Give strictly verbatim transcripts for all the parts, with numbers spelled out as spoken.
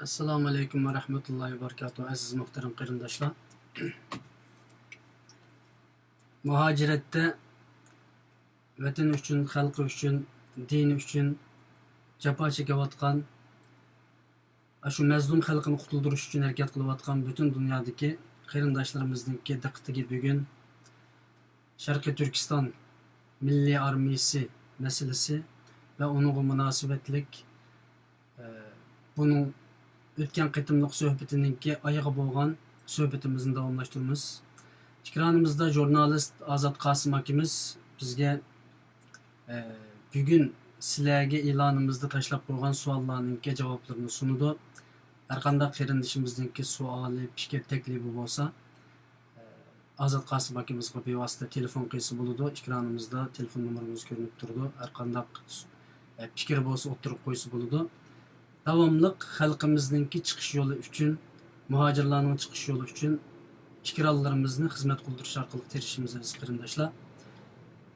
ئەسسالامۇ ئەلەيكۇم ۋە رەھمەتۇللاھى ۋە بەرىكاتۇھ، ئەزىز مۇھتەرەم قېرىنداشلار. مۇھاجىرەتتە ۋەتىنى ئۈچۈن، خەلقى ئۈچۈن، دىنى ئۈچۈن جاپا چېكىۋاتقان، ئاشۇ مەزلۇم خەلقىنى قۇتۇلدۇرۇش ئۈچۈن ھەرىكەت قىلىۋاتقان پۈتۈن دۇنيادىكى قېرىنداشلىرىمىزنىڭكى دىققىتىگە بۈگۈن شەرقىي تۈركىستان مىللىي ئارمىيىسى مەسىلىسى ۋە ئۇنىڭغا مۇناسىۋەتلىك، ئە، بۇنىڭ ئۆتكەن قېتىملىق سۆھبىتىنىڭكى ئايىغى بولغان سۆھبىتىمىزنى داۋاملاشتۇرىمىز. ئېكرانىمىزدا ژۇرنالىست ئازات قاسىم ئاكىمىز بىزگە، ئە، بۈگۈن سىلەرگە ئېلانىمىزدا تاشلاپ قويغان سوئاللارنىڭكى جاۋابلىرىنى سۇنىدۇ. ھەرقانداق قېرىندىشىمىزنىڭكى سوئالى، پىكىر، تەكلىپى بولسا، ئازات قاسىم ئاكىمىزغا بىۋاسىتە تېلېفون قىلسا بولىدۇ. ئېكرانىمىزدا تېلېفون نومۇرىمىز كۆرۈنۈپ تۇرىدۇ. ھەرقانداق، ئە، پىكىر بولسا ئوتتۇرىغا قويسا بولىدۇ. داۋاملىق خەلقىمىزنىڭكى چىقىش يولى ئۈچۈن، مۇھاجىرلارنىڭ چىقىش يولى ئۈچۈن ئېكرانلىرىمىزنى خىزمەت قىلدۇرۇش ئارقىلىق تىرىشىمىز، ئەزىز قېرىنداشلار.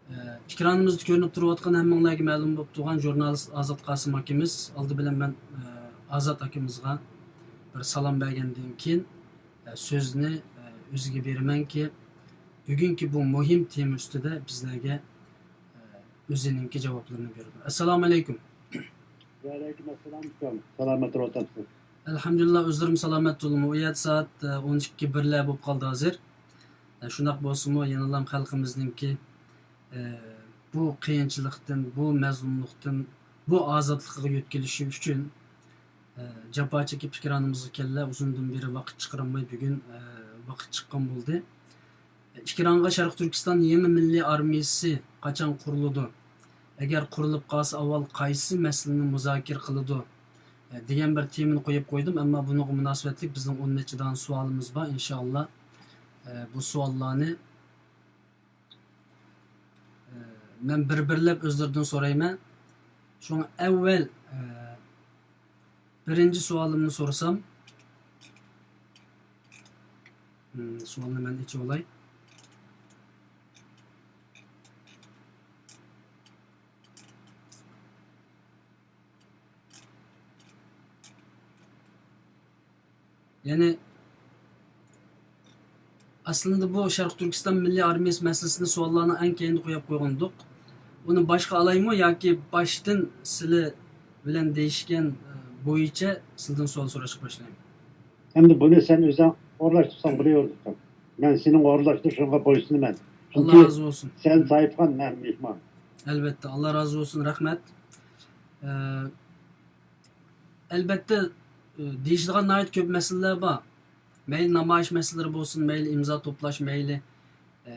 ئە، ئېكرانىمىزدا كۆرۈنۈپ تۇرۇۋاتقان، ھەممىڭلارغا مەلۇم بولۇپ تۇرغان ژۇرنالىست ئازات قاسىم ئاكىمىز. ئالدى بىلەن مەن، ئە، ئازات ئاكىمىزغا بىر سالام بەرگەندىن كېيىن، ئە، سۆزنى، ئە، ئۆزىگە بېرىمەنكى، بۈگۈنكى بۇ مۇھىم تېما ئۈستىدە بىزلەرگە، ئە، ئۆزىنىڭكى جاۋابلىرىنى بېرىدۇ. ئەسسالامۇ ئەلەيكۇم. ۋەئەلەيكۇم ئەسسالام، ئۇكام. سالامەت تۇرۇۋاتامسىز؟ ئەلھەمدۇلىللا، ئۆزلىرىم سالامەت تۇرىمەن. ئۇ يەردە سائەت، ئە، ئون ئىككى بىرلەر بولۇپ قالدى ھازىر. ئە، شۇنداق بولسىمۇ، يەنىلا خەلقىمىزنىڭكى، ئە، بۇ قىيىنچىلىقتىن، بۇ مەزلۇملۇقتىن، بۇ ئازادلىقىغا يۆتكىلىشى ئۈچۈن، ئە، جاپا چېكىپ ئېكرانىمىزغا كەلدىلەر. ئۇزۇندىن بېرى ۋاقىت چىقىرالماي بۈگۈن، ئە، ۋاقىت چىققان بولدى. ئېكرانغا شەرقىي تۈركىستان يېڭى مىللىي ئارمىيىسى قاچان قۇرۇلىدۇ؟ ئەگەر قۇرۇلۇپ قالسا، ئاۋۋال قايسى مەسىلىنى مۇزاكىرە قىلىدۇ؟ ئە، دېگەن بىر تېمىنى قويۇپ قويدۇم، ئەمما بۇنىڭغا مۇناسىۋەتلىك بىزنىڭ ئون نەچچە دانە سوئالىمىز بار، ئىنشائاللا، ئە، بۇ سوئاللارنى، ئە، مەن بىر-بىرلەپ ئۆزلىرىدىن سورايمەن. شۇڭا ئەۋۋەل، ئە، بىرىنچى سوئالىمنى سورىسام، مم، سوئالنى مەن ئېچىۋالاي. يەنى، ئەسلىندە بۇ شەرقىي تۈركىستان مىللىي ئارمىيەسى مەسىلىسىنى سوئاللارنىڭ ئەڭ كەينىدە قويۇپ قويغانىدۇق. ئۇنى باشقا ئالايمۇ ياكى باشتىن سىلى بىلەن دېيىشكەن، ئە، بويىچە سىلىدىن سوئال سوراشقا باشلايمۇ؟ ئەمدى بۇنى سەن ئۆزۈڭ ئورۇنلاشتۇرساڭ بولۇۋېرىدۇ. مەن سېنىڭ ئورۇنلاشتۇرۇشۇڭغا بويسۇنىمەن. ئاللا چۈنكى رازى بولسۇن. سەن ساھىبخان، مەن مېھمان. ئەلۋەتتە، ئاللا رازى بولسۇن، رەھمەت. ئە، ئەلۋەتتە، ئە، دېيىشىدىغان ناھايىتى كۆپ مەسىلىلەر بار. مەيلى نامايىش مەسىلىلىرى بولسۇن، مەيلى ئىمزا توپلاش، مەيلى، ئە،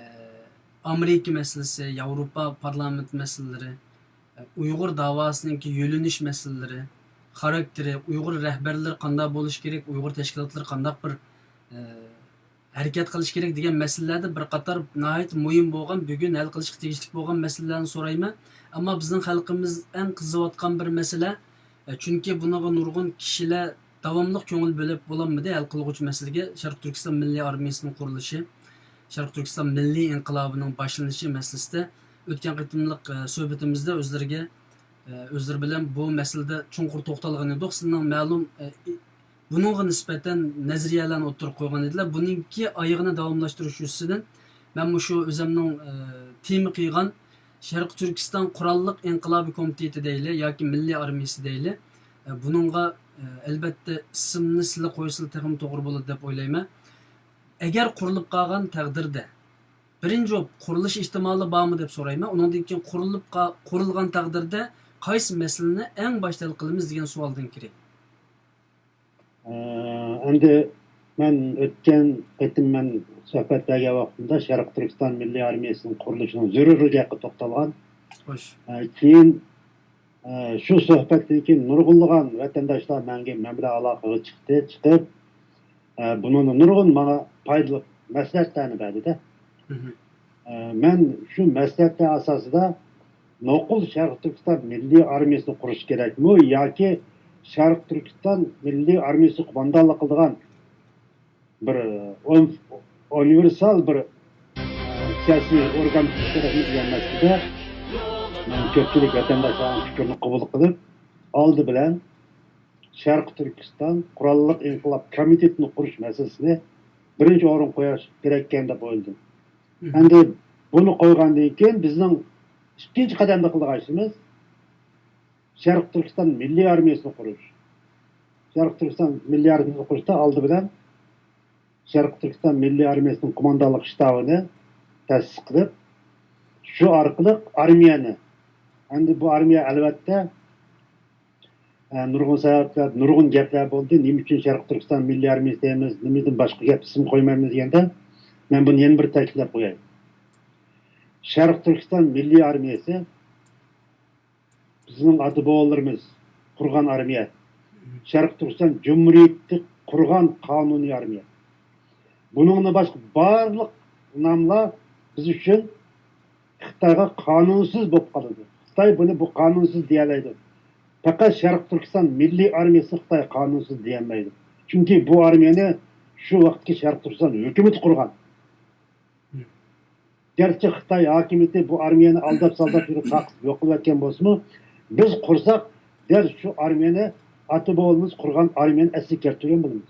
ئامېرىكا مەسىلىسى، ياۋروپا پارلامېنت مەسىلىلىرى، ئە، ئۇيغۇر داۋاسىنىڭكى يۆنىلىش مەسىلىلىرى، خاراكتېرى، ئۇيغۇر رەھبەرلىرى قانداق بولۇشى كېرەك، ئۇيغۇر تەشكىلاتلىرى قانداق بىر، ئە، ھەرىكەت قىلىشى كېرەك دېگەن مەسىلىلەردە بىر قاتار ناھايىتى مۇھىم بولغان، بۈگۈن ھەل قىلىشقا تېگىشلىك بولغان مەسىلىلەرنى سورايمەن. ئەمما بىزنىڭ خەلقىمىز ئەڭ قىزىۋاتقان بىر مەسىلە، چۈنكى بۇنىڭغا نۇرغۇن كىشىلەر داۋاملىق كۆڭۈل بۆلۈپ بولالمىدى ھەل قىلغۇچ مەسىلىگە، شەرقىي تۈركىستان مىللىي ئارمىيەسىنىڭ قۇرۇلۇشى، شەرقىي تۈركىستان مىللىي ئىنقىلابىنىڭ باشلىنىشى مەسىلىسىدە ئۆتكەن قېتىملىق، ئە، سۆھبىتىمىزدە ئۆزلىرىگە، ئە، ئۆزلىرى بىلەن بۇ مەسىلىدە چوڭقۇر توختالغان ئىدۇق. سىزنىڭ مەلۇم، ئە، بۇنىڭغا نىسبەتەن نەزەرىيەلەرنى ئوتتۇرىغا قويغان ئىدىلەر. بۇنىڭكى ئايىغىنى داۋاملاشتۇرۇش يۈزىسىدىن مەن مۇشۇ ئۆزەمنىڭ، ئە، تېما قىلغان شەرقىي تۈركىستان قوراللىق ئىنقىلابى كومىتېتى دەيلى ياكى مىللىي ئارمىيىسى دەيلى، ئە، بۇنىڭغا، ئە، ئەلۋەتتە ئىسىمنى سىلە قويسىلا تېخىمۇ توغرا بولىدۇ دەپ ئويلايمەن. ئەگەر قۇرۇلۇپ قالغان تەقدىردە، بىرىنچى بولۇپ، قۇرۇلۇش ئېھتىمالى بارمۇ دەپ سورايمەن. ئۇنىڭدىن كېيىن قۇرۇلۇپ قا-، قۇرۇلغان تەقدىردە قايسى مەسىلىنى ئەڭ باشتا ھەل قىلىمىز دېگەن سوئالدىن كىرەي. ئە، ئەمدى مەن ئۆتكەن قېتىم مەن سۆھبەت بەرگەن ۋاقتىمدا شەرقىي تۈركىستان مىللىي ئارمىيەسىنىڭ قۇرۇلۇشىنىڭ زۆرۈرلۈكى ھەققىدە توختالغان. خوش. ئە، كېيىن، ئە، شۇ سۆھبەتتىن كېيىن نۇرغۇنلىغان ۋەتەنداشلار مەڭگە، مەن بىلەن ئالاقىگە چىقتى، چىقىپ، ئە، بۇنىڭدا نۇرغۇن ماڭا پايدىلىق مەسلىھەتلەرنى بەردى-دە. مھم. ئە، مەن شۇ مەسلىھەتلەر ئاساسىدا نوقۇل شەرقىي تۈركىستان مىللىي ئارمىيەسىنى قۇرۇش كېرەكمۇ ياكى شەرقىي تۈركىستان مىللىي ئارمىيەسى قوماندانلىق قىلىدىغان بىر ئۇن-، ئۇنىۋېرسال بىر، ئە، سىياسىي ئورگان تۇتۇش كېرەكمۇ دېگەن مەسىلىدە مەن كۆپچىلىك ۋەتەنداشلارنىڭ پىكرىنى قوبۇل قىلىپ، ئالدى بىلەن شەرقىي تۈركىستان قوراللىق ئىنقىلاب كومىتېتىنى قۇرۇش مەسىلىسىنى بىرىنچى ئورۇنغا قويۇش كېرەككەن دەپ ئويلىدىم. مھم. ئەمدى بۇنى قويغاندىن كېيىن بىزنىڭ ئىككىنچى قەدەمدە قىلىدىغان ئىشىمىز شەرقىي تۈركىستان مىللىي ئارمىيەسىنى قۇرۇش. شەرقىي تۈركىستان مىللىي ئارمىيەسىنى قۇرۇشتا ئالدى بىلەن شەرقىي تۈركىستان مىللىي ئارمىيەسىنىڭ قوماندانلىق شتابىنى تەسىس قىلىپ، شۇ ئارقىلىق ئارمىيەنى، ئەمدى بۇ ئارمىيە ئەلۋەتتە ئە، نۇرغۇن سەۋەبلەر، نۇرغۇن گەپلەر بولدى. نېمە ئۈچۈن شەرقىي تۈركىستان مىللىي ئارمىيەسى دەيمىز، نېمىدىن باشقا گەپ ئىسىم قويمايمىز دېگەندە، مەن بۇنى يەنە بىر تەكىتلەپ قوياي. شەرقىي تۈركىستان مىللىي ئارمىيەسى بىزنىڭ ئاتا-بوۋىلىرىمىز قۇرغان ئارمىيە. شەرقىي تۈركىستان جۇمھۇرىيىتى قۇرغان قانۇنىي ئارمىيە. بۇنىڭدىن باشقا بارلىق ناملار بىز ئۈچۈن خىتايغا قانۇنسىز بولۇپ قالىدۇ. خىتاي بۇنى بۇ قانۇنسىز دېيەلەيدۇ. پەقەت شەرقىي تۈركىستان مىللىي ئارمىيەسىنى خىتاي قانۇنسىز دېيەلمەيدۇ. چۈنكى بۇ ئارمىيەنى شۇ ۋاقىتتىكى شەرقىي تۈركىستان ھۆكۈمىتى قۇرغان. گەرچە خىتاي ھاكىمىيىتى بۇ ئارمىيەنى ئالداپ-سالداپ يۈرۈپ تارقىتىپ يوق قىلىۋەتكەن بولسىمۇ، بىز قۇرساق، دەل شۇ ئارمىيەنى، ئاتا-بوۋىلىرىمىز قۇرغان ئارمىيەنى ئەسلىگە كەلتۈرگەن بولىمىز.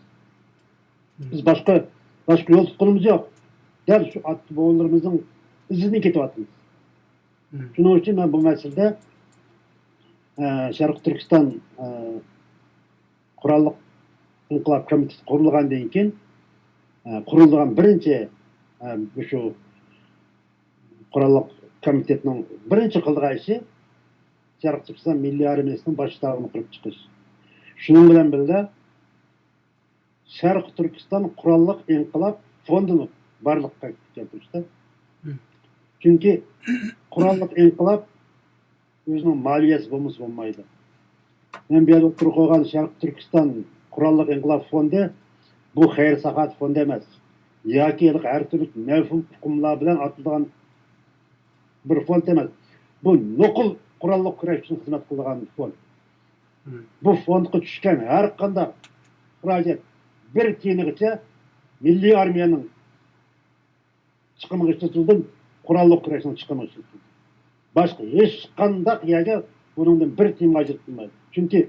بىز باشقا، باشقا يول تۇتقىنىمىز يوق. دەل شۇ ئاتا-بوۋىلىرىمىزنىڭ ئىزىدىن كېتىۋاتىمىز. شۇنىڭ ئۈچۈن مەن بۇ مەسىلىدە، ئە، شەرقىي تۈركىستان، ئە، قوراللىق ئىنقىلاب كومىتېتى قۇرۇلغاندىن كېيىن، ئە، قۇرۇلىدىغان بىرىنچى، ئە، مۇشۇ قوراللىق كومىتېتنىڭ بىرىنچى قىلىدىغان ئىشى شەرقىي تۈركىستان مىللىي ئارمىيەسىنىڭ باش شتابىنى قۇرۇپ چىقىش. شۇنىڭ بىلەن بىللە، شەرقىي تۈركىستان قوراللىق ئىنقىلاب فوندىنى بارلىققا كەلتۈرۈشتە. چۈنكى قوراللىق ئىنقىلاب ئۆزىنىڭ مالىيەسى بولمىسا بولمايدۇ. مەن بۇ يەردە ئوتتۇرىغا قويغان شەرقىي تۈركىستان قوراللىق ئىنقىلاب فوندى، بۇ خەير-ساخاۋەت فوندى ئەمەس. ياكى ھېلىقى ھەر تۈرلۈك مەۋھۇم ئۇقۇملار بىلەن ئاتىلىدىغان بىر فوند ئەمەس. بۇ نوقۇل قوراللىق كۈرەش ئۈچۈن خىزمەت قىلىدىغان فوند. بۇ فوندقا چۈشكەن ھەر قانداق خىراجەت بىر تىيىنىغىچە مىللىي ئارمىيەنىڭ چىقىمىغا ئىشلىتىلدى، قوراللىق كۈرەشنىڭ چىقىمىغا ئىشلىتىلدى. باشقا ھېچقانداق يەرگە بۇنىڭدىن بىر تىيىنغا ئاجرىتىلمايدۇ. چۈنكى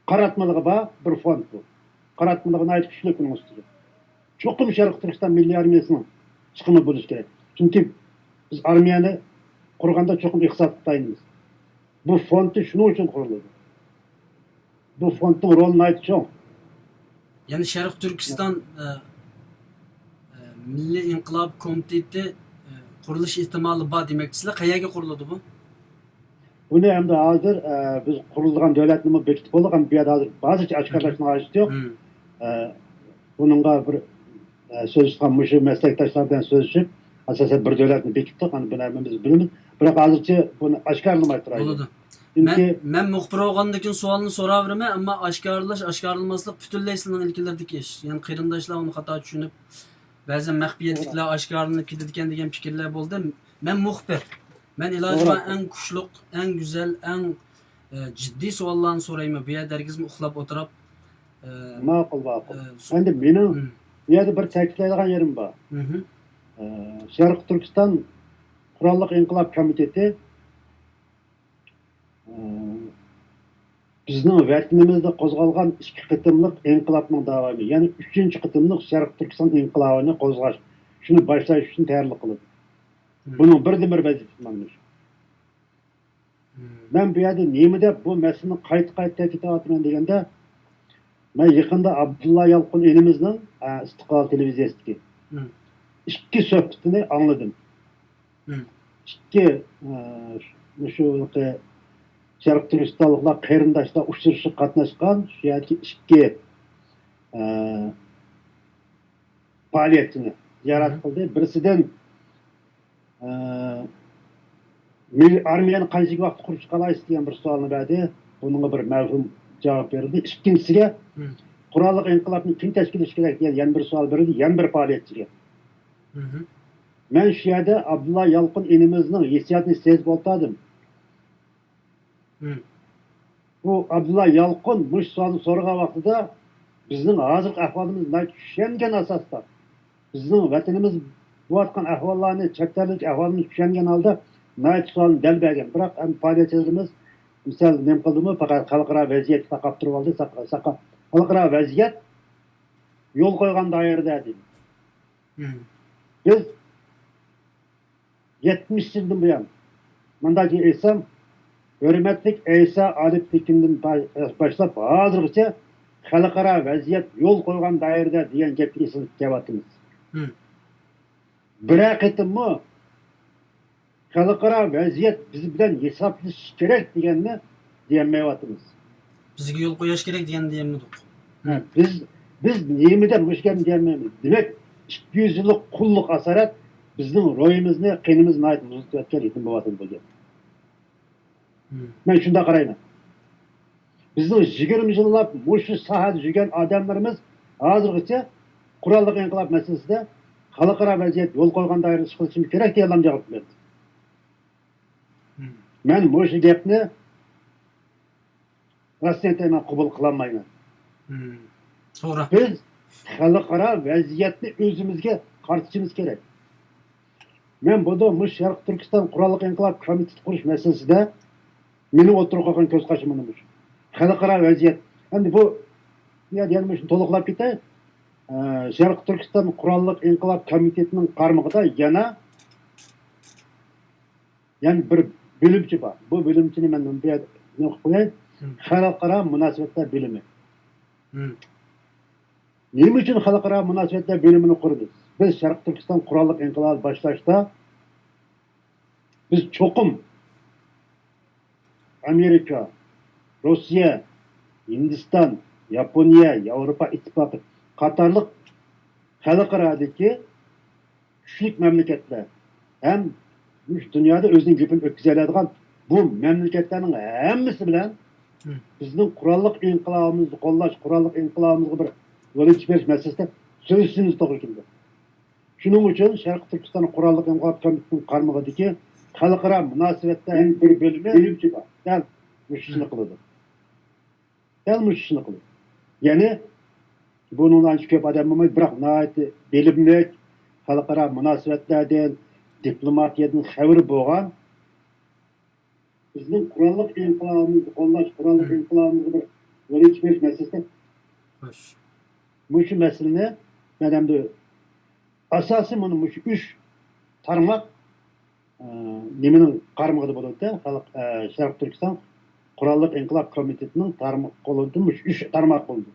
قاراتمىلىقى بار بىر فوند بۇ. قاراتمىلىقى ناھايىتى كۈچلۈك بۇنىڭ ئۈستىگە. چوقۇم شەرقىي تۈركىستان مىللىي ئارمىيەسىنىڭ چىقىمى بولۇشى كېرەك. چۈنكى بىز ئارمىيەنى قۇرغاندا چوقۇم ئىقتىسادقا تايىنىمىز. بۇ فوندى شۇنىڭ ئۈچۈن قۇرۇلىدۇ. بۇ فوندنىڭ رولى ناھايىتى چوڭ. يەنى شەرقىي تۈركىستان، ئە، ئە، مىللىي ئىنقىلاب كومىتېتى، ئە، قۇرۇلۇش ئېھتىمالى بار دېمەكچىسىلەر. قەيەرگە قۇرۇلىدۇ بۇ؟ بۇنى ئەمدى ھازىر، ئە، بىز قۇرۇلىدىغان دۆلەتنىمۇ بېكىتىپ بولدۇق. ئەمدى بۇ يەردە ھازىر بازىچە ئاشكارىلاشنىڭ ھاجىتى يوق. ئە، بۇنىڭغا بىر، ئە، سۆزلىشىدىغان مۇشۇ مەسلەكداشلار بىلەن سۆزلىشىپ، ئاساسەن بىر دۆلەتنى بېكىتتۇق. ئەمدى بۇنى ھەممىمىز بىلىمىز. بىراق ھازىرچە بۇنى ئاشكارىلىماي تۇرايلى. بولىدۇ. چۈنكى مەن، مەن مۇخبىر بولغاندىن كېيىن سوئالنى سوراۋېرىمەن، ئەمما ئاشكارىلاش، ئاشكارىلىماسلىق پۈتۈنلەي سىلىنىڭ ئىلكىلىرىدىكى ئىش. يەنى قېرىنداشلار ئۇنى خاتا چۈشىنىپ، بەزەن مەخپىيەتلىكلەر ئاشكارىلىنىپ كېتىدىكەن دېگەن پىكىرلەر بولدى. مەن مۇخبىر. مەن ئىلاجى بار ئەڭ كۈچلۈك، ئەڭ گۈزەل، ئەڭ ئە، جىددىي سوئاللارنى سورايمەن. بۇ يەردە ھەرگىزمۇ ئۇخلاپ ئولتۇرۇپ، ئە، ماقۇل، ماقۇل. ئە، سو-، ئەمدى مېنىڭ مم. بۇ يەردە بىر تەكىتلەيدىغان يېرىم بار. مم. ئە، شەرقىي تۈركىستان قوراللىق ئىنقىلاب كومىتېتى، ئە، بىزنىڭ ۋەتىنىمىزدە قوزغالغان ئىككى قېتىملىق ئىنقىلابنىڭ داۋامى، يەنى ئۈچىنچى قېتىملىق شەرقىي تۈركىستان ئىنقىلابىنى قوزغاش، شۇنى باشلاش ئۈچۈن تەييارلىق قىلىدۇ. مم. بۇنىڭ بىردىنبىر ۋەزىپىسى مانا شۇ. مم. مەن بۇ يەردە نېمە دەپ بۇ مەسىلىنى قايتا-قايتا تەكىتلەۋاتىمەن دېگەندە، مەن يېقىندا ئابدۇللا يالقۇن ئىنىمىزنىڭ، ئە، ئىستىقلال تېلېۋىزىيەسىدىكى مم. ئىككى سۆھبىتىنى ئاڭلىدىم. مم. ئىككى، ئە، مۇشۇ شەرقىي تۈركىستانلىقلار قېرىنداشلار ئۇچرىشىشقا قاتناشقان شۇ يەردىكى ئىككى، ئە، پائالىيەتچىنى زىيارەت مم. قىلدى. بىرسىدىن، ئە، مىل-، ئارمىيەنى قانچىلىك ۋاقىت قۇرۇپ چىقالايسىز دېگەن بىر سوئالنى بەردى. بۇنىڭغا بىر مەۋھۇم جاۋاب بېرىلدى. ئىككىنچىسىگە، مم. قوراللىق ئىنقىلابنى كىم تەشكىللىشى كېرەك دېگەن يەنە بىر سوئال بېرىلدى، يەنە بىر پائالىيەتچىگە. مم. مەن شۇ يەردە ئابدۇللا يالقۇن ئىنىمىزنىڭ ھېسسىياتىنى سېزىپ ئولتۇردۇم. مم. بۇ ئابدۇللا يالقۇن مۇشۇ سوئالنى سورىغان ۋاقتىدا بىزنىڭ ھازىرقى ئەھۋالىمىزنى چۈشەنگەن ئاساستا، بىزنىڭ ۋەتىنىمىز بولۇۋاتقان ئەھۋاللارنى، چەت ئەلدىكى ئەھۋالىمىزنى چۈشەنگەن ھالدا ناھايىتى سوئالنى دەل بەرگەن. بىراق ئەمدى پائالىيەتچىلىرىمىز مىسال نېمە قىلدىمۇ، پەقەت خەلقئارا ۋەزىيەتكە تاقاپ تۇرۇۋالدى، ساقا-، ساقا-، خەلقئارا ۋەزىيەت يول قويغان دائىرىدە دېدى. مم. بىز يەتمىش يىلدىن بۇيان، مۇنداق ئېيتسام، ھۆرمەتلىك ئەيسا ئالىپتېكىندىن با-، باشلاپ ھازىرغىچە خەلقئارا ۋەزىيەت يول قويغان دائىرىدە دېگەن گەپكە ئېسىلىپ كېلىۋاتىمىز. مم. بىرەر قېتىممۇ خەلقئارا ۋەزىيەت بىز بىلەن ھېسابلىشىشى كېرەك دېگەننى دېيەلمەيۋاتىمىز. بىزگە يول قويۇش كېرەك دېگەننى دېيەلمىدۇق. ھە، بىز، بىز نېمە دەپ مۇشۇ گەپنى دېيەلمەيمىز؟ دېمەك، ئىككى يۈز يىللىق قۇللۇق ئاسارەت بىزنىڭ روھىمىزنى، قېنىمىزنى ناھايىتى مۇزلىتىۋەتكەن يېتىم بوۋاتىدۇ بۇ گەپ. مم. مەن شۇنداق قارايمەن. بىزنىڭ يىگىرمە يىللاپ مۇشۇ ساھەدە يۈرگەن ئادەملىرىمىز ھازىرغىچە قوراللىق ئىنقىلاب مەسىلىسىدە خەلقئارا ۋەزىيەت يول قويغان دائىرىدە ئىش قىلىشىمىز كېرەك دېگەنلەرنى جاۋاب بەردى. مم. مەن مۇشۇ گەپنى راستىنى ئېيتاي، مەن قوبۇل قىلالمايمەن. مم. توغرا. بىز خەلقئارا ۋەزىيەتنى ئۆزىمىزگە قارىتىشىمىز كېرەك. مەن بۇدا مۇشۇ شەرقىي تۈركىستان قوراللىق ئىنقىلاب كومىتېتى قۇرۇش مەسىلىسىدە مېنىڭ ئوتتۇرىغا قويغان كۆز قارىشىم مانا مۇشۇ. خەلقئارا ۋەزىيەت. ئەمدى بۇ، يا، يەنە مۇشۇنى تولۇقلاپ كېتەي. ئە، شەرقىي تۈركىستان قوراللىق ئىنقىلاب كومىتېتىنىڭ قارمىقىدا يەنە، يەنە بىر بۆلۈمچە بار. بۇ بۆلۈمچىنى مەن بۇ يەردە نېمە قىلىپ قوياي؟ مم. خەلقئارا مۇناسىۋەتلەر بۆلۈمى. مم. نېمە ئۈچۈن خەلقئارا مۇناسىۋەتلەر بۆلۈمىنى قۇردۇق؟ بىز شەرقىي تۈركىستان قوراللىق ئىنقىلابى باشلاشتا بىز چوقۇم ئامېرىكا، روسىيە، ھىندىستان، ياپونىيە، ياۋروپا ئىتتىپاقى قاتارلىق خەلقئارادىكى كۈچلۈك مەملىكەتلەر ھەم مۇشۇ دۇنيادا ئۆزىنىڭ گېپىنى ئۆتكۈزەلەيدىغان بۇ مەملىكەتلەرنىڭ ھەممىسى بىلەن مم. بىزنىڭ قوراللىق ئىنقىلابىمىزنى قوللاش، قوراللىق ئىنقىلابىمىزغا بىر يول ئېچىپ بېرىش مەسىلىسىدە سۆزلىشىشىمىز توغرا كېلىدۇ. شۇنىڭ ئۈچۈن شەرقىي تۈركىستان قوراللىق ئىنقىلاب كومىتېتىنىڭ قارمىقىدىكى خەلقئارا مۇناسىۋەتلەر بىر بۆلۈمى دەل مۇشۇ ئىشنى قىلىدۇ. دەل مۇشۇ ئىشنى قىلىدۇ. يەنى بۇنىڭدا ئانچە كۆپ ئادەم بولمايدۇ، بىراق ناھايىتى بىلىملىك، خەلقئارا مۇناسىۋەتلەردىن، دىپلوماتىيەدىن خەۋىرى بولغان، بىزنىڭ قوراللىق ئىنقىلابىمىزنى قوللاش، قوراللىق مم. ئىنقىلابىمىزغا بىر يول ئېچىپ بېرىش مەسىلىسىدە خوش. مۇشۇ مەسىلىنى مەن ئەمدى ئاساسىي مانا مۇشۇ ئۈچ تارماق، ئە، نېمىنىڭ قارمىقىدا بولىدۇ؟ خەلق، ئە، شەرقىي تۈركىستان قوراللىق ئىنقىلاب كومىتېتىنىڭ تارمىقى بولىدۇ، مۇشۇ ئۈچ تارماق بولىدۇ.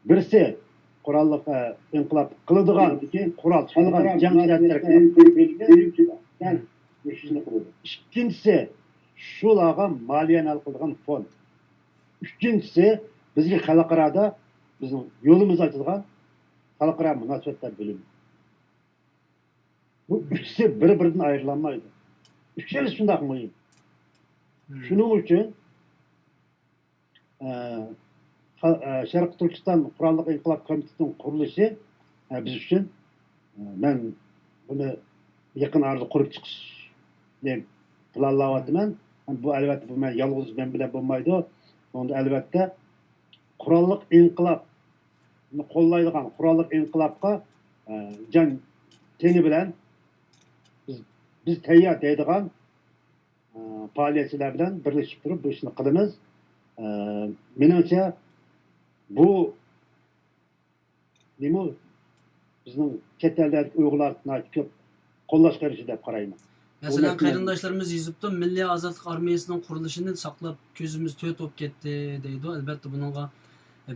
بىرسى قوراللىق، ئە، ئىنقىلاب قىلىدىغان، قورال چالغان جەڭچىلەر تەرىپىدىن. مم. ئىككىنچىسى شۇلارغا مالىيەنى ھەل قىلىدىغان فوند. ئۈچىنچىسى بىزگە خەلقئارادا بىزنىڭ يولىمىزنى ئاچىدىغان خەلقئارا مۇناسىۋەتلەر بۆلۈمى. بۇ ئۈچىسى بىر-بىرىدىن ئايرىلالمايدۇ. ئۈچىلىسى شۇنداق مۇھىم. مم. شۇنىڭ ئۈچۈن، ئە، خە-، ئە، شەرقىي تۈركىستان قوراللىق ئىنقىلاب كومىتېتىنىڭ قۇرۇلۇشى، ئە، بىز ئۈچۈن، ئە، مەن بۇنى يېقىن ئارىدا قۇرۇپ چىقىشنى پىلانلاۋاتىمەن. بۇ، ئەلۋەتتە، بۇ مەن يالغۇز مەن بىلەن بولمايدۇ. بۇندا، ئەلۋەتتە، قوراللىق ئىنقىلابنى قوللايدىغان، قوراللىق ئىنقىلابقا، ئە، جان تېنى بىلەن بىز، بىز تەييار دەيدىغان، ئە، پائالىيەتچىلەر بىلەن بىرلىشىپ تۇرۇپ بۇ ئىشنى قىلىمىز. ئە، مېنىڭچە، بۇ نېمە، بىزنىڭ چەت ئەللەردىكى ئۇيغۇرلار ناھايىتى كۆپ قوللاشقا ئېرىشتى دەپ قارايمەن. مەسىلەن، بۇ مەسىلە قېرىنداشلىرىمىز يېزىپتۇ، مىللىي ئازادلىق ئارمىيەسىنىڭ قۇرۇلۇشىنى ساقلاپ، كۆزىمىز تۆت بولۇپ كەتتى، دەيدۇ. ئەلۋەتتە، بۇنىڭغا،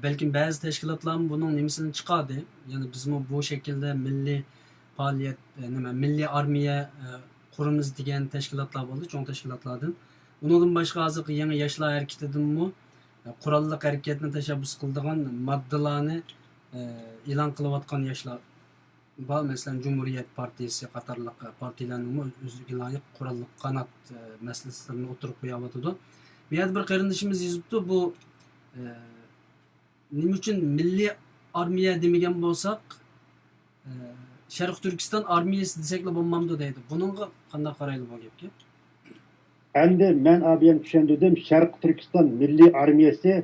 بەلكىم بەزى تەشكىلاتلارمۇ بۇنىڭ نېمىسىنى چىقاردى. يەنى بىزمۇ بۇ شەكىلدە مىللىي پائالىيەت، نېمە، مىللىي ئارمىيە، قۇرىمىز دېگەن تەشكىلاتلار بولدى، چوڭ تەشكىلاتلاردىن. ئۇنىڭدىن باشقا، ھازىرقى يېڭى ياشلار ھەرىكىتىدىنمۇ قوراللىق ھەرىكەتنى تەشەببۇس قىلىدىغان ماددىلارنى، ئە، ئېلان قىلىۋاتقان ياشلار بار. مەسىلەن، جۇمھۇرىيەت پارتىيىسى قاتارلىق پارتىيىلەرنىڭمۇ ئۆزىگە لايىق قوراللىق قانات، ئە، مەسىلىسىنى ئوتتۇرىغا قويۇۋاتىدۇ. بۇ يەردە بىر قېرىندىشىمىز يېزىپتۇ، بۇ، ئە، نېمە ئۈچۈن مىللىي ئارمىيە دېمىگەن بولساق، ئە، شەرقىي تۈركىستان ئارمىيەسى دېسەكلا بولمامدۇ دەيدۇ. بۇنىڭغا قانداق قارايلى بۇ گەپكە؟ ئەمدى مەن ئابىيەن چۈشەندۈردۈم، شەرقىي تۈركىستان مىللىي ئارمىيەسى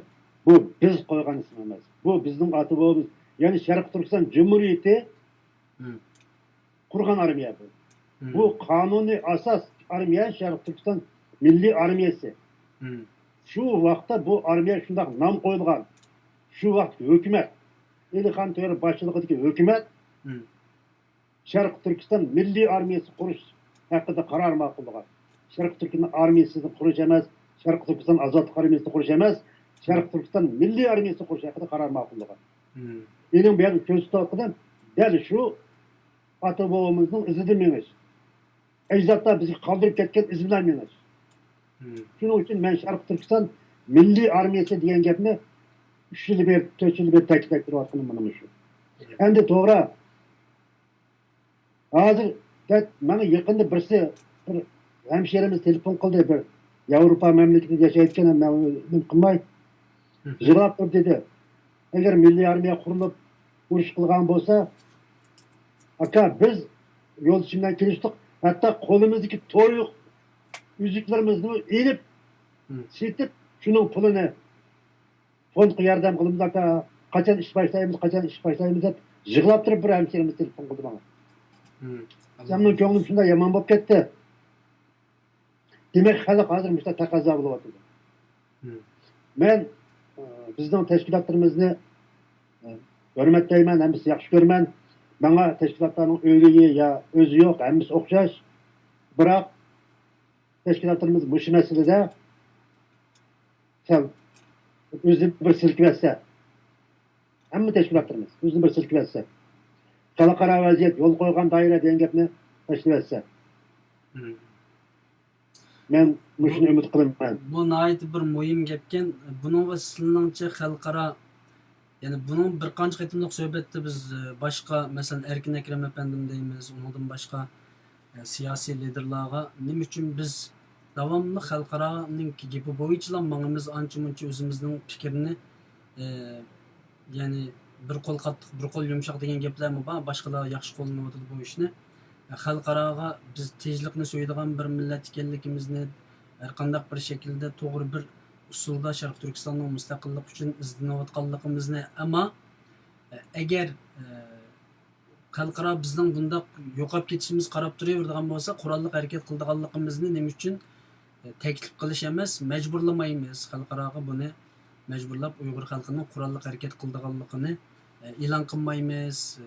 بۇ بىز قويغان ئىسىم ئەمەس. بۇ بىزنىڭ ئاتا بوۋىمىز، يەنى شەرقىي تۈركىستان جۇمھۇرىيىتى قۇرغان ئارمىيە بۇ. بۇ قانۇنىي ئاساس ئارمىيە شەرقىي تۈركىستان مىللىي ئارمىيەسى. شۇ ۋاقىتتا بۇ ئارمىيە شۇنداق نام قويۇلغان. شۇ ۋاقىتتىكى ھۆكۈمەت، ئېلىخان تۆرە باشچىلىقىدىكى ھۆكۈمەت شەرقىي تۈركىستان مىللىي ئارمىيەسى قۇرۇش ھەققىدە قارار ماقۇللىغان. شەرقىي تۈركىستان ئارمىيەسىنى قۇرۇش ئەمەس، شەرقىي تۈركىستان ئازادلىق ئارمىيەسىنى قۇرۇش ئەمەس، شەرقىي تۈركىستان مىللىي ئارمىيەسىنى قۇرۇش ھەققىدە قارار ماقۇللىغان. مېنىڭ بۇ يەردە كۆرسىتىۋاتقىنىم دەل شۇ ئاتا بوۋىمىزنىڭ ئىزىدىن مېڭىش. ئەجدادلار بىزگە قالدۇرۇپ كەتكەن ئىز بىلەن مېڭىش. شۇنىڭ ئۈچۈن مەن شەرقىي تۈركىستان مىللىي ئارمىيەسى دېگەن گەپنى ئۈچ يىل بېرى، تۆت يىل بېرى تەكىتلەپ كېلىۋاتقىنىم مانا مۇشۇ. ئەمدى توغرا، ھازىر دەل ماڭا يېقىندا بىرسى، بىر ھەمشىرىمىز تېلېفون قىلدى، بىر ياۋروپا مەملىكىتىدە ياشايدىكەن، مەن ئۇنى قىلماي يىغلاپ تۇردى، دېدى. ئەگەر مىللىي ئارمىيە قۇرۇلۇپ ئۇرۇش قىلغان بولسا، ئاكا، بىز يولدىشىم بىلەن كېلىشتۇق، ھەتتا قولىمىزدىكى تويۇق ئۈزۈكلىرىمىزنى ئېلىپ، سېتىپ، شۇنىڭ پۇلىنى فوندقا ياردەم قىلىمىز، ئاكا، قاچان ئىش باشلايمىز، قاچان ئىش باشلايمىز دەپ يىغلاپ تۇرۇپ بىر ھەمشىرىمىز تېلېفون قىلدى ماڭا. سەننىڭ كۆڭلۈڭ شۇنداق يامان بولۇپ كەتتى. دېمەك، خەلق ھازىر مۇشۇنداق تەقەززا بولۇۋاتىدۇ. مەن، ئە، بىزنىڭ تەشكىلاتلىرىمىزنى، ئە، ھۆرمەتلەيمەن، ھەممىسى ياخشى كۆرىمەن. ماڭا تەشكىلاتلارنىڭ ئۆيلۈكى يا ئۆزى يوق، ھەممىسى ئوخشاش. بىراق تەشكىلاتلىرىمىز مۇشۇ مەسىلىدە سەل ئۆزىنى بىر سىلكىۋەتسە، ھەممە تەشكىلاتلىرىمىز ئۆزىنى بىر سىلكىۋەتسە، خەلقئارا ۋەزىيەت يول قويغان دائىرە دېگەن گەپنى تاشلىۋەتسە. مەن مۇشۇنى ئۈمىد قىلىمەن. بۇ ناھايىتى بىر مۇھىم گەپكەن. بۇنىڭغا سىلىنىڭچە خەلقئارا، يەنى بۇنىڭ بىر قانچە قېتىملىق سۆھبەتتە بىز، ئە، باشقا، مەسىلەن، ئەركىن ئەكرەم ئەپەندىم دەيمىز، ئۇنىڭدىن باشقا، ئە، سىياسىي لىدېرلارغا نېمە ئۈچۈن بىز داۋاملىق خەلقئارانىڭ گېپى بويىچىلا ماڭىمىز، ئانچە-مۇنچە ئۆزىمىزنىڭ پىكرىنى، ئە، يەنى بىر قول قاتتىق، بىر قول يۇمشاق دېگەن گەپلەرمۇ بار، باشقىلار ياخشى قوللىنىۋاتىدۇ بۇ ئىشنى. خەلقئاراغا بىز تىنچلىقنى سۆيىدىغان بىر مىللەت ئىكەنلىكىمىزنى، ھەرقانداق بىر شەكىلدە توغرا بىر ئۇسۇلدا شەرقىي تۈركىستاننىڭ مۇستەقىللىقى ئۈچۈن ئىزدىنىۋاتقانلىقىمىزنى، ئەمما ئەگەر، ئە، خەلقئارا بىزنىڭ بۇنداق يوقاپ كېتىشىمىزگە قاراپ تۇرۇۋېرىدىغان بولسا، قوراللىق ھەرىكەت قىلىدىغانلىقىمىزنى نېمە ئۈچۈن، ئە، تەكلىپ قىلىش ئەمەس، مەجبۇرلىمايمىز خەلقئاراغا بۇنى مەجبۇرلاپ ئۇيغۇر خەلقىنىڭ قوراللىق ھەرىكەت قىلىدىغانلىقىنى، ئە، ئېلان قىلمايمىز، ئە،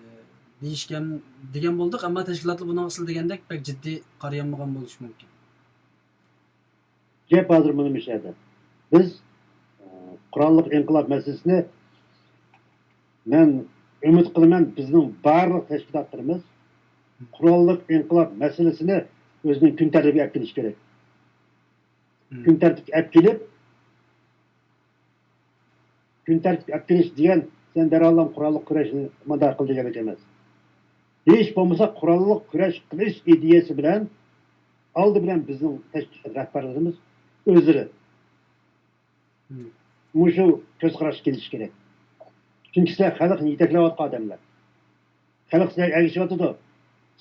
دېيىشكەن، دېگەن بولدۇق، ئەمما تەشكىلاتلار بۇنىڭغا سىز دېگەندەك بەك جىددىي قارىيالمىغان بولۇشى مۇمكىن. گەپ ھازىر مۇنۇ مۇشۇ يەردە. بىز، ئە، قوراللىق ئىنقىلاب مەسىلىسىنى، مەن ئۈمىد قىلىمەن، بىزنىڭ بارلىق تەشكىلاتلىرىمىز قوراللىق ئىنقىلاب مەسىلىسىنى ئۆزىنىڭ كۈن تەرتىپىگە ئەپ كېلىشى كېرەك. كۈن تەرتىپكە ئەپ كېلىپ، كۈن تەرتىپكە ئەپ كېلىش دېگەن، سەن دەرھاللا قوراللىق كۈرەشنى مۇنداق قىل دېگەنلىك ئەمەس. ھېچ بولمىسا قوراللىق كۈرەش قىلىش ئىدىيەسى بىلەن ئالدى بىلەن بىزنىڭ تەشكىلات رەھبەرلىرىمىز ئۆزلىرى مۇشۇ كۆز قاراشقا كېلىشى كېرەك. چۈنكى سىلەر خەلقنى يېتەكلەۋاتقان ئادەملەر. خەلق سىلەرگە ئەگىشىۋاتىدۇ.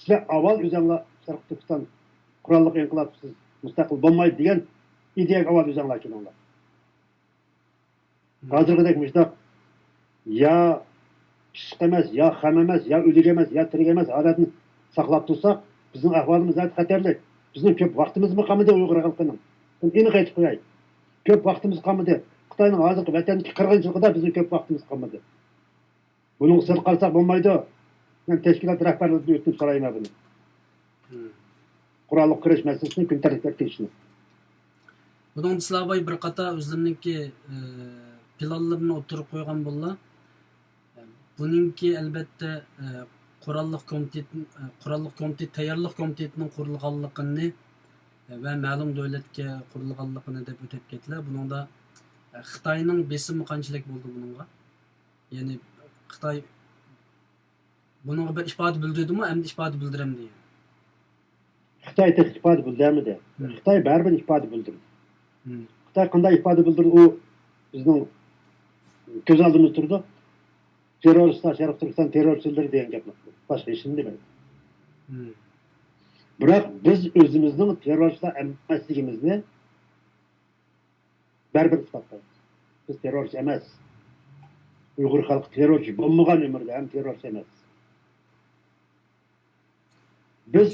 سىلەر ئاۋۋال ئۆزۈڭلار شەرقىي تۈركىستان قوراللىق ئىنقىلابسىز مۇستەقىل بولمايدۇ دېگەن ئىدىيەگە ئاۋۋال ئۆزۈڭلار كېلىڭلار. ھازىرقىدەك مۇشۇنداق يا پىششىق ئەمەس، يا خام ئەمەس، يا ئۆلۈك ئەمەس، يا تىرىك ئەمەس ھالەتنى ساقلاپ تۇرساق، بىزنىڭ ئەھۋالىمىز ناھايىتى خەتەرلىك. بىزنىڭ كۆپ ۋاقتىمىزمۇ قالمىدى ئۇيغۇر خەلقىنىڭ. بۇنى ئېنىق ئېيتىپ قوياي. كۆپ ۋاقتىمىز قالمىدى. خىتاينىڭ ھازىرقى ۋەتەندىكى قىرغىنچىلىقىدا بىزنىڭ كۆپ ۋاقتىمىز قالمىدى. بۇنىڭغا سەل قارىساق بولمايدۇ. مەن تەشكىلات رەھبەرلىرىدىن ئۆتۈنۈپ سورايمەن بۇنى. قوراللىق كۈرەش مەسىلىسىنى كۈن تەرتىپكە كىرىشنى. بۇنىڭدا سىلەر بىر قاتار ئۆزلىرىنىڭكى، ئى، پىلانلىرىنى ئوتتۇرىغا قويغان بوللا. بۇنىڭكى ئەلۋەتتە، ئى، قوراللىق كومىتېت، ئى، قوراللىق كومىتېت، تەييارلىق كومىتېتىنىڭ قۇرۇلغانلىقىنى، ئى، ۋە مەلۇم دۆلەتكە قۇرۇلغانلىقىنى دەپ ئۆتۈپ كەتتىلە. بۇنىڭدا، ئى، خىتاينىڭ بېسىمى قانچىلىك بولدى بۇنىڭغا؟ يەنى خىتاي بۇنىڭغا بىر ئىپادە بىلدۈردىمۇ، ئەمدى ئىپادە بىلدۈرەمدى؟ خىتاي تېخى ئىپادە بىلدۈرمىدى. خىتاي بەرىبىر ئىپادە بىلدۈردى. خىتاي قانداق ئىپادە بىلدۈردى، ئۇ بىزنىڭ كۆز ئالدىمىزدا تۇرىدۇ. تېررورىستلار، شەرقىي تۈركىستان تېررورچىلىرى دېگەن گەپنى. باشقا ھېچنېمە دېمەيدۇ. بىراق بىز ئۆزىمىزنىڭ تېررورىستلار ئەمەسلىكىمىزنى بەرىبىر ئىسپاتلايمىز. بىز تېررورچى ئەمەس. ئۇيغۇر خەلقى تېررورچى بولمىغان ئۆمرىدە ھەم تېررورچى ئەمەس. بىز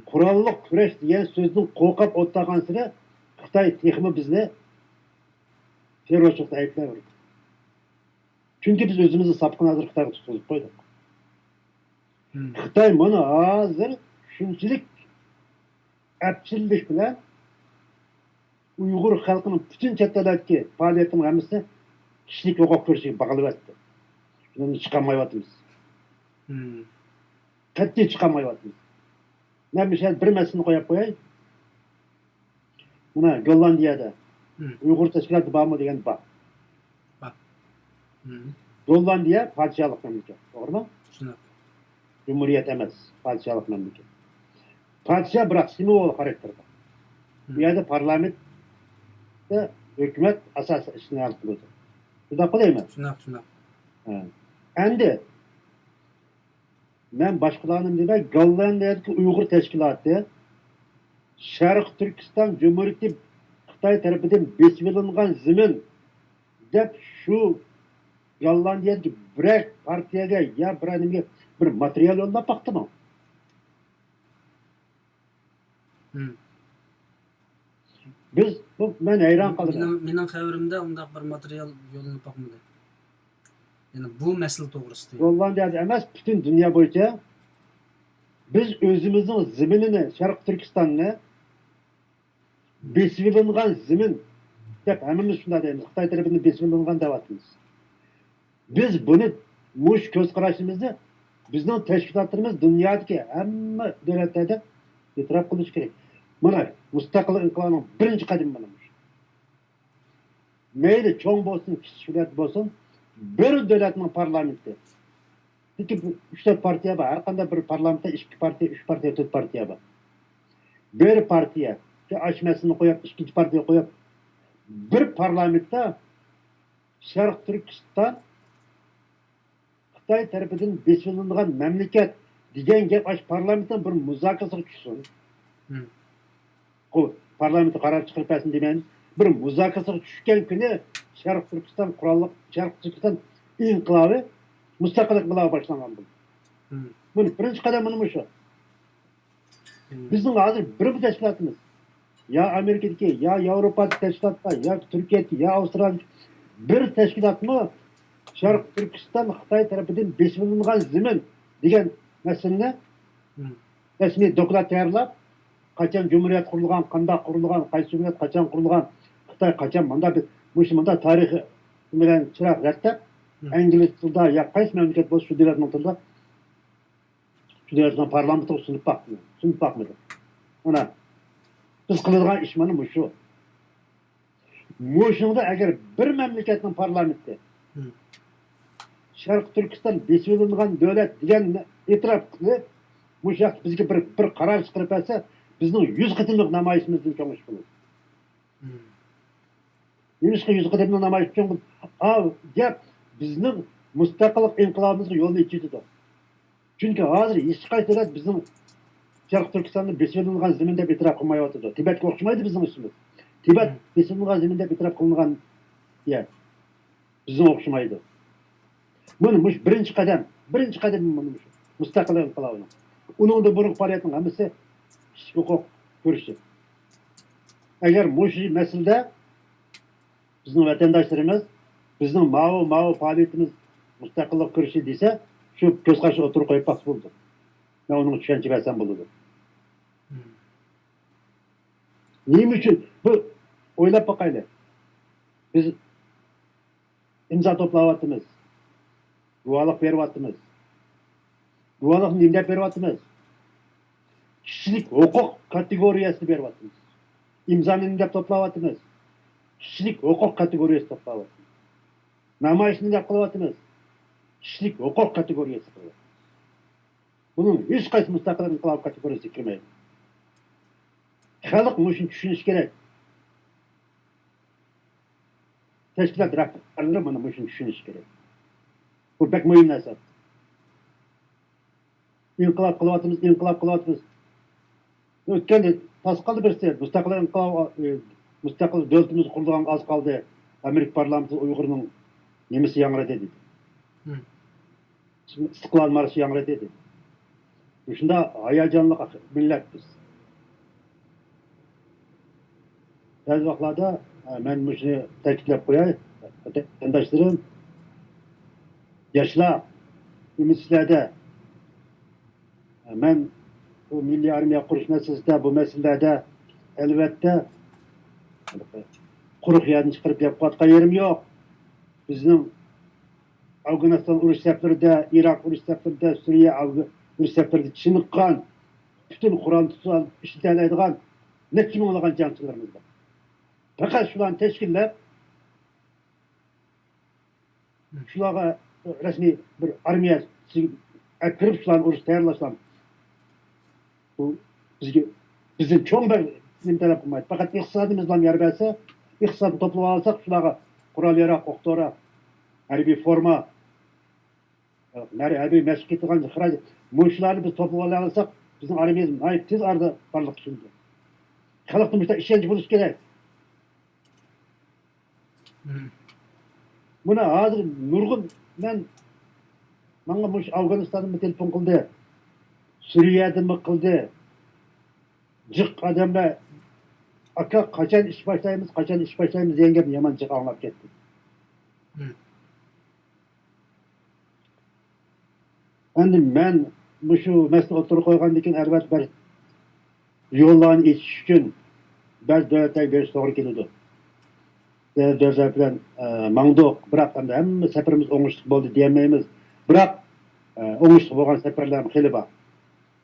قوراللىق كۈرەش دېگەن سۆزدىن قورقۇپ ئولتۇرغانسېرى خىتاي تېخىمۇ بىزنى تېررورچىلىقتا ئەيىبلەۋېرىدۇ. چۈنكى بىز ئۆزىمىزنىڭ ساپىقىنى ھازىر خىتايغا تۇتقۇزۇپ قويدۇق. خىتاي مانا ھازىر شۇنچىلىك ئەپچىللىك بىلەن ئۇيغۇر خەلقىنىڭ پۈتۈن چەت ئەللەردىكى پائالىيەتنىڭ ھەممىسىنى كىشىلىك ھوقۇق كۈرىشىگە باغلىۋەتتى. شۇنىڭدىن چىقالمايۋاتىمىز. قەتئىي چىقالمايۋاتىمىز. مەن مۇشۇ يەردە بىر مەسىلىنى قويۇپ قوياي. مانا گوللاندىيەدە ئۇيغۇر تەشكىلاتى بارمۇ دېگەندە بار. بار. گوللاندىيە پادىشاھلىق مەملىكەت، توغرىمۇ؟ شۇنداق. جۇمھۇرىيەت ئەمەس، پادىشاھلىق مەملىكەت. پادىشاھ بىراق سىمۋول خاراكتېردا. بۇ يەردە پارلامېنت، ھۆكۈمەت ئاساسىي ئىشنى ھەل قىلىدۇ. شۇنداق قىلىمەن. شۇنداق، شۇنداق. ھە. ئەمدى مەن باشقىلارنى دېمەي، گوللاندىيەدىكى ئۇيغۇر تەشكىلاتى شەرقىي تۈركىستان جۇمھۇرىيىتى خىتاي تەرىپىدىن بېسىۋېلىنغان زېمىن دەپ شۇ گوللاندىيەدىكى بىرەر پارتىيەگە يا بىرەر نېمىگە بىر ماتېرىيال يوللاپ باقتىمۇ؟ بىز، بۇ، مەن ھەيران قالىمەن. مېنىڭ، مېنىڭ خەۋىرىمدە ئۇنداق بىر ماتېرىيال يوللىنىپ باقمىدى. يەنى بۇ مەسىلە توغرىسىدا. گوللاندىيەدە ئەمەس، پۈتۈن دۇنيا بويىچە بىز ئۆزىمىزنىڭ زېمىنىنى، شەرقىي تۈركىستاننى بېسىۋېلىنغان زېمىن دەپ ھەممىمىز شۇنداق دەيمىز. خىتاي تەرىپىدىن بېسىۋېلىنغان دەۋاتىمىز. بىز بۇنى، مۇشۇ كۆز قاراشىمىزنى بىزنىڭ تەشكىلاتلىرىمىز دۇنيادىكى ھەممە دۆلەتلەردە ئېتىراپ قىلىشى كېرەك. مانا، مۇستەقىل ئىنقىلابنىڭ بىرىنچى قەدىمى مانا مۇشۇ. مەيلى چوڭ بولسۇن، كىچىك دۆلەت بولسۇن، بىر دۆلەتنىڭ پارلامېنتى. چۈنكى بۇ ئۈچ تۆت پارتىيە بار. ھەر قانداق بىر پارلامېنتتا ئىككى پارتىيە، ئۈچ پارتىيە، تۆت پارتىيە بار. بىر پارتىيە، ئاشۇ مەسىلىنى قويۇپ، ئىككىنچى پارتىيە قويۇپ، بىر پارلامېنتتا شەرقىي تۈركىستان خىتاي تەرىپىدىن بېسىۋېلىنغان مەملىكەت دېگەن گەپ ئاشۇ پارلامېنتنىڭ بىر مۇزاكىرىسىغا چۈشسۇن. قۇ-، پارلامېنت قارار چىقىرىپ بەرسۇن دېمەيمىز. بىر مۇزاكىرىسىغا چۈشكەن كۈنى شەرقىي تۈركىستان قوراللىق، شەرقىي تۈركىستان ئىنقىلابى مۇستەقىللىق ئىنقىلابى باشلانغان بولىدۇ. بۇنى بىرىنچى قەدەم مانا مۇشۇ. بىزنىڭ ھازىر بىرمۇ تەشكىلاتىمىز، يا ئامېرىكىدىكى، يا ياۋروپادىكى تەشكىلاتلار، يا تۈركىيەدىكى، يا ئاۋسترالىيەدىكى بىر تەشكىلاتمۇ شەرقىي تۈركىستان خىتاي تەرىپىدىن بېسىۋېلىنغان زېمىن دېگەن مەسىلىنى رەسمىي دوكلات تەييارلاپ، قاچان جۇمھۇرىيەت قۇرۇلغان، قانداق قۇرۇلغان، قايسى جۇمھۇرىيەت قاچان قۇرۇلغان، خىتاي قاچان مانداق بىر، مۇشۇ مانداق تارىخى بىلەن چىراغ رەتلەپ، ئىنگلىز تىلىدا يا قايسى مەملىكەت بولسا شۇ دۆلەتنىڭ تىلىدا شۇ دۆلەتنىڭ پارلامېنتىغا سۇنۇپ باقمىدى، سۇنۇپ باقمىدى. مانا، بىز قىلىدىغان ئىش مانا مۇشۇ. مۇشۇنىڭدا ئەگەر بىر مەملىكەتنىڭ پارلامېنتى شەرقىي تۈركىستان بېسىۋېلىنغان دۆلەت دېگەننى ئېتىراپ قىلىپ، مۇشۇ ھەقتە بىزگە بىر، بىر قارار چىقىرىپ بەرسە، بىزنىڭ يۈز قېتىملىق نامايىشىمىزدىن چوڭ ئىش بولىدۇ. نېمىشقا يۈز قېتىملىق نامايىش چوڭ بولىدۇ؟ ئاۋۇ گەپ بىزنىڭ مۇستەقىللىق ئىنقىلابىمىزغا يولنى ئېچىۋېتىدۇ. چۈنكى ھازىر ھېچقايسى دۆلەت بىزنىڭ شەرقىي تۈركىستاننى بېسىۋېلىنغان زېمىن دەپ ئېتىراپ قىلمايۋاتىدۇ. تىبەتكە ئوخشىمايدۇ بىزنىڭ ئىشىمىز. تىبەت بېسىلغان زېمىن دەپ ئېتىراپ قىلىنغان يەر. بىزنىڭ ئوخشىمايدۇ. مانا مۇشۇ بىرىنچى قەدەم، بىرىنچى قەدىمى مانا مۇشۇ مۇستەقىللىق ئىنقىلابىنىڭ. ئۇنىڭدىن بۇرۇنقى پائالىيەتنىڭ ھەممىسى كىشىلىك ھوقۇق كۈرىشى. ئەگەر مۇشۇ مەسىلىدە بىزنىڭ ۋەتەنداشلىرىمىز بىزنىڭ ماۋۇ، ماۋۇ پائالىيىتىمىز مۇستەقىللىق كۈرىشى دېسە، شۇ كۆز قارىشىنى ئوتتۇرىغا قويۇپ باقسا بولىدۇ. مەن ئۇنىڭغا چۈشەنچە بەرسەم بولىدۇ. نېمە ئۈچۈن؟ بۇ، ئويلاپ باقايلى. بىز ئىمزا توپلاۋاتىمىز. گۇۋاھلىق بېرىۋاتىمىز. گۇۋاھلىقنى نېمە دەپ بېرىۋاتىمىز؟ كىشىلىك ھوقۇق كاتېگورىيەسىنى بېرىۋاتىمىز. ئىمزانى نېمە دەپ توپلاۋاتىمىز؟ كىشىلىك ھوقۇق كاتېگورىيەسىنى توپلاۋاتىمىز. نامايىشنى نېمە دەپ قىلىۋاتىمىز؟ كىشىلىك ھوقۇق كاتېگورىيەسىدە قىلىۋاتىمىز. بۇنىڭ ھېچقايسى مۇستەقىل ئىنقىلاب كاتېگورىيەسىگە كىرمەيدۇ. خەلق مۇشۇنى چۈشىنىشى كېرەك. تەشكىلات رەھبەرلىرى مانا مۇشۇنى چۈشىنىشى كېرەك. بۇ بەك مۇھىم نەرسە. ئىنقىلاب قىلىۋاتىمىز، ئىنقىلاب قىلىۋاتىمىز. ئۆتكەندە تاس قالدى بىرسى، مۇستەقىل ئىنقىلاب، ئى، مۇستەقىل دۆلىتىمىز قۇرۇلىدىغان ئاز قالدى. ئامېرىكا پارلامېنتى ئۇيغۇرنىڭ نېمىسى ياڭرىدى دېدى. مم. ئىستىقلال مارشى ياڭرىدى دېدى. مۇشۇنداق ھاياجانلىق مىللەت بىز. بەزى ۋاقىتلاردا، ئە، مەن مۇشۇنى تەكىتلەپ قوياي، ۋەتەنداشلىرىم، ياشلار، ئۈمىد سىلەردە. مەن بۇ مىللىي ئارمىيە قۇرۇش مەسىلىسىدە، بۇ مەسىلىلەردە، ئەلۋەتتە، قۇرۇق يەردىن چىقىرىپ يەپ قويۇۋاتقان يېرىم يوق. بىزنىڭ ئافغانىستان ئۇرۇش سەپلىرىدە، ئىراق ئۇرۇش سەپلىرىدە، سۈرىيە ئافغ-، ئۇرۇش سەپلىرىدە چېنىققان، پۈتۈن قورال تۇتۇپ ئىشلىتەلەيدىغان نەچچە مىڭلىغان جەڭچىلىرىمىز بار. پەقەت شۇلارنى تەشكىللەپ، شۇلارغا رەسمىي بىر ئارمىيە ئەكىرىپ، شۇلارنى ئۇرۇش تەييارلاشلار. بۇ بىزگە، بىزدىن چوڭ بىر نېمە تەلەپ قىلمايدۇ. پەقەت ئىقتىسادىمىز بىلەن يار بەرسە، ئىقتىسادنى توپلىۋالساق، شۇلارغا قورال-ياراق، ئوق-دورا، ھەربىي فورما، ھەربىي مەشىق كېتىدىغان خىراج، مۇشۇلارنى بىز توپلىۋالالىساق، بىزنىڭ ئارمىيەمىز ناھايىتى تېز ئارىدا بارلىققا كېلىدۇ. خەلقتە مۇشۇنداق ئىشەنچ بولۇشى كېرەك. مم. مانا ھازىر نۇرغۇن، مەن، ماڭا مۇشۇ ئافغانىستاندىنمۇ تېلېفون قىلدى، سۈرىيەدىنمۇ قىلدى. جىق ئادەملەر، «ئاكا، قاچان ئىش باشلايمىز، قاچان ئىش باشلايمىز؟» دېگەن گەپنى يامان جىق ئاڭلاپ كەتتىم. مم. ئەمدى مەن مۇشۇ مەسىلىنى ئوتتۇرىغا قويغاندىن كېيىن، ئەلۋەتتە، بىر يوللارنى ئېچىش ئۈچۈن بەزى دۆلەتلەرگە بېرىش توغرا كېلىدۇ. بەزى دۆلەتلەر بىلەن، ئە، ماڭدۇق، بىراق ئەمدى ھەممە سەپىرىمىز ئوڭۇشلۇق بولدى دېيەلمەيمىز. بىراق، ئە، ئوڭۇشلۇق بولغان سەپەرلەرمۇ خېلى بار.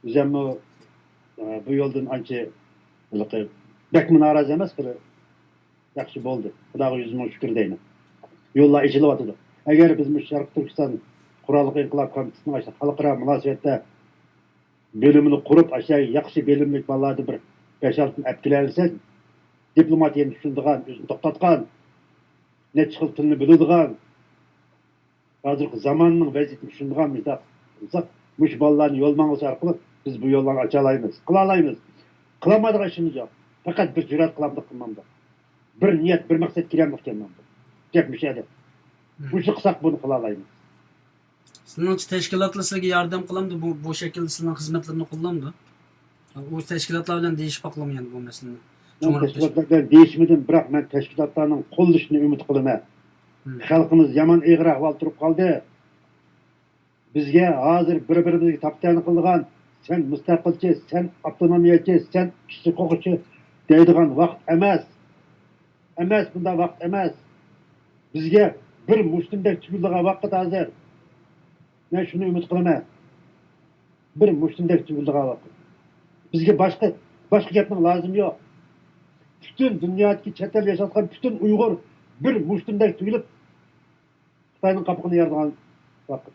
ئۆزۈممۇ، ئە، بۇ يولدىن ئانچە ھېلىقى بەكمۇ نارازى ئەمەس، خېلى ياخشى بولدى. خۇداغا يۈز مىڭ شۈكۈر دەيمەن. يوللار ئېچىلىۋاتىدۇ. ئەگەر بىز مۇشۇ شەرقىي تۈركىستان قوراللىق ئىنقىلاب كومىتېتىنىڭ ئاشۇ خەلقئارا مۇناسىۋەتتە بۆلۈمىنى قۇرۇپ، ئاشۇ ياخشى بىلىملىك بالىلاردىن بىر بەش-ئالتىنى ئەپ كېلەلىسەك، دىپلوماتىيەنى چۈشىنىدىغان، ئۆزىنى توختاتقان، نەچچە خىل تىلنى بىلىدىغان، ھازىرقى زاماننىڭ ۋەزىيىتىنى چۈشىنىدىغان مۇنداق قىلساق، مۇشۇ بالىلارنى يول ماڭغۇسى ئارقىلىق بىز بۇ يوللارنى ئاچالايمىز، قىلالايمىز. قىلالمايدىغان ئىشىمىز يوق. پەقەت بىر جۈرئەت قىلامدۇق، قىلمامدۇق. بىر نىيەت، بىر مەقسەت كېلەمدۇق، كەلمەمدۇق. گەپ مۇشۇ يەردە. مم. مۇشۇ قىلساق بۇنى قىلالايمىز. سىلىڭچە تەشكىلاتلار سىلىگە ياردەم قىلامدۇ؟ بۇ، بۇ شەكىلدە سىلىنىڭ خىزمەتلىرىنى قوللامدۇ؟ ئۇ تەشكىلاتلار بىلەن دېيىشىپ باقلىمۇ يەنە بۇ مەسىلىنى؟ مەن چوڭراق تەشكىلاتلار بىلەن دېيىشمىدىم، بىراق مەن تەشكىلاتلارنىڭ قوللىشىنى ئۈمىد قىلىمەن. مم. خەلقىمىز يامان ئېغىر ئەھۋال تۇرۇپ قالدى. بىزگە ھازىر بىر-بىرىمىزگە تاپا-تەنە قىلىدىغان، «سەن مۇستەقىلچى، سەن ئاپتونومىيەچى، سەن ئىشچى-قوغۇنچى» دەيدىغان ۋاقىت ئەمەس. ئەمەس، بۇنداق ۋاقىت ئەمەس. بىزگە بىر مۇشتۇمدەك تۈگۈلىدىغان ۋاقىت ھازىر. مەن شۇنى ئۈمىد قىلىمەن. بىر مۇشتۇمدەك تۈگۈلىدىغان ۋاقىت. بىزگە باشقا، باشقا گەپنىڭ لازىمى يوق. پۈتۈن دۇنيادىكى چەت ئەلدە ياشاۋاتقان پۈتۈن ئۇيغۇر بىر مۇشتۇمدەك تۈگۈلۈپ، خىتاينىڭ قاپىقىنى يارىدىغان ۋاقىت.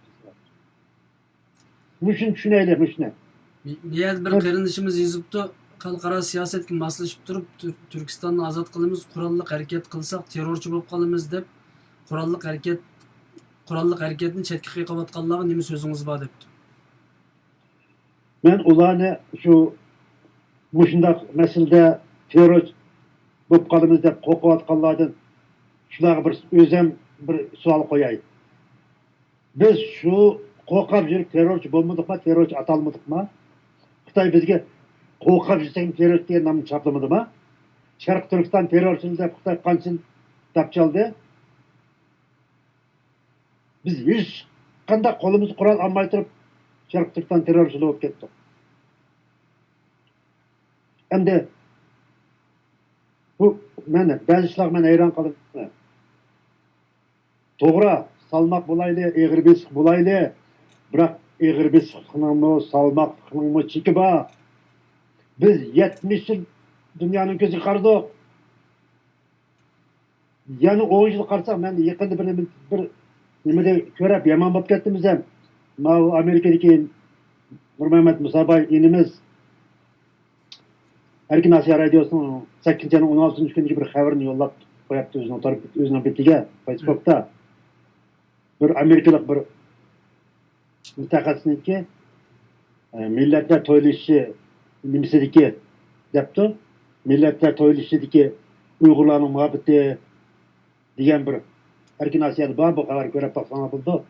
مۇشۇنى چۈشىنەيلى، مۇشۇنى. بۇ يەردە بىر قېرىندىشىمىز يېزىپتۇ، «خەلقئارا سىياسەتكە ماسلىشىپ تۇرۇپ، تۈر-، تۈركىستاننى ئازاد قىلىمىز، قوراللىق ھەرىكەت قىلساق تېررورچى بولۇپ قالىمىز» دەپ، قوراللىق ھەرىكەت، قوراللىق ھەرىكەتنى چەتكە قېقىۋاتقانلارغا نېمە سۆزىڭىز بار دەپتۇ. مەن ئۇلارنى شۇ مۇشۇنداق مەسىلىدە تېررور، بولۇپ قالىمىز دەپ قورقۇۋاتقانلاردىن شۇلارغا بىر ئۆزۈم بىر سوئال قوياي. بىز شۇ قورقۇپ يۈرۈپ تېررورچى بولمىدۇقما، تېررورچى ئاتالمىدۇقما؟ خىتاي بىزگە قورقۇپ يۈرسەكمۇ تېررورچى دېگەن نامنى چاپلىمىدىما؟ شەرقىي تۈركىستان تېررورچىلىرى دەپ خىتاي قانچىنى دەپ چالدى؟ بىز ھېچقانداق قولىمىزدا قورال ئالماي تۇرۇپ، شەرقىي تۈركىستان تېررورچىلىرى بولۇپ كەتتۇق. ئەمدى بۇ، مەن بەزى ئىشلارغا مەن ھەيران قالىمەن. توغرا، سالماق بولايلى، ئېغىر بېسىق بولايلى، بىراق ئېغىر بېسىقلىقنىڭمۇ، سالماقلىقنىڭمۇ چېكى بار. بىز يەتمىش يىل دۇنيانىڭ كۆزىگە قارىدۇق. يەنە ئون يىل قارىساق، مەن يېقىندا بىر نېمە، بىر نېمىدە كۆرۈپ يامان بولۇپ كەتتىم ئۆزۈم. ماۋۇ ئامېرىكىدىكى نۇرمەمەت مۇساباي ئىنىمىز ئەركىن ئاسىيا رادىيوسىنىڭ سەككىزىنچى ئاينىڭ ئون ئالتىنچى كۈنىدىكى بىر خەۋىرىنى يوللاپ قويۇپتۇ ئۆزىنىڭ تور-، ئۆزىنىڭ بېتىگە، فېيسبۇكتا. بىر ئامېرىكىلىق بىر مۇتەخەسسىسنىڭكى، ئە، مىللەتلەر تويلىشىشى نېمىسىدىكى دەپتۇ. مىللەتلەر تويلىشىشىدىكى ئۇيغۇرلارنىڭ مۇھەببىتى دېگەن بىر ئەركىن ئاسىيادا بار، بۇ خەۋەر كۆرۈپ باقساڭلار بولىدۇ.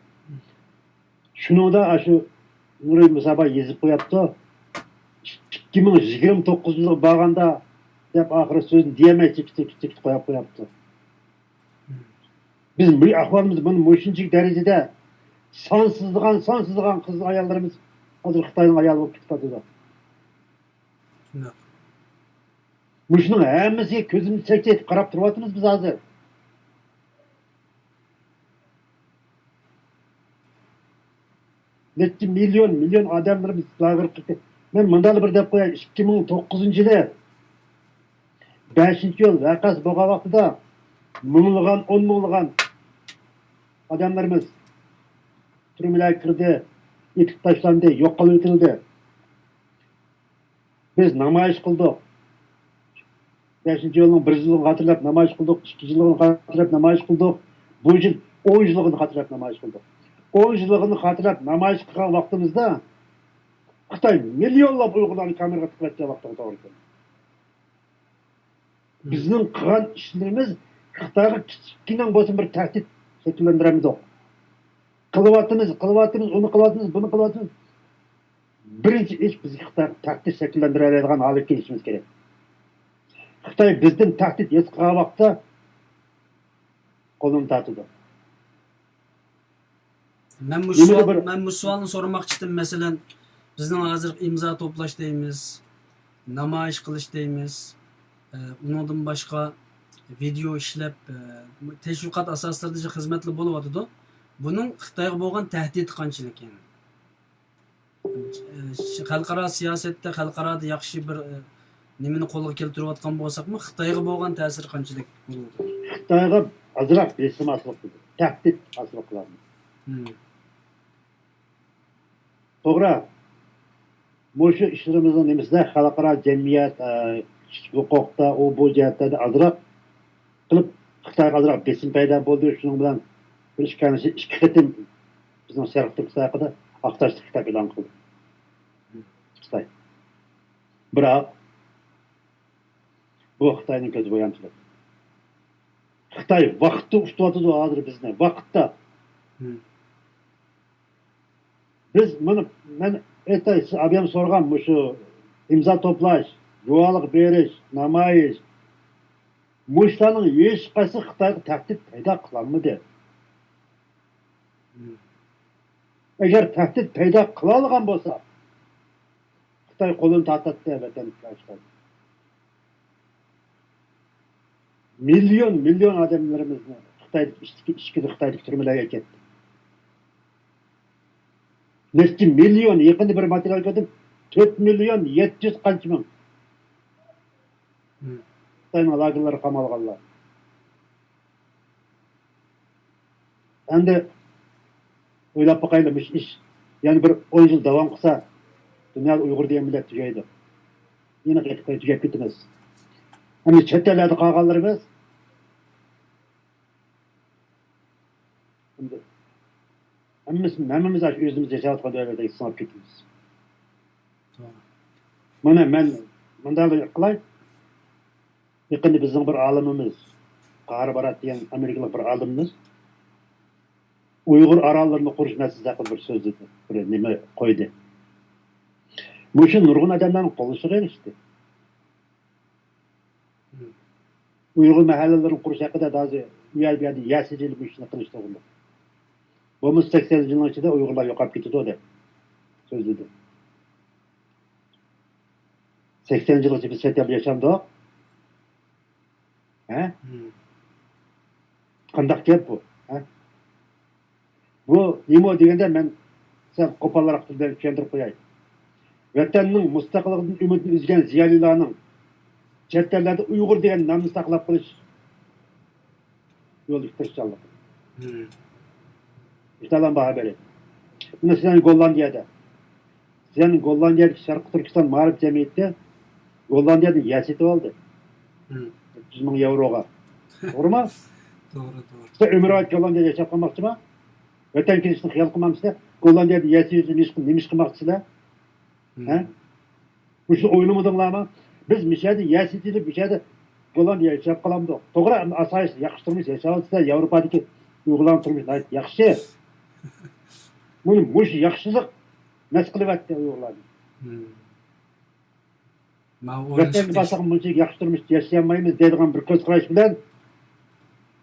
شۇنىڭدا ئاشۇ نۇرى مۇسابا يېزىپ قوياپتۇ. ئىككى مىڭ يىگىرمە توققۇز يىلغا بارغاندا دەپ ئاخىرى سۆزنى دېيەلمەي چېكىت، چېكىت، چېكىت قويۇپ قوياپتۇ. بىز بۇ ئەھۋالىمىز، بۇنى مۇشۇنچىلىك دەرىجىدە سانسىزلىغان، سانسىزلىغان قىز ئاياللىرىمىز ھازىر خىتاينىڭ ئايالى بولۇپ كېتىپ قالىدۇ. شۇنداق. مۇشۇنىڭ ھەممىسىگە كۆزىمىزنى چەكچەيتىپ قاراپ تۇرۇۋاتىمىز بىز ھازىر. نەچچە مىليون، مىليون ئادەملىرىمىز لاگېرغا كىردى. مەن مۇنداقلا بىر دەپ قوياي، ئىككى مىڭ توققۇزىنچى يىلى بەشىنچى ئىيۇل ۋەقەسى بولغان ۋاقتىدا مىڭلىغان، ئون مىڭلىغان ئادەملىرىمىز تۈرمىلەرگە كىردى، ئېتىپ تاشلاندى، يوق قىلىۋېتىلدى. بىز نامايىش قىلدۇق. بەشىنچى ئىيۇلنىڭ بىر يىللىقىنى خاتىرىلەپ نامايىش قىلدۇق، ئىككى يىللىقىنى خاتىرىلەپ نامايىش قىلدۇق. بۇ يىل ئون يىللىقىنى خاتىرىلەپ نامايىش قىلدۇق. ئون يىللىقىنى خاتىرىلەپ نامايىش قىلغان ۋاقتىمىزدا خىتاي مىليونلاپ ئۇيغۇرلارنى كامېرغا تىقىۋەتكەن ۋاقتىغا توغرا كەلدى. بىزنىڭ قىلغان ئىشلىرىمىز خىتايغا كىچىككىنە بولسا بىر تەھدىت شەكىللەندۈرەلمىدۇق. قىلىۋاتىمىز، قىلىۋاتىمىز، ئۇنى قىلىۋاتىمىز، بۇنى قىلىۋاتىمىز. بىرىنچى ئىش، بىز خىتايغا تەھدىت شەكىللەندۈرەلەيدىغان ھالەتكە كېلىشىمىز كېرەك. خىتاي بىزدىن تەھدىت ھېس قىلغان ۋاقىتتا قولىنى تارتىدۇ. مەن مۇشۇ يەنە سوئال، بىر مەن مۇشۇ سوئالنى سورىماقچى ئىدىم. مەسىلەن، بىزنىڭ ھازىر ئىمزا توپلاش دەيمىز، نامايىش قىلىش دەيمىز، ئە، ئۇنىڭدىن باشقا ۋىدېئو ئىشلەپ، ئە، تەشۋىقات ئاساسلىرىدا خىزمەتلەر بولۇۋاتىدۇ. بۇنىڭ خىتايغا بولغان تەھدىتى قانچىلىك يەنى؟ خەلقئارا سىياسەتتە، خەلقئارادا ياخشى بىر، ئە، نېمىنى قولغا كەلتۈرۈۋاتقان بولساقمۇ، خىتايغا بولغان تەسىرى قانچىلىك بولىدۇ؟ خىتايغا ئازراق بېسىم ئاستىلىق قىلدى، تەھدىت ئاستىلىق قىلدى. مم. توغرا. مۇشۇ ئىشلىرىمىزنىڭ نېمىسىدە خەلقئارا جەمئىيەت، ئە، كىشىلىك ھوقۇقتا، ئۇ بۇ جەھەتلەردە ئازراق قىلىپ، خىتايغا ئازراق بېسىم پەيدا بولدى. شۇنىڭ بىلەن بىر ئىككى، ئىككى قېتىم بىزنىڭ شەرقىي تۈركىستان ھەققىدە ئاق تاشلىق كىتاب ئېلان قىلدى خىتاي. بىراق، بۇ خىتاينىڭ كۆزى بويانچىلىقى. خىتاي ۋاقىتتا ئۇتۇۋاتىدۇ ھازىر بىزنى، ۋاقىتتا. مم. بىز مانا، مەن ئېيتاي، سىز ئابىيام سورىغان مۇشۇ ئىمزا توپلاش، جۇۋالىق بېرىش، نامايىش، مۇشۇلارنىڭ ھېچقايسىسى خىتايغا تەھدىت پەيدا قىلالمىدى. مم. ئەگەر تەھدىت پەيدا قىلالىغان بولسا، خىتاي قولىنى تارتاتتى ۋەتەندىكى ئاشۇلارغا. مىليون، مىليون ئادەملىرىمىزنى خىتايدىكى ئىچكى، ئىچكىرى خىتايدىكى تۈرمىلەرگە ئەكەتتى. نەچچە مىليون، يېقىندا بىر ماتېرىيال كۆردۈم، تۆت مىليون يەتتە يۈز قانچە مىڭ مم. خىتاينىڭ لاگېرلىرىغا قامالغانلار. ئەمدى ئويلاپ باقايلى، مۇشۇ ئىش يەنە بىر ئون يىل داۋام قىلسا، دۇنيادا ئۇيغۇر دېگەن مىللەت تۈگەيدۇ. يەنە قېتىپ تۈگەپ كېتىمىز. ئەمدى چەت ئەللەردە قالغانلىرىمىز، ئەمدى ھەممىسى، ھەممىمىز ئاشۇ ئۆزىمىز ياشاۋاتقان دۆلەتلەرگە سىڭىپ كېتىمىز. توغرا. مانا مەن مۇنداق قىلاي. يېقىندا بىزنىڭ بىر ئالىمىمىز، قاھار بارات دېگەن ئامېرىكىلىق بىر ئالىمىمىز ئۇيغۇر ئاراللىرىنى قۇرۇش مەسىلىسى ھەققىدە بىر سۆزلىدى، بىر نېمە قويدى. مۇشۇ نۇرغۇن ئادەملەرنىڭ قوللىشىغا ئېرىشتى. ئۇيغۇر مەھەللىلىرىنى قۇرۇش ھەققىدە ھازىر ئۇ يەر، بۇ يەردە يەسى ئېلىپ مۇشۇنى قىلىش توغرىلىق. بولمىسا سەكسەنىنچى يىلنىڭ ئىچىدە ئۇيغۇرلار يوقاپ كېتىدۇ دەپ سۆزلىدى. سەكسەنىنچى يىلغىچە بىز چەت ئەلدە ياشامدۇق. ھە؟ قانداق گەپ بۇ؟ ھە؟ بۇ نېمە دېگەندە، مەن سەل قوپالراق تىل بىلەن چۈشەندۈرۈپ قوياي. ۋەتەننىڭ مۇستەقىللىقىدىن ئۈمىدىنى ئۈزگەن زىيالىيلارنىڭ چەت ئەللەردە ئۇيغۇر دېگەن نامنى ساقلاپ قېلىش يولىدىكى تىرىشچانلىقى. مم. مىسالەن باھا بېرەي. مانا سىلەرنىڭ گوللاندىيەدە. سىلەرنىڭ گوللاندىيەدىكى شەرقىي تۈركىستان مائارىپ جەمئىيىتى گوللاندىيەدىن يەر سېتىۋالدى. مم. ئۈچ يۈز مىڭ ياۋروغا. توغرىمۇ؟ توغرا، توغرا. سىلەر ئۆمۈرۋايەت گوللاندىيەدە ياشاپ قالماقچىما؟ ۋەتەنگە كېلىشنى خىيال قىلمامسىلەر؟ گوللاندىيەدىن يەر سېتىۋېلىپ نېمە ئىش، نېمە ئىش قىلماقچىسىلەر؟ ھە؟ مۇشۇنى ئويلىمىدىڭلارمۇ؟ بىز مۇشۇ يەردە يەر سېتىۋېلىپ، مۇشۇ يەردە گوللاندىيەدە ياشاپ قالامدۇق. توغرا، ئەمدى ئاسايىش، ياخشى تۇرمۇش ياشاۋاتىسىلەر. ياۋروپادىكى ئۇيغۇرلارنىڭ تۇرمۇشى ناھايىتى ياخشى. مۇنى، مۇشۇ ياخشىلىق مەس قىلىۋەتتى ئۇيغۇرلارنى. ماۋۇ ۋەتەنگە بارساق مۇنچە ياخشى تۇرمۇشتا ياشىيالمايمىز دەيدىغان بىر كۆز قاراش بىلەن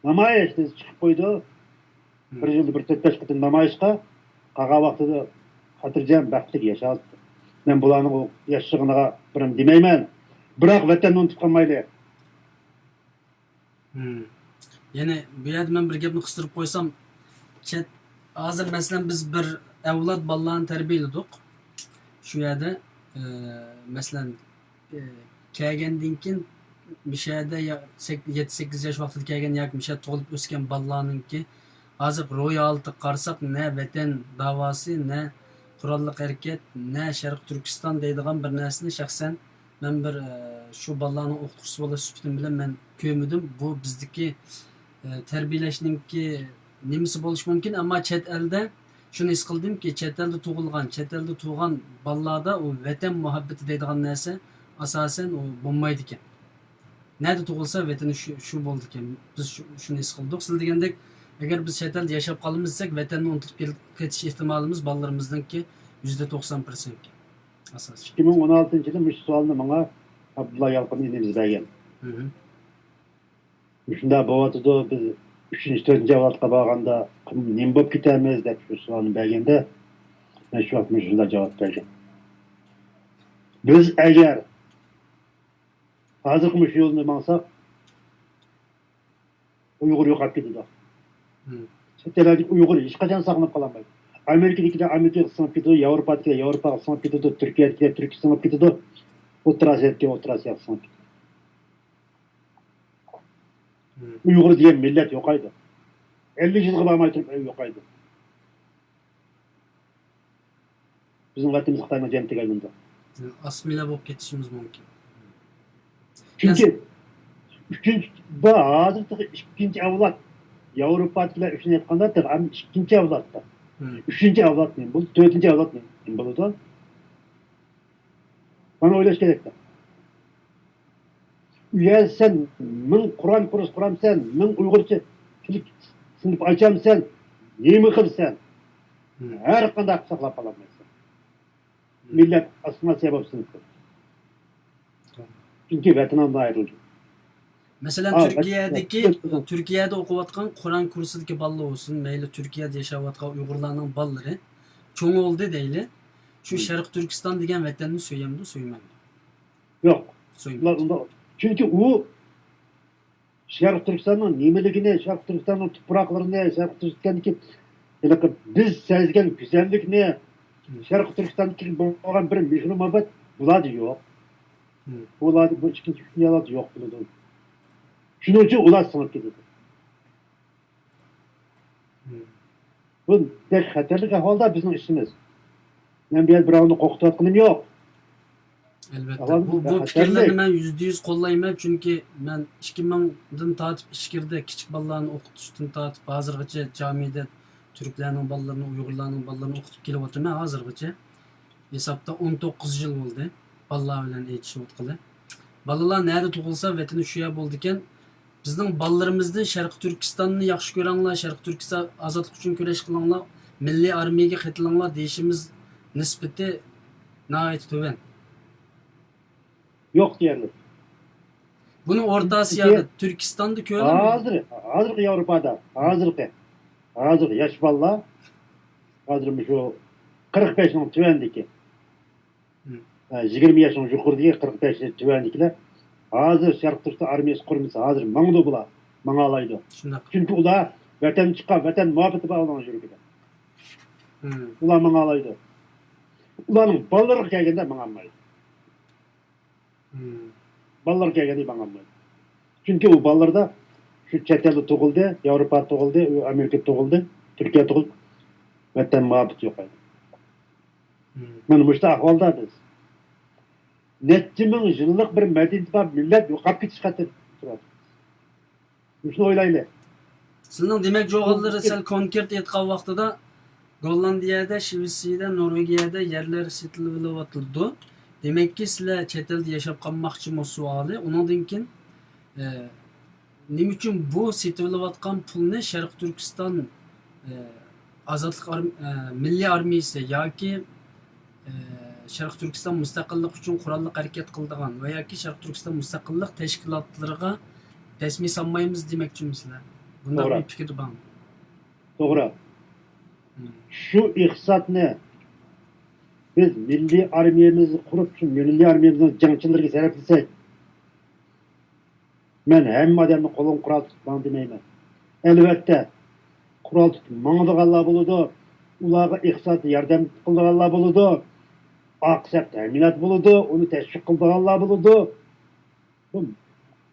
نامايىش دېسە چىقىپ قويىدۇ. بىر يىلدا بىر تۆت بەش قېتىم نامايىشقا، قالغان ۋاقتىدا خاتىرجەم، بەختلىك ياشاۋاتىدۇ. مەن بۇلارنىڭ ئۇ ياشىغىنىغا بىر نېمە دېمەيمەن. بىراق ۋەتەننى ئۇنتۇپ قالمايلى. مم. يەنى بۇ يەردە مەن بىر گەپنى قىستۇرۇپ قويسام، چەت، ھازىر مەسىلەن بىز بىر ئەۋلاد بالىلارنى تەربىيەلىدۇق. شۇ يەردە، ئە، مەسىلەن، ئە، كەلگەندىن كېيىن مۇشۇ يەردە يا-، سەك-، يەتتە سەككىز ياش ۋاقتىدا كەلگەن ياكى مۇشۇ يەردە تۇغۇلۇپ ئۆسكەن بالىلارنىڭكى ھازىرقى روھىي ھالىتىگە قارىساق، نە ۋەتەن داۋاسى، نە قوراللىق ھەرىكەت، نە شەرقىي تۈركىستان دەيدىغان بىر نەرسىنى شەخسەن مەن بىر، ئە، شۇ بالىلارنىڭ ئوقۇتقۇچىسى بولۇش سۈپىتىم بىلەن مەن كۆرمىدىم. بۇ بىزدىكى، ئە، تەربىيەلەشنىڭكى نېمىسى بولۇشى مۇمكىن، ئەمما چەت ئەلدە شۇنى ھېس قىلدىمكى، چەت ئەلدە تۇغۇلغان، چەت ئەلدە تۇغغان بالىلاردا ئۇ ۋەتەن مۇھەببىتى دەيدىغان نەرسە ئاساسەن ئۇ بولمايدىكەن. نەدە تۇغۇلسا ۋەتىنى شۇ، شۇ بولىدىكەن. بىز شۇ، شۇنى ھېس قىلدۇق. سىز دېگەندەك، ئەگەر بىز چەت ئەلدە ياشاپ قالىمىز دېسەك، ۋەتەننى ئۇنتۇلۇپ كېل-، كېتىش ئېھتىمالىمىز بالىلىرىمىزنىڭكى يۈزدە توقسان پىرسەنتكەن. ئاساسىي. ئىككى مىڭ ئون ئالتىنچى يىلى مۇشۇ سوئالنى ماڭا ئابدۇللا يالقۇن ئىنىمىز بەرگەن. مۇشۇنداق بولۇۋاتىدۇ، بىز ئۈچىنچى، تۆتىنچى ئاۋلادقا بارغاندا نېمە بولۇپ كېتەرمىز دەپ شۇ سوئالنى بەرگەندە، مەن شۇ ۋاقىت مۇشۇنداق جاۋاب بەرگەن. بىز ئەگەر ھازىرقى مۇشۇ يولنى ماڭساق، ئۇيغۇر يوقاپ كېتىدۇ. چەت ئەللەردىكى ئۇيغۇر ھېچقاچان ساقلىنىپ قالالمايدۇ. ئامېرىكىدىكىلەر ئامېرىكىغا سىڭىپ كېتىدۇ، ياۋروپادىكىلەر ياۋروپاغا سىڭىپ كېتىدۇ، تۈركىيەدىكىلەر تۈركىيەگە سىڭىپ كېتىدۇ، ئوتتۇرا ئاسىيادىكىلەر ئوتتۇرا ئاسىياغا سىڭىپ كېتىدۇ. ئۇيغۇر دېگەن مىللەت يوقايدۇ. ئەللىك يىلغا بارماي تۇرۇپ يوقايدۇ. بىزنىڭ ۋەتىنىمىز خىتاينىڭ جەننىتىگە ئايلىنىدۇ. ئاسسىمىليە بولۇپ كېتىشىمىز مۇمكىن. چۈنكى ئۈچىنچى، بۇ ھازىر تېخى ئىككىنچى ئەۋلاد. ياۋروپادىكىلەر ئۈچۈن ئېيتقاندا، تېخى ئەمدى ئىككىنچى ئەۋلادتا. ئۈچىنچى ئەۋلاد نېمە بولىدۇ؟ تۆتىنچى ئەۋلاد نېمە بولىدۇ؟ مانا ئويلاش كېرەكتە. ئۇ يەردە سەن مىڭ قۇرئان كۇرسى قۇرامسەن، مىڭ ئۇيغۇرچە تىل سىنىپ ئاچامسەن، نېمە قىلىسەن؟ ھەر قانداق ساقلاپ قالالمايسەن. مىللەت ئاسسىمىلياتسىيە بولۇپ سىنىپ قالىدۇ. چۈنكى ۋەتىنىڭدىن ئايرىلدى. مەسىلەن، ھا، تۈركىيەدىكى، ۋەتىنىڭ تۈركىيەدە ئوقۇۋاتقان قۇرئان كۇرسىدىكى بالىلار بولسۇن، مەيلى تۈركىيەدە ياشاۋاتقان ئۇيغۇرلارنىڭ بالىلىرى چوڭ بولدى دەيلى. شۇ شەرقىي تۈركىستان دېگەن ۋەتەننى سۆيەمدۇ، سۆيمەمدۇ؟ يوق. سۆيمەيدۇ. ئۇلار ئۇنداق، چۈنكى ئۇ شەرقىي تۈركىستاننىڭ نېمىلىكىنى، شەرقىي تۈركىستاننىڭ تۇپراقلىرىنى، شەرقىي تۈركىستاندىكى ھېلىقى بىز سەزگەن گۈزەللىكنى، شەرقىي تۈركىستاندىكى بولغان بىر مېھرۇ مۇھەببەت بۇلاردا يوق. بۇلاردا، بۇ ئىككىنچى، ئۈچىنچى ئەۋلاد يوق بولىدۇ. شۇنىڭ ئۈچۈن ئۇلار سىڭىپ كېتىدۇ. بۇ بەك خەتەرلىك ئەھۋالدا بىزنىڭ ئىشىمىز. مەن بۇ يەردە بىراۋنى قورقۇتۇۋاتقىنىم يوق. ئەلۋەتتە، بۇ، بۇ پىكىرلەرنى مەن يۈزدە يۈز قوللايمەن، چۈنكى مەن ئىككى مىڭدىن تارتىپ ئىچكىرىدە كىچىك بالىلارنى ئوقۇتۇشتىن تارتىپ ھازىرغىچە جامىدە تۈركلەرنىڭ بالىلىرىنى، ئۇيغۇرلارنىڭ بالىلىرىنى ئوقۇتۇپ كېلىۋاتىمەن ھازىرغىچە. ھېسابتا ئون توققۇز يىل بولدى بالىلار بىلەن ئېچىشىۋاتقىلى. بالىلار نەدە تۇغۇلسا، ۋەتىنى شۇ يەر بولىدىكەن. بىزنىڭ بالىلىرىمىزدىن شەرقىي تۈركىستاننى ياخشى كۆرۈڭلار، شەرقىي تۈركىستان ئازادلىق ئۈچۈن كۈرەش قىلىڭلار، مىللىي ئارمىيەگە قېتىلىڭلار دېيىشىمىز نىسبىتى ناھايىتى تۆۋەن. يوق دېيەرلىك. بۇنى ئورتا ئاسىيادا، تۈركىستاندا كۆرۈنمىدى. ھازىر، ھازىرقى ياۋروپادا، ھازىرقى، ھازىرقى ياش بالىلار، ھازىر مۇشۇ قىرىق بەشنىڭ تۆۋەندىكى، ھە، يىگىرمە ياشنىڭ يۇقىرىدىكى، قىرىق بەش تۆۋەندىكىلەر ھازىر شەرقىي تۈركىستان ئارمىيەسى قۇرمىسا، ھازىر ماڭىدۇ بۇلار، ماڭالايدۇ. شۇنداق. چۈنكى ئۇلار ۋەتەن چىققان، ۋەتەن مۇھەببىتى بار ئۇلارنىڭ يۈرىكىدە. ئۇلار ماڭالايدۇ. ئۇلارنىڭ بالىلىرىغا كەلگەندە ماڭالمايدۇ. بالىلار كەلگەندە ماڭالمايدۇ. چۈنكى ئۇ بالىلىرىدا شۇ چەت ئەلدە تۇغۇلدى، ياۋروپادا تۇغۇلدى، ئۇ ئامېرىكىدا تۇغۇلدى، تۈركىيەدە تۇغۇلدى. ۋەتەن مۇھەببىتى يوق ئىدى. مانا مۇشۇ ئەھۋالدا بىز نەچچە مىڭ يىللىق بىر مەدەنىيىتى بار مىللەت يوقاپ كېتىش خەتىرىدە تۇراتتۇق. مۇشۇنى ئويلايلى. سىلىنىڭ دېمەكچى بولغانلىرى سەل كونكرېت ئېيتقان ۋاقتىدا، گوللاندىيەدە، شىۋېتسىيەدە، نورۋېگىيەدە يەرلەر سېتىلىۋېلىۋاتىدۇ. دېمەككى، سىلەر چەت ئەلدە ياشاپ قالماقچىمۇ سوئالى. ئۇنىڭدىن كېيىن، ئە، نېمە ئۈچۈن بۇ سېتىۋېلىۋاتقان پۇلنى شەرقىي تۈركىستان، ئە، ئازادلىق ئارم-، ئە، مىللىي ئارمىيىسى ياكى ئى، شەرقىي تۈركىستان مۇستەقىللىق ئۈچۈن قوراللىق ھەرىكەت قىلىدىغان ۋە ياكى شەرقىي تۈركىستان مۇستەقىللىق تەشكىلاتلىرىغا رەسمىي سالمايمىز دېمەكچىمىسىلەر؟ بۇنداق توغرا. بىر پىكىر بارمۇ؟ توغرا. مم. شۇ ئىقتىسادنى بىز مىللىي ئارمىيەمىزنى قۇرۇپ، شۇ مىللىي ئارمىيەمىزنىڭ جەڭچىلىرىگە سەرپلىسەك، مەن ھەممە ئادەمنى قولىغا قورال تۇتۇپ ماڭ دېمەيمەن. ئەلۋەتتە، قورال تۇتۇپ ماڭىدىغانلار بولىدۇ، ئۇلارغا ئىقتىسادىي ياردەم قىلىدىغانلار بولىدۇ، ئاق سەپ تەمىنات بولىدۇ، ئۇنى تەشۋىق قىلىدىغانلار بولىدۇ. بۇ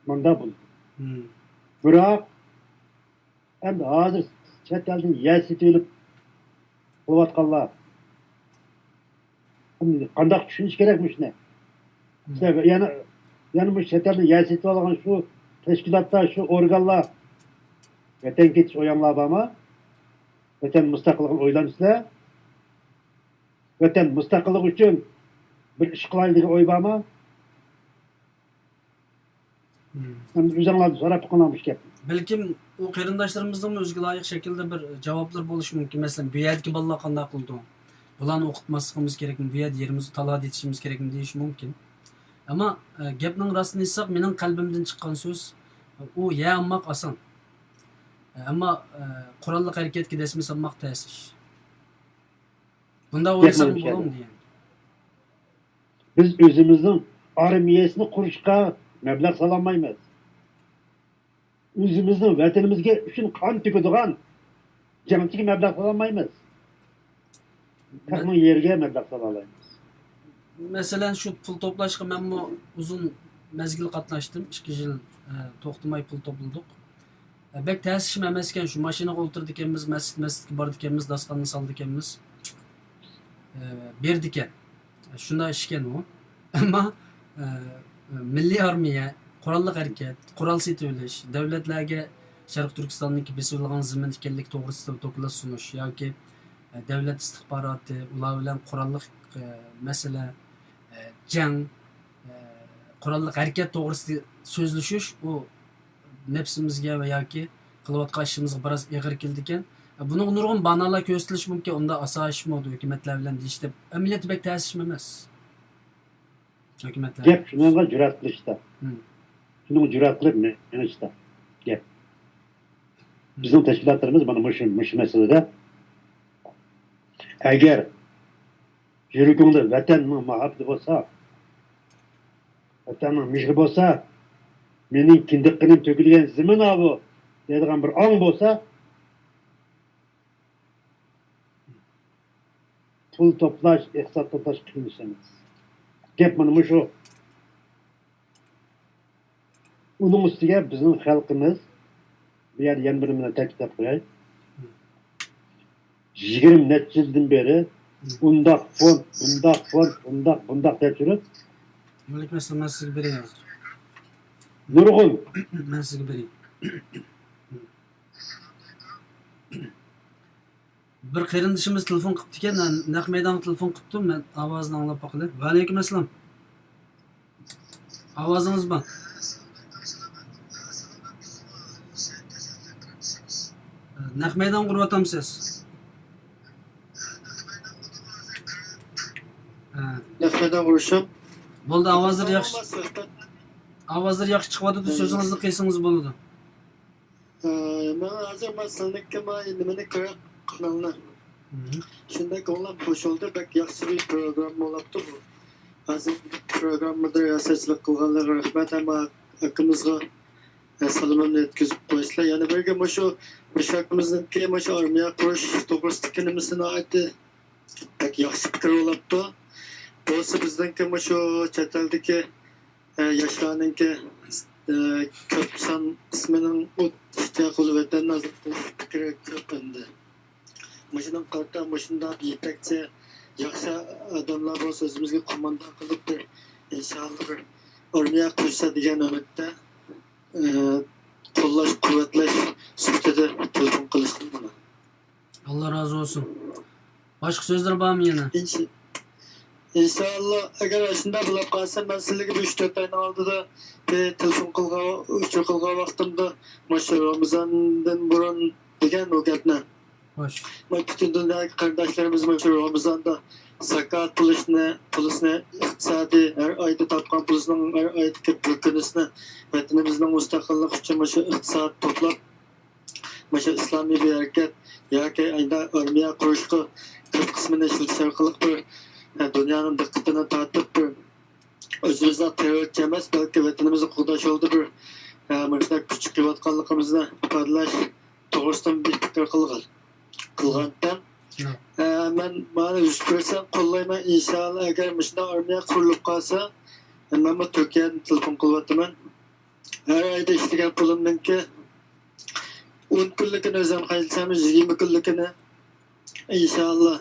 مۇنداق بولىدۇ. مم. بىراق، ئەمدى ھازىر چەت ئەلدىن يەر سېتىۋېلىپ قىلىۋاتقانلار، قانداق چۈشىنىش كېرەك مۇشۇنى؟ مم. سىلەر يەنە، يەنە مۇشۇ چەت ئەلدىن يەر سېتىۋالغان شۇ تەشكىلاتلار، شۇ ئورگانلار ۋەتەنگە كېتىش ئويۇڭلار بارمۇ؟ ۋەتەن مۇستەقىللىقىنى ئويلامسىلەر؟ ۋەتەن مۇستەقىللىقى ئۈچۈن بىر ئىش قىلايلى دېگەن ئوي بارمۇ؟ مم. ئەمدى ئۆزۈڭلاردىن سوراپ بېقىڭلار مۇشۇ گەپنى. بەلكىم ئۇ قېرىنداشلىرىمىزنىڭمۇ ئۆزىگە لايىق شەكىلدە بىر جاۋابلىرى بولۇشى مۇمكىن. مەسىلەن، بۇ يەردىكى بالىلار قانداق قىلىدۇ؟ بۇلارنى ئوقۇتماسلىقىمىز كېرەكمۇ؟ بۇ يەردە يېرىمىزنى تالادا ئېتىشىمىز كېرەكمۇ دېيىشى مۇمكىن. ئەمما، ئە، گەپنىڭ راستىنى ئېيتساق، مېنىڭ قەلبىمدىن چىققان سۆز، ئۇ يەر ئالماق ئاسان. ئەمما، ئە، قوراللىق ھەرىكەتكە دەسمە سالماق تەس ئىش. بۇنداق ئويلىساقمۇ بولامدۇ يەنە؟ بىز ئۆزىمىزنىڭ ئارمىيەسىنى قۇرۇشقا مەبلەغ سالالمايمىز. ئۆزىمىزنىڭ ۋەتىنىمىزگە ئۈچۈن قان تۆكىدىغان جەڭچىگە مەبلەغ سالالمايمىز. تېخىنىڭ يېرىگە مەبلەغ سالالايمىز. مەسىلەن، شۇ پۇل توپلاشقا مەنمۇ ئۇزۇن مەزگىل قاتناشتىم. ئىككى يىل، ئە، توختىماي پۇل توپلىدۇق. ئە، بەك تەس ئىشمۇ ئەمەسكەن، شۇ ماشىنىغا ئولتۇرىدىكەنمىز، مەسچىت، مەسچىتكە بارىدىكەنمىز، داستىخاننى سالىدىكەنمىز. ئە، بېرىدىكەن. شۇنداق ئىشكەن ئۇ. ئەمما، ئە، مىللىي ئارمىيە، قوراللىق ھەرىكەت، قورال سېتىۋېلىش، دۆلەتلەرگە شەرقىي تۈركىستاننىڭكى بېسىۋېلىنغان زېمىن ئىكەنلىكى توغرىسىدا دوكلات سۇنۇش ياكى، ئە، دۆلەت ئىستىخباراتى، ئۇلار بىلەن قوراللىق، ئە، مەسىلە، ئە، جەڭ، ئە، قوراللىق ھەرىكەت توغرىسىدا سۆزلىشىش، ئۇ نەپسىمىزگە ۋە ياكى قىلىۋاتقان ئىشىمىزغا بىراز ئېغىر كېلىدىكەن. بۇنىڭغا نۇرغۇن باھانىلەر كۆرسىتىلىشى مۇمكىن، ئۇنداق ئاساسىيمۇ ھۆكۈمەتلەر بىلەن دېيىش دەپ، ئەمەلىيەتتە بەك تەس ئىشمۇ ئەمەس. ھۆكۈمەتلەر. گەپ شۇنىڭغا جۈرئەت قىلىشتا. مم. شۇنىڭغا جۈرئەت قىلىپ مېڭىشتا گەپ. مم. بىزنىڭ تەشكىلاتلىرىمىز مانا مۇشۇ، مۇشۇ مەسىلىدە، ئەگەر يۈرىكىڭدە ۋەتەننىڭ مۇھەببىتى بولسا، ۋەتەننىڭ مېھرى بولسا، مېنىڭ كىندىك قېنىم تۆكۈلگەن زېمىن ئاۋۇ دەيدىغان بىر ئاڭ بولسا، پۇل توپلاش، ئىقتىساد توپلاش قىيىن ئىش ئەمەس. گەپ مانا مۇشۇ. ئۇنىڭ ئۈستىگە بىزنىڭ خەلقىمىز، بۇ يەردە يەنە بىر نېمىنى تەكىتلەپ قوياي. يىگىرمە نەچچە يىلدىن بېرى ئۇنداق فوند، بۇنداق فوند، ئۇنداق، بۇنداق دەپ يۈرۈپ، مەلىك مەسلىم، مەن سىزگە بېرەي ھازىر. نۇرغۇن. مەن سىزگە بېرەي. بىر قېرىندىشىمىز تېلېفون قىپتىكەن، نەق مەيدانغا تېلېفون قىپتۇ، مەن ئاۋازىنى ئاڭلاپ باقىلى. ۋەئەلەيكۇم ئەسسالام. ئاۋازىڭىز بار. نەق مەيدان قۇرۇۋاتامسىز؟ ھە. نەق مەيدان قۇرۇشۇم. بولدى، ئاۋازلىرى ياخشى. ئاۋازلىرى ياخشى چىقىۋاتىدۇ، سۆزىڭىزنى قىلسىڭىز بولىدۇ. ئە، مانا ھازىر مەن سىلىنىڭكى ما نېمىنى كۆرۈپ قانالنى. مم. شۇنداق كۆڭلۈم خۇش بولدى، بەك ياخشى بىر پروگرامما بولاپتۇ بۇ. ھازىر پروگراممىدا رىياسەتچىلىك قىلغانلارغا رەھمەت، ھەممە ئاكىمىزغا، ئە، سالىمىمنى يەتكۈزۈپ قويۇشلا. يەنە بىرگە مۇشۇ، مۇشۇ ئاكىمىزنىڭكى مۇشۇ ئارمىيە قۇرۇش توغرىسىدىكى نېمىسى ناھايىتى بەك ياخشى پىكىر بولاپتۇ. بولسا بىزنىڭكى مۇشۇ چەت ئەلدىكى، ئە، ياشلارنىڭكى، ئە، كۆپ سان قىسمىنىڭ ئۇ ئىختىيار قىلىپ ۋەتەننى ئازاد قىلىش پىكرى كۆپ ئەمدى. مۇشۇنىڭغا قارىتا مۇشۇنداق يېتەكچى، ياخشى ئادەملەر بولسا ئۆزىمىزگە قوماندان قىلىپ بىر، ئىنشائاللا، بىر ئارمىيە قۇرسا دېگەن ئۈمىدتە، ئە، قوللاش، قۇۋۋەتلەش سۈپىتىدە تېلېفون قىلىشتىن مانا. ئاللا رازى بولسۇن. باشقا سۆزلەر بارمۇ يەنە؟ ئىنشا-، ئىنشائاللا، ئەگەر ئاشۇنداق بولۇپ قالسا، مەن سىلەرگە بىر ئۈچ تۆت ئاينىڭ ئالدىدا بىر تېلېفون قىلغان، ئۇچۇر قىلغان ۋاقتىمدا، مۇشۇ رامىزاندىن بۇرۇن دېگەن ئۇ گەپنى. خوش. مانا پۈتۈن دۇنيادىكى قېرىنداشلىرىمىز مۇشۇ رامىزاندا زاكات پۇلىسىنى، پۇلىسىنى ئىقتىسادىي، ھەر ئايدا تاپقان پۇلىسىنىڭ ھەر ئايدىكى بىر كۈنىسىنى ۋەتىنىمىزنىڭ مۇستەقىللىقى ئۈچۈن مۇشۇ ئىقتىساد توپلاپ، مۇشۇ ئىسلامىي بىر ھەرىكەت ياكى ئەينى ئارمىيە قۇرۇشقا كۆپ قىسمىنى ئىشلىتىش ئارقىلىق بىر، ھە، دۇنيانىڭ دىققىتىنى تارتىپ، بىر ئۆزىمىزنىڭ تېررورچى ئەمەس، بەلكى ۋەتىنىمىزنى قوغداش يولىدا بىر، ھە، مۇشۇنداق كۈچ قىلىۋاتقانلىقىمىزنى ئىپادىلەش توغرىسىدا بىر پىكىر قىلغان، قىلغانتىم. ھە. ھە، مەن مانا يۈز پىرسەنت قوللايمەن، ئىنشائاللا، ئەگەر مۇشۇنداق ئارمىيە قۇرۇلۇپ قالسا، مەنمۇ تۈركىيەدىن تېلېفون قىلىۋاتىمەن. ھەر ئايدا ئىشلىگەن پۇلۇمنىڭكى ئون كۈنلۈكىنى ئۆزۈم خەجلىسەم، يىگىرمە كۈنلۈكىنى، ئىنشائاللا،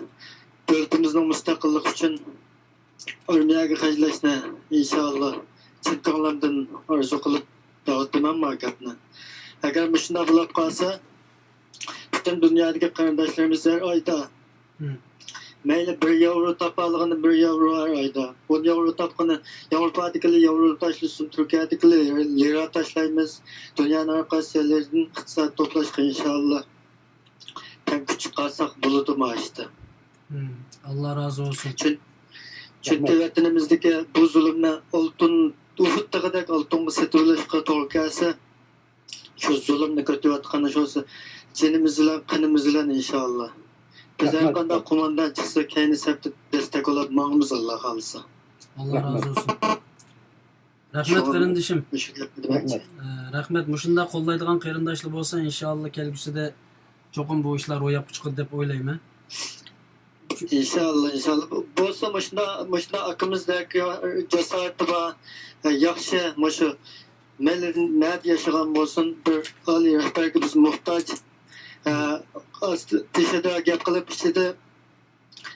دۆلىتىمىزنىڭ مۇستەقىللىقى ئۈچۈن ئارمىيەگە خەجلەشنى، ئىنشائاللا، چىن كۆڭلۈمدىن ئارزۇ قىلىپ دەۋاتىمەن ما گەپنى. ئەگەر مۇشۇنداق بولۇپ قالسا، پۈتۈن دۇنيادىكى قېرىنداشلىرىمىز ھەر ئايدا، مم، مەيلى بىر ياۋرو تاپالىغىنى بىر ياۋرو ھەر ئايدا، ئون ياۋرو تاپقىنى، ياۋروپادىكى ياۋرو تاشلىسۇن، تۈركىيەدىكى لىرا تاشلايمىز. دۇنيانىڭ ھەر قايسى يەرلىرىدىن ئىقتىساد توپلاشقا، ئىنشائاللا، تەڭ كۈچ چىقارساق بولىدۇ ما ئىشتا. مم، ئاللا رازى بولسۇن. چۈن-، چۈنكى ۋەتىنىمىزدىكى بۇ زۇلۇمنى ئالتۇن، ئۇھۇد تېغىدەك ئالتۇنغا سېتىۋېلىشقا توغرا كەلسە، شۇ زۇلۇمنى كۆتۈرۈۋاتقان شۇ جېنىمىز بىلەن، قېنىمىز بىلەن، ئىنشائاللا. بىز ھەر قانداق قوماندان چىقسا، كەينى سەپتە دەستەك بولۇپ ماڭىمىز، ئاللا خالىسا. ئاللا رازى بولسۇن. رەھمەت، قېرىندىشىم. مۇشۇ گەپنى دېمەكچى. ئە، رەھمەت. مۇشۇنداق قوللايدىغان قېرىنداشلار بولسا، ئىنشائاللا، كەلگۈسىدە چوقۇم بۇ ئىشلار روياپقا چىقىدۇ دەپ ئويلايمەن. ئىنشائاللا، ئىنشائاللا. بولسا مۇشۇنداق، مۇشۇنداق ئاكىمىزدەك جاسارىتى بار، ياخشى، مۇشۇ مەيلى نەدە ياشىغان بولسۇن، بىر ئالىي رەھبەرگە بىز موھتاج. ئە، ئاست-، تېشىدا گەپ قىلىپ، ئىچىدە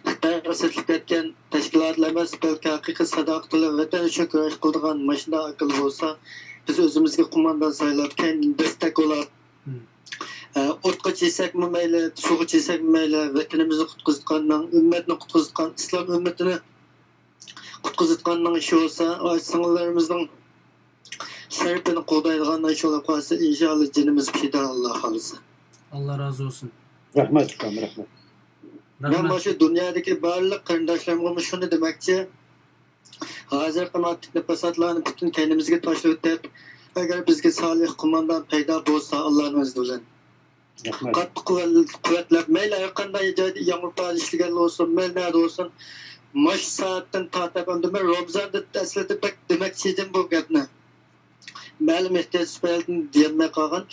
خىتايغا سېتىلىپ كەتكەن تەشكىلاتلار ئەمەس، بەلكى ھەقىقىي ساداقىتى بىلەن ۋەتەن ئۈچۈن كۈرەش قىلىدىغان مۇشۇنداق ئاكىلار بولسا، بىز ئۆزىمىزگە قوماندان سايلاپ، كەينىدىن دەستەك بولاپ، ئە، ئوتقا چىيسەكمۇ مەيلى، سۇغا چىيسەكمۇ مەيلى، ۋەتىنىمىزنى قۇتقۇزۇۋاتقاننىڭ، ئۈممەتنى قۇتقۇزۇۋاتقان، ئىسلام ئۈممىتىنى قۇتقۇزۇۋاتقاننىڭ ئىشى بولسا، ئاچا-سىڭىللىرىمىزنىڭ شەرىپىنى قوغدايدىغاننىڭ ئىشى بولۇپ قالسا، ئىنشائاللا، جېنىمىز پىدا، ئاللا خالىسا. ئاللا رازى بولسۇن. رەھمەت، ئۇكام، رەھمەت. مەن رەھمەت. مانا شۇ دۇنيادىكى بارلىق قېرىنداشلىرىمغىمۇ شۇنى دېمەكچى، ھازىرقى مانا پىتنە-پاساتلارنى پۈتۈن كەينىمىزگە تاشلىۋېتىپ، ئەگەر بىزگە سالىھ قوماندان پەيدا بولسا، ئاللانىڭ ئىزنى بىلەن، رەھمەت. قاتتىق قۇۋۋەت-، قۇۋۋەتلەپ، مەيلى ھەر قانداق جايدا، ياۋروپادا ئىشلىگەن بولسۇن، مەيلى نەدە بولسۇن، مۇشۇ سائەتتىن تارتىپ، ئەمدى مەن رامىزاندا ئەسلىدە بەك دېمەكچى ئىدىم بۇ گەپنى. مەلۇم ئېھتىياج تۈپەيلىدىن دېيەلمەي قالغان.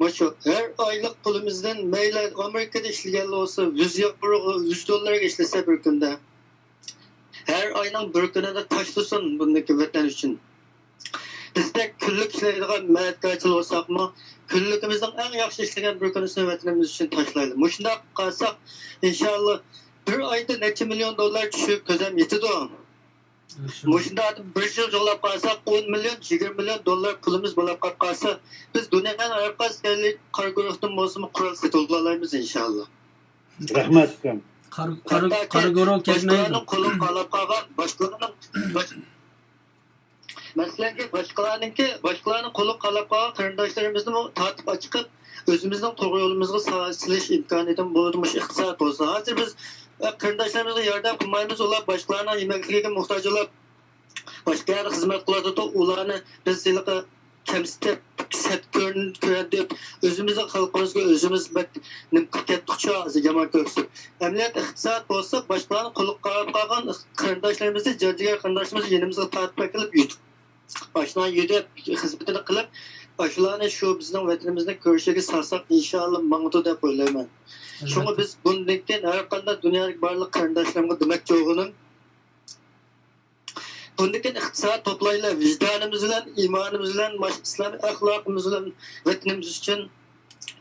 مۇشۇ ھەر ئايلىق پۇلىمىزدىن، مەيلى ئامېرىكىدا ئىشلىگەن بولسا، يۈز ياۋروغا، يۈز دوللارغا ئىشلىسە بىر كۈندە، ھەر ئاينىڭ بىر كۈنىدە تاشلىسۇن بۇنىڭكى ۋەتەن ئۈچۈن. بىزدەك كۈنلۈك ئىشلەيدىغان مەدەتكارچىلار بولساقمۇ، كۈنلۈكىمىزنىڭ ئەڭ ياخشى ئىشلىگەن بىر كۈنىسىنى ۋەتىنىمىز ئۈچۈن تاشلايلى. مۇشۇنداق قىلساق، ئىنشائاللا، بىر ئايدا نەچچە مىليون دوللار چۈشۈپ كۆزەم يېتىدۇ. مۇشۇنداق بىر يىل جۇغلاپ قالساق، ئون مىليون، يىگىرمە مىليون دوللار پۇلىمىز بولاپ قاپ قالسا، بىز دۇنيانىڭ ھەر قايسى يەرلىك قارا گۇرۇھتىن بولسىمۇ قورال سېتىۋالالايمىز، ئىنشائاللا. رەھمەت، ئۇكام. قارا، قارا، ھەتتاكى قارا گۇرۇھ كەتمەي. باشقىلارنىڭ قولىغا قالاپ قالغان، باشقىلارنىڭ، باش-، مەسىلەنكى، باشقىلارنىڭكى، باشقىلارنىڭ قولىغا قالاپ قالغان قېرىنداشلىرىمىزنىمۇ تارتىپ ئاچىقىپ، ئۆزىمىزنىڭ توغرا يولىمىزغا سا-، سېلىش ئىمكانىيىتىمۇ بولىدۇ، مۇشۇ ئىقتىساد بولسا. ھازىر بىز، ئە، قېرىنداشلىرىمىزغا ياردەم قىلمايمىز، ئۇلار باشقىلارنىڭ يېمەكلىكىگە موھتاج بولۇپ، باشقا يەردە خىزمەت قىلىۋاتىدۇ، ئۇلارنى بىز ھېلىقى كەمسىتىپ، سەت كۆرۈن-، كۆرۈندۈرۈپ، ئۆزىمىزنىڭ خەلقىمىزگە ئۆزىمىز بەك نېمە قىلىپ كەتتۇقچۇ، ھازىر يامان كۆرسىتىپ. ئەمەلىيەتتە ئىقتىساد بولسا، باشقىلارنىڭ قولىغا قاراپ قالغان قېرىنداشلىرىمىزنى، جان جىگەر قېرىنداشلىرىمىزنى يېنىمىزغا تارتىپ ئەكېلىپ، يۈدۈپ، ئاشۇلارنى يۈدۈپ، خىزمىتىنى قىلىپ، ئاشۇلارنى شۇ بىزنىڭ ۋەتىنىمىزنى كۆرۈشىگە سالساق، ئىنشائاللا ماڭىدۇ دەپ ئويلايمەن. شۇڭا ئەلۋەتتە. بىز بۇندىن كېيىن ھەر قانداق دۇنيادىكى بارلىق قېرىنداشلىرىمغا دېمەكچى بولغىنىم، بۇندىن كېيىن ئىقتىساد توپلايلى، ۋىجدانىمىز بىلەن، ئىمانىمىز بىلەن، ماش-، ئىسلامىي ئەخلاقىمىز بىلەن ۋەتىنىمىز ئۈچۈن،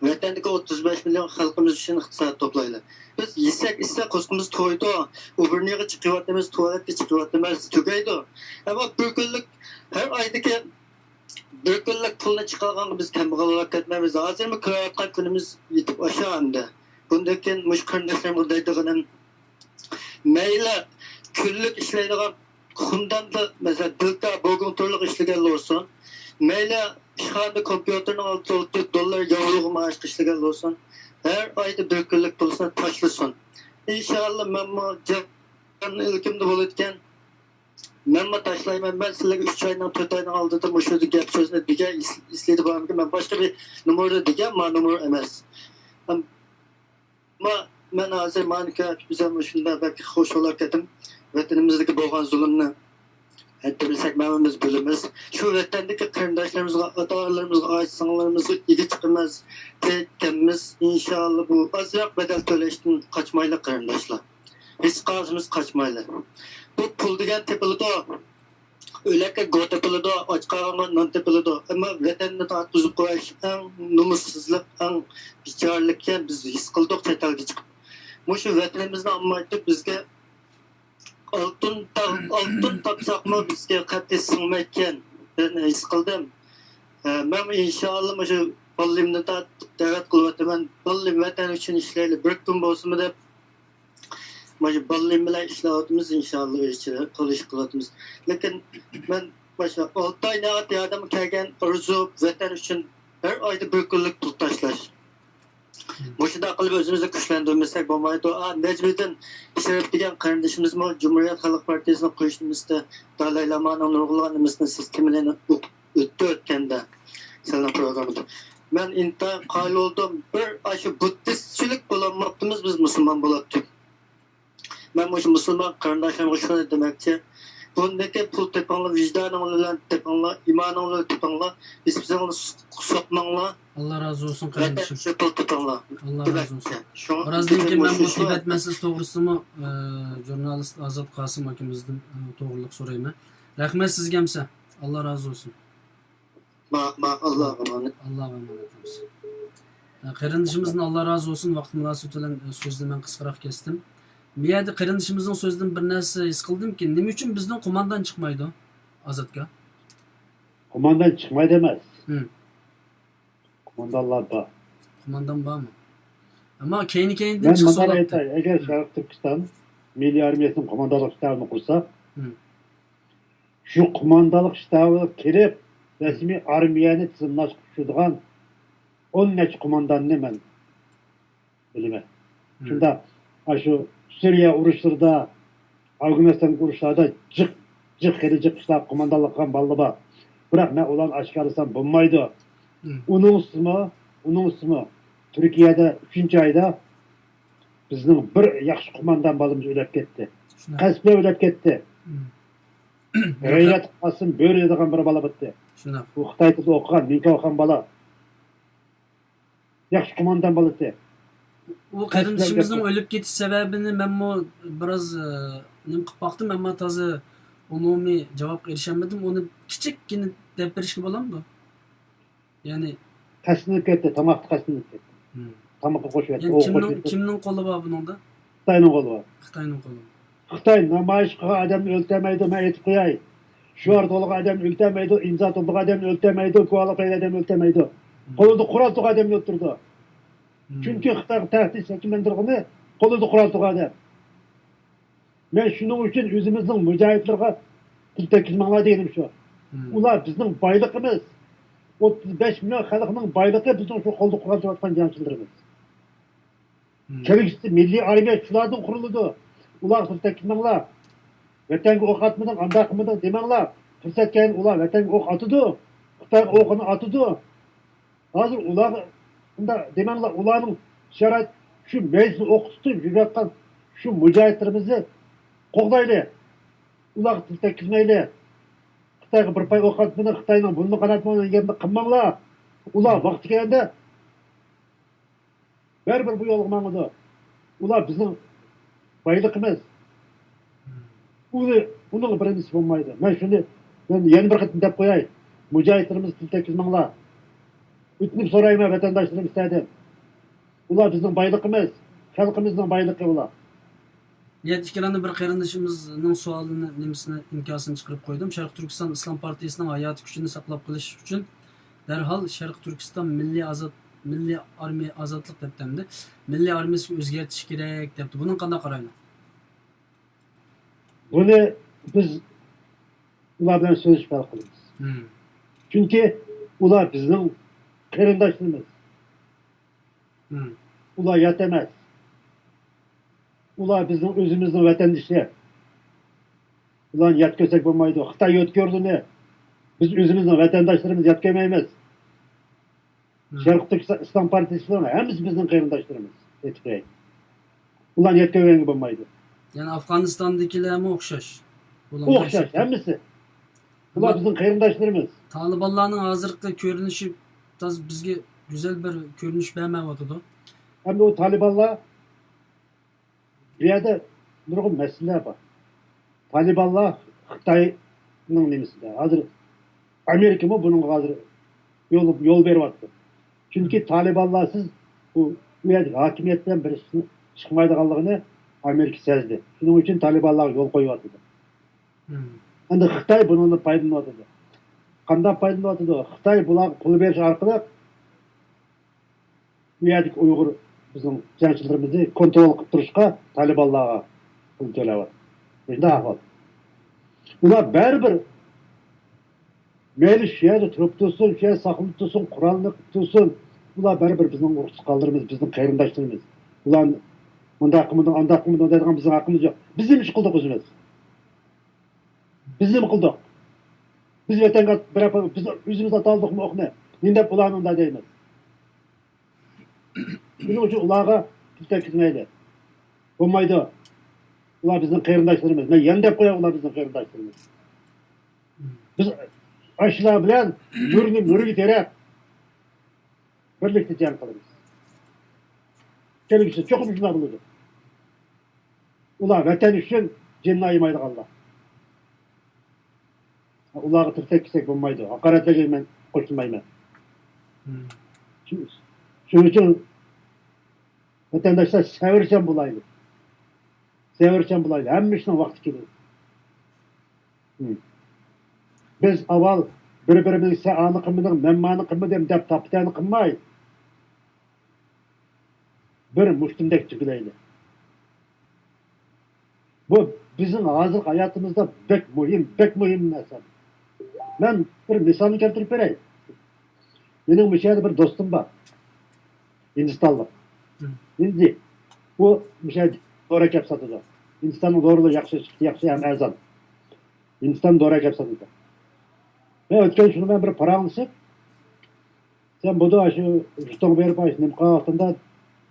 ۋەتەندىكى ئوتتۇز بەش مىليون خەلقىمىز ئۈچۈن ئىقتىساد توپلايلى. بىز يېسەك، ئىچسەك، قورسىقىمىز تويىدۇ، ئوبورنىيغا چىقىۋاتىمىز، تۇالېتكە چىقىۋاتىمىز، تۈگەيدۇ. ئەمما بىر كۈنلۈك، ھەر ئايدىكى بىر كۈنلۈك پۇلنى چىقارغانغا بىز كەمبەغەل بولۇپ كەتمەيمىز. ھازىرمۇ كۆرۈۋاتقان كۈنىمىز يېتىپ ئاشا ئەمدى. بۇندىن كېيىن مۇشۇ قېرىنداشلىرىمغا دەيدىغىنىم، مەيلى كۈنلۈك ئىشلەيدىغان خۇمداندا، مەسىلەن، بىلكا بوگۇڭتۇرلۇق ئىشلىگەنلا بولسۇن، مەيلى ئىشخانىدا كومپيۇتېرنىڭ ئالدىدا ئولتۇرۇپ دوللار ياۋروغا مائاشقا ئىشلىگەنلا بولسۇن، ھەر ئايدا بىر كۈنلۈك پۇلىسىنى تاشلىسۇن. ئىنشائاللا، مەنمۇ جان ئىلكىمدە بولىدىكەن، مەنمۇ تاشلايمەن. مەن سىلەرگە ئۈچ ئاينىڭ، تۆت ئاينىڭ ئالدىدا مۇشۇ گەپ سۆزنى دېگەن، ئېس-، ئېسىدە بارمىكىن، مەن باشقا بىر نومۇردا دېگەن، ما نومۇر ئەمەس. ئەم-، ئەمما مەن ھازىر مانا كۆرۈۋاتىمىز، مۇشۇنداق بەك خۇش بولۇپ كەتتىم. ۋەتىنىمىزدىكى بولغان زۇلۇمنى ھەددىمىز تەگمەيمىز، بىلىمىز. شۇ ۋەتەندىكى قېرىنداشلىرىمىزغا، ئاتا-ئانىلىرىمىزغا، ئاچا-سىڭىللىرىمىزغا ئىگە چىقىمىز، تېگىمىز. ئىنشائاللا، بۇ ئازراق بەدەل تۆلەشتىن قاچمايلى، قېرىنداشلار. ھېچقايسىمىز قاچمايلى. بۇ پۇل دېگەن تېپىلىدۇ. ئۆلەككە گو تېپىلىدۇ، ئاچ قالغانغا نان تېپىلىدۇ. ئەمما ۋەتەننى تارتقۇزۇپ قويۇش ئەڭ نومۇسسىزلىق، ئەڭ بىچارىلىككەن، بىز ھېس قىلدۇق چەت ئەلگە چىقىپ. مۇشۇ ۋەتىنىمىزنى ئالمايتتى، بىزگە ئالتۇن تا-، ئالتۇن تاپساقمۇ بىزگە قەتئىي سىڭمەيدىكەن، دېگەننى ھېس قىلدىم. ئە، مەن ئىنشائاللا مۇشۇ بالىلىرىمنى دەۋەت قىلىۋاتىمەن. بالىلىرىم ۋەتەن ئۈچۈن ئىشلەيلى، بىر كۈن بولسىمۇ دەپ، مانا بالىلىرىم بىلەن ئىشلەۋاتىمىز، ئىنشائاللا، ئۆي ئىچىدە قول ئىش قىلىۋاتىمىز. لېكىن مەن باشقا ئالتە ئاي ناھايىتى ياردەمگە كەلگەن، ئارزۇ، ۋەتەن ئۈچۈن ھەر ئايدا بىر كۈنلۈك پۇل تاشلاش. مۇشۇنداق قىلىپ ئۆزىمىزنى كۈچلەندۈرمىسەك بولمايدۇ. ئا، نەجمىدىن شېرىپ دېگەن قېرىندىشىمىزمۇ جۇمھۇرىيەت خەلق پارتىيىسىنىڭ قۇرۇلۇش نېمىسىدە دالاي لامانىڭ نۇرغۇنلىغان نېمىسىنى سىز تېمىلىنى ئۆتتى ئۆتكەندە سىلەرنىڭ پروگراممىدا. مەن ئىنتايىن قايىل بولدۇم. بىر ئاشۇ بۇددىستچىلىك بولالماپتىمىز، بىز مۇسۇلمان بولاتتۇق. مەن مۇشۇ مۇسۇلمان قېرىنداشلىرىمغا شۇنى دېمەكچى. بۇندىكى پۇل تېپىڭلار، ۋىجدانىڭلار بىلەن تېپىڭلار، ئىمانىڭلار بىلەن تېپىڭلار، ھېسابىڭلارنى سوقماڭلار. ئاللا رازى بولسۇن، قېرىندىشىم. ۋەتەن ئۈچۈن پۇل تېپىڭلار. ئاللا رازى بولسۇن. دېمەكچى. شۇڭا بىرازدىن كېيىن مەن بۇ تىبەت مەسىلىسى توغرىسىدىمۇ، ئە، ژۇرنالىست ئازات قاسىم ئاكىمىزدىن، ئە، توغرىلىق سورايمەن. رەھمەت سىزگە ئەمسە. ئاللا رازى بولسۇن. ماقۇل، ماقۇل، ئاللاغا ئامانەت. ئاللاغا ئامانەت بولسۇن. قېرىندىشىمىزدىن ئاللا رازى بولسۇن، ۋاقىت مۇناسىۋىتى بىلەن سۆزنى مەن قىسقىراق كەستىم. بۇ يەردە قېرىندىشىمىزنىڭ سۆزىدىن بىر نەرسە ھېس قىلدىمكى، نېمە ئۈچۈن بىزدىن قوماندان چىقمايدۇ ئازادكا؟ قوماندان چىقمايدۇ ئەمەس. ھىم. قوماندانلار بار. قوماندان بارمۇ؟ ئەمما كەينى-كەينىدىن مەن چىقسا مۇنداق بولاتتى. ئېيتاي، ئەگەر ھىم. شەرقىي تۈركىستان مىللىي ئارمىيەسىنىڭ قوماندانلىق شتابىنى قۇرساق، ھىم. شۇ قوماندانلىق شتابىغا كىرىپ، رەسمىي ئارمىيەنى تىزىملاشقا چۈشىدىغان ئون نەچچە قومانداننى مەن بىلىمەن. مم. شۇنداق، ئاشۇ سۈرىيە ئۇرۇشلىرىدا، ئافغانىستان ئۇرۇشلاردا جىق، جىق، خېلى جىق ئىشلار قوماندانلىق قىلغان بالىلار بار. بىراق مەن ئۇلارنى ئاشكارىلىسام بولمايدۇ. مم. ئۇنىڭسىمۇ، ئۇنىڭسىمۇ تۈركىيەدە ئۈچىنچى ئايدا بىزنىڭ بىر ياخشى قوماندان بالىمىز ئۆلۈپ كەتتى. شۇنداق. قەست بىلەن ئۆلۈپ كەتتى. مم. غەيرەت قاسىم بۆرە دەيدىغان بىر بالا بولدى. شۇنداق. ئۇ خىتاي تىلىدا ئوقۇغان، مىڭكا ئوقۇغان بالا. ياخشى قوماندان بالىسى. ئۇ قېرىندىشىمىزنىڭ ئۆلۈپ كېتىش سەۋەبىنى مەنمۇ بىراز، ئە، نېمە قىلىپ باقتىم، ئەمما تازا ئومۇمىي جاۋابقا ئېرىشەلمىدىم. ئۇنى كىچىككىنە دەپ بېرىشكە بولامدۇ؟ يەنى قەستلىنىپ كەتتى، تاماقتا قەستلىنىپ كەتتى. مم. تاماققا قوشۇۋەتتى، يەنى ئوۋغا كىمنىڭ، قوشۇۋەتتى. كىمنىڭ قولى بار بۇنىڭدا؟ خىتاينىڭ قولى بار. خىتاينىڭ قولى بار. خىتاي نامايىش قىلغان ئادەمنى ئۆلتۈرمەيدۇ، مەن ئېيتىپ قوياي. شوئار توپلىغان ئادەمنى ئۆلتۈرمەيدۇ، ئىمزا توپلىغان ئادەمنى ئۆلتۈرمەيدۇ، گۇۋاھلىق بەرگەن ئادەمنى ئۆلتۈرمەيدۇ. مم. قولىدا قورال تۇرغان ئادەمنى ئۆلتۈرىدۇ. مم. چۈنكى خىتايغا تەھدىت شەكىللەندۈرگىنى قولىدا قورال تۇرغان ئادەم. مەن شۇنىڭ ئۈچۈن ئۆزىمىزنىڭ مۇجاھىدلىرىغا تىل تەگكۈزمەڭلار دېگىنىم شۇ. ئۇلار بىزنىڭ بايلىقىمىز. ئوتتۇز بەش مىليون خەلقنىڭ بايلىقى بىزنىڭ شۇ قولدا قورال تۇتۇۋاتقان جەڭچىلىرىمىز. كەلگۈسىدە مىللىي ئارمىيە شۇلاردىن قۇرۇلىدۇ. ئۇلارغا سىز تەكلىمەڭلار. ۋەتەنگە ئوق ئاتمىدىڭ، ئانداق قىلمىدىڭ دېمەڭلار. پۇرسەت كەلگەندە ئۇلار ۋەتەنگە ئوق ئاتىدۇ. خىتايغا ئوقىنى ئاتىدۇ. ھازىر ئۇلارغا ئۇنداق دېمەڭلار، ئۇلارنىڭ شارائىت شۇ مەيدىسىنى ئوقۇتۇپ يۈرۈۋاتقان شۇ مۇجاھىدلىرىمىزنى قوغدايلى. ئۇلارغا تىل تەگكۈزمەيلى. خىتايغا بىر پاي ئوق ئاتمىدىڭ، خىتاينىڭ بۇرنىنى قاناتمىدىڭ دېگەننى قىلماڭلار. ئۇلار ۋاقتى كەلگەندە بەرىبىر بۇ يولغا ماڭىدۇ. ئۇلار بىزنىڭ بايلىقىمىز. ئۇنى، ئۇنىڭغا بىر نېمىسى بولمايدۇ. مەن شۇنى، مەن يەنە بىر قېتىم دەپ قوياي. مۇجاھىدلىرىمىزغا تىل تەگكۈزمەڭلار. ئۆتۈنۈپ سورايمەن ۋەتەنداشلىرىم سىلەردىن. ئۇلار بىزنىڭ بايلىقىمىز. خەلقىمىزنىڭ بايلىقى ئۇلار. نىيەت ئىككىلەننى بىر قېرىندىشىمىزنىڭ سوئالىنى، نېمىسىنى، ئىنكاسىنى چىقىرىپ قويدۇم. شەرقىي تۈركىستان ئىسلام پارتىيىسىنىڭ ھاياتىي كۈچىنى ساقلاپ قېلىش ئۈچۈن دەرھال شەرقىي تۈركىستان مىللىي ئازاد-، مىللىي ئارمىيە، ئازادلىق دەپتۇ ئەمدى. مىللىي ئارمىيەسىگە ئۆزگەرتىش كېرەك دەپتۇ. بۇنىڭغا قانداق قارايلى؟ بۇنى بىز ئۇلار بىلەن سۆزلىشىپ ھەل قىلىمىز. چۈنكى ئۇلار بىزنىڭ قېرىنداشلىرىمىز. ئۇلار يات ئەمەس. ئۇلار بىزنىڭ ئۆزىمىزنىڭ ۋەتەندىشى. ئۇلارنى يات كۆرسەك بولمايدۇ. خىتاي يات كۆردىمۇ، بىز ئۆزىمىزنىڭ ۋەتەنداشلىرىمىزنى يات كۆرمەيمىز. شەرقىي تۈركىستان ئىسلام پارتىيىسىنىڭ ھەممىسى بىزنىڭ قېرىنداشلىرىمىز. ئېيتىپ بېرەي. ئۇلارنى يات كۆرگەنگە بولمايدۇ. يەنى ئافغانىستاندىكىلەرمۇ ئوخشاش. بۇلارمۇ ئوخشاش، ھەممىسى. بۇلار بىزنىڭ قېرىنداشلىرىمىز. تالىبانلارنىڭ ھازىرقى كۆرۈنۈشى تازا بىزگە گۈزەل بىر كۆرۈنۈش بەرمەيۋاتىدۇ. ئەمدى ئۇ تالىبانلار، بۇ يەردە نۇرغۇن مەسىلىلەر بار. تالىبانلار خىتاينىڭ نېمىسىدە. ھازىر ئامېرىكىمۇ بۇنىڭغا ھازىر يول، يول بېرىۋاتىدۇ. چۈنكى تالىبانلارسىز بۇ، بۇ يەردىكى ھاكىمىيەتتىن بىر ئىش چىقمايدىغانلىقىنى ئامېرىكا سەزدى. شۇنىڭ ئۈچۈن تالىبانلارغا يول قويۇۋاتىدۇ. ئەمدى خىتاي بۇنىڭدىن پايدىلىنىۋاتىدۇ. قانداق پايدىلىنىۋاتىدۇ؟ خىتاي بۇلارغا پۇل بېرىش ئارقىلىق بۇ يەردىكى ئۇيغۇر بىزنىڭ جەڭچىلىرىمىزنى كونترول قىلىپ تۇرۇشقا تالىبانلارغا پۇل تۆلەۋاتىدۇ. مۇشۇنداق ئەھۋال. ئۇلار بەرىبىر مەيلى شۇ يەردە تۇرۇپ تۇرسۇن، شۇ يەردە ساقلىنىپ تۇرسۇن، قورالنى قىلىپ تۇرسۇن، ئۇلار بەرىبىر بىزنىڭ ئۇرۇق-تۇغقانلىرىمىز، بىزنىڭ قېرىنداشلىرىمىز. ئۇلار مۇنداق قىلمىدىڭ، ئانداق قىلمىدىڭ دەيدىغان بىزنىڭ ھەققىمىز يوق. بىز نېمە ئىش قىلدۇق ئۆزىمىز؟ بىز نېمە قىلدۇق؟ بىز ۋەتەنگە بىر، بىز ئۆزىمىز ئاتالدۇقمۇ ئوقنى؟ نېمە دەپ ئۇلارنى ئۇنداق دەيمىز؟ شۇنىڭ ئۈچۈن ئۇلارغا تىل تەگكۈزمەيلى. بولمايدۇ. ئۇلار بىزنىڭ قېرىنداشلىرىمىز. مەن يەنە دەپ قوياي، ئۇلار بىزنىڭ قېرىنداشلىرىمىز. بىز ئاشۇلار بىلەن مۈرىنى مۈرىگە تىرەپ، بىرلىكتە جەڭ قىلىمىز. كەلگۈسىدە چوقۇم شۇنداق بولىدۇ. ئۇلار ۋەتەن ئۈچۈن جېنىنى ئايىمايدىغانلار. ئۇلارغا تىرتەك كېسەك بولمايدۇ. ھاقارەتلەرگە مەن قوشۇلمايمەن. شۇنىڭ ئۈچۈن ۋەتەنداشلار سەۋرچان بولايلى. سەۋرچان بولايلى. ھەممە ئىشنىڭ ۋاقتى كېلىدۇ. بىز ئاۋۋال بىر-بىرىمىزگە سەن ئانى قىلمىدىڭ، مەن مانى قىلمىدىم دەپ تاپا-تەنە قىلماي، بىر مۇشتۇمدەك تۈگۈلەيلى. بۇ بىزنىڭ ھازىرقى ھاياتىمىزدا بەك مۇھىم، بەك مۇھىم نەرسە. مەن بىر مىسالنى كەلتۈرۈپ بېرەي. مېنىڭ مۇشۇ يەردە بىر دوستۇم بار. ھىندىستانلىق. ھىندى. ئۇ مۇشۇ يەردە دورا ئەكەپ ساتىدۇ. ھىندىستاننىڭ دورىلىرى ياخشى، ياخشى ھەم ئەرزان. ھىندىستان دورا ئەكەپ ساتىدۇ. مەن ئۆتكەن شۇنى مەن بىر پاراڭلىشىپ، سەن بۇدا ئاشۇ يۇرتۇڭغا بېرىپ، ئاشۇ نېمە قىلغان ۋاقتىڭدا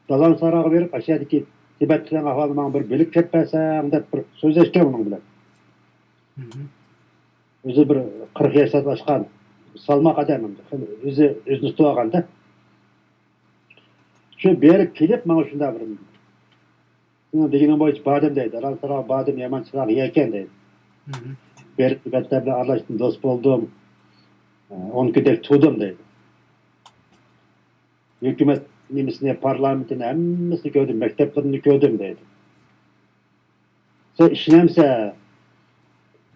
دالانساراغا بېرىپ، ئاشۇ يەردىكى تىبەتلىكلەرنىڭ ئەھۋالىنى ماڭا بىر بىلىپ كەپ بەرسەڭ دەپ بىر سۆزلەشكەن ئۇنىڭ بىلەن. ئۆزى بىر قىرىق ياشتىن ئاشقان سالماق ئادەم، خېلى ئۆزى، ئۆزىنى تۇتۇۋالغاندا. شۇ بېرىپ كېلىپ ماڭا شۇنداق بىر، سېنىڭ دېگىنىڭ بويىچە باردىم دەيدۇ. دالانساراغا باردىم، يامان چىراغ يەكەن دەيدۇ. بېرىپ تىبەتلەر بىلەن ئارىلاشتىم، دوست بولدۇم. ئون كۈندەك تۇردۇم دەيدۇ. ھۆكۈمەت نېمىسىنى، پارلامېنتىنى، ھەممىسىنى كۆردۈم، مەكتەپلىرىنى كۆردۈم دەيدۇ. سەن ئىشىنەمسەن؟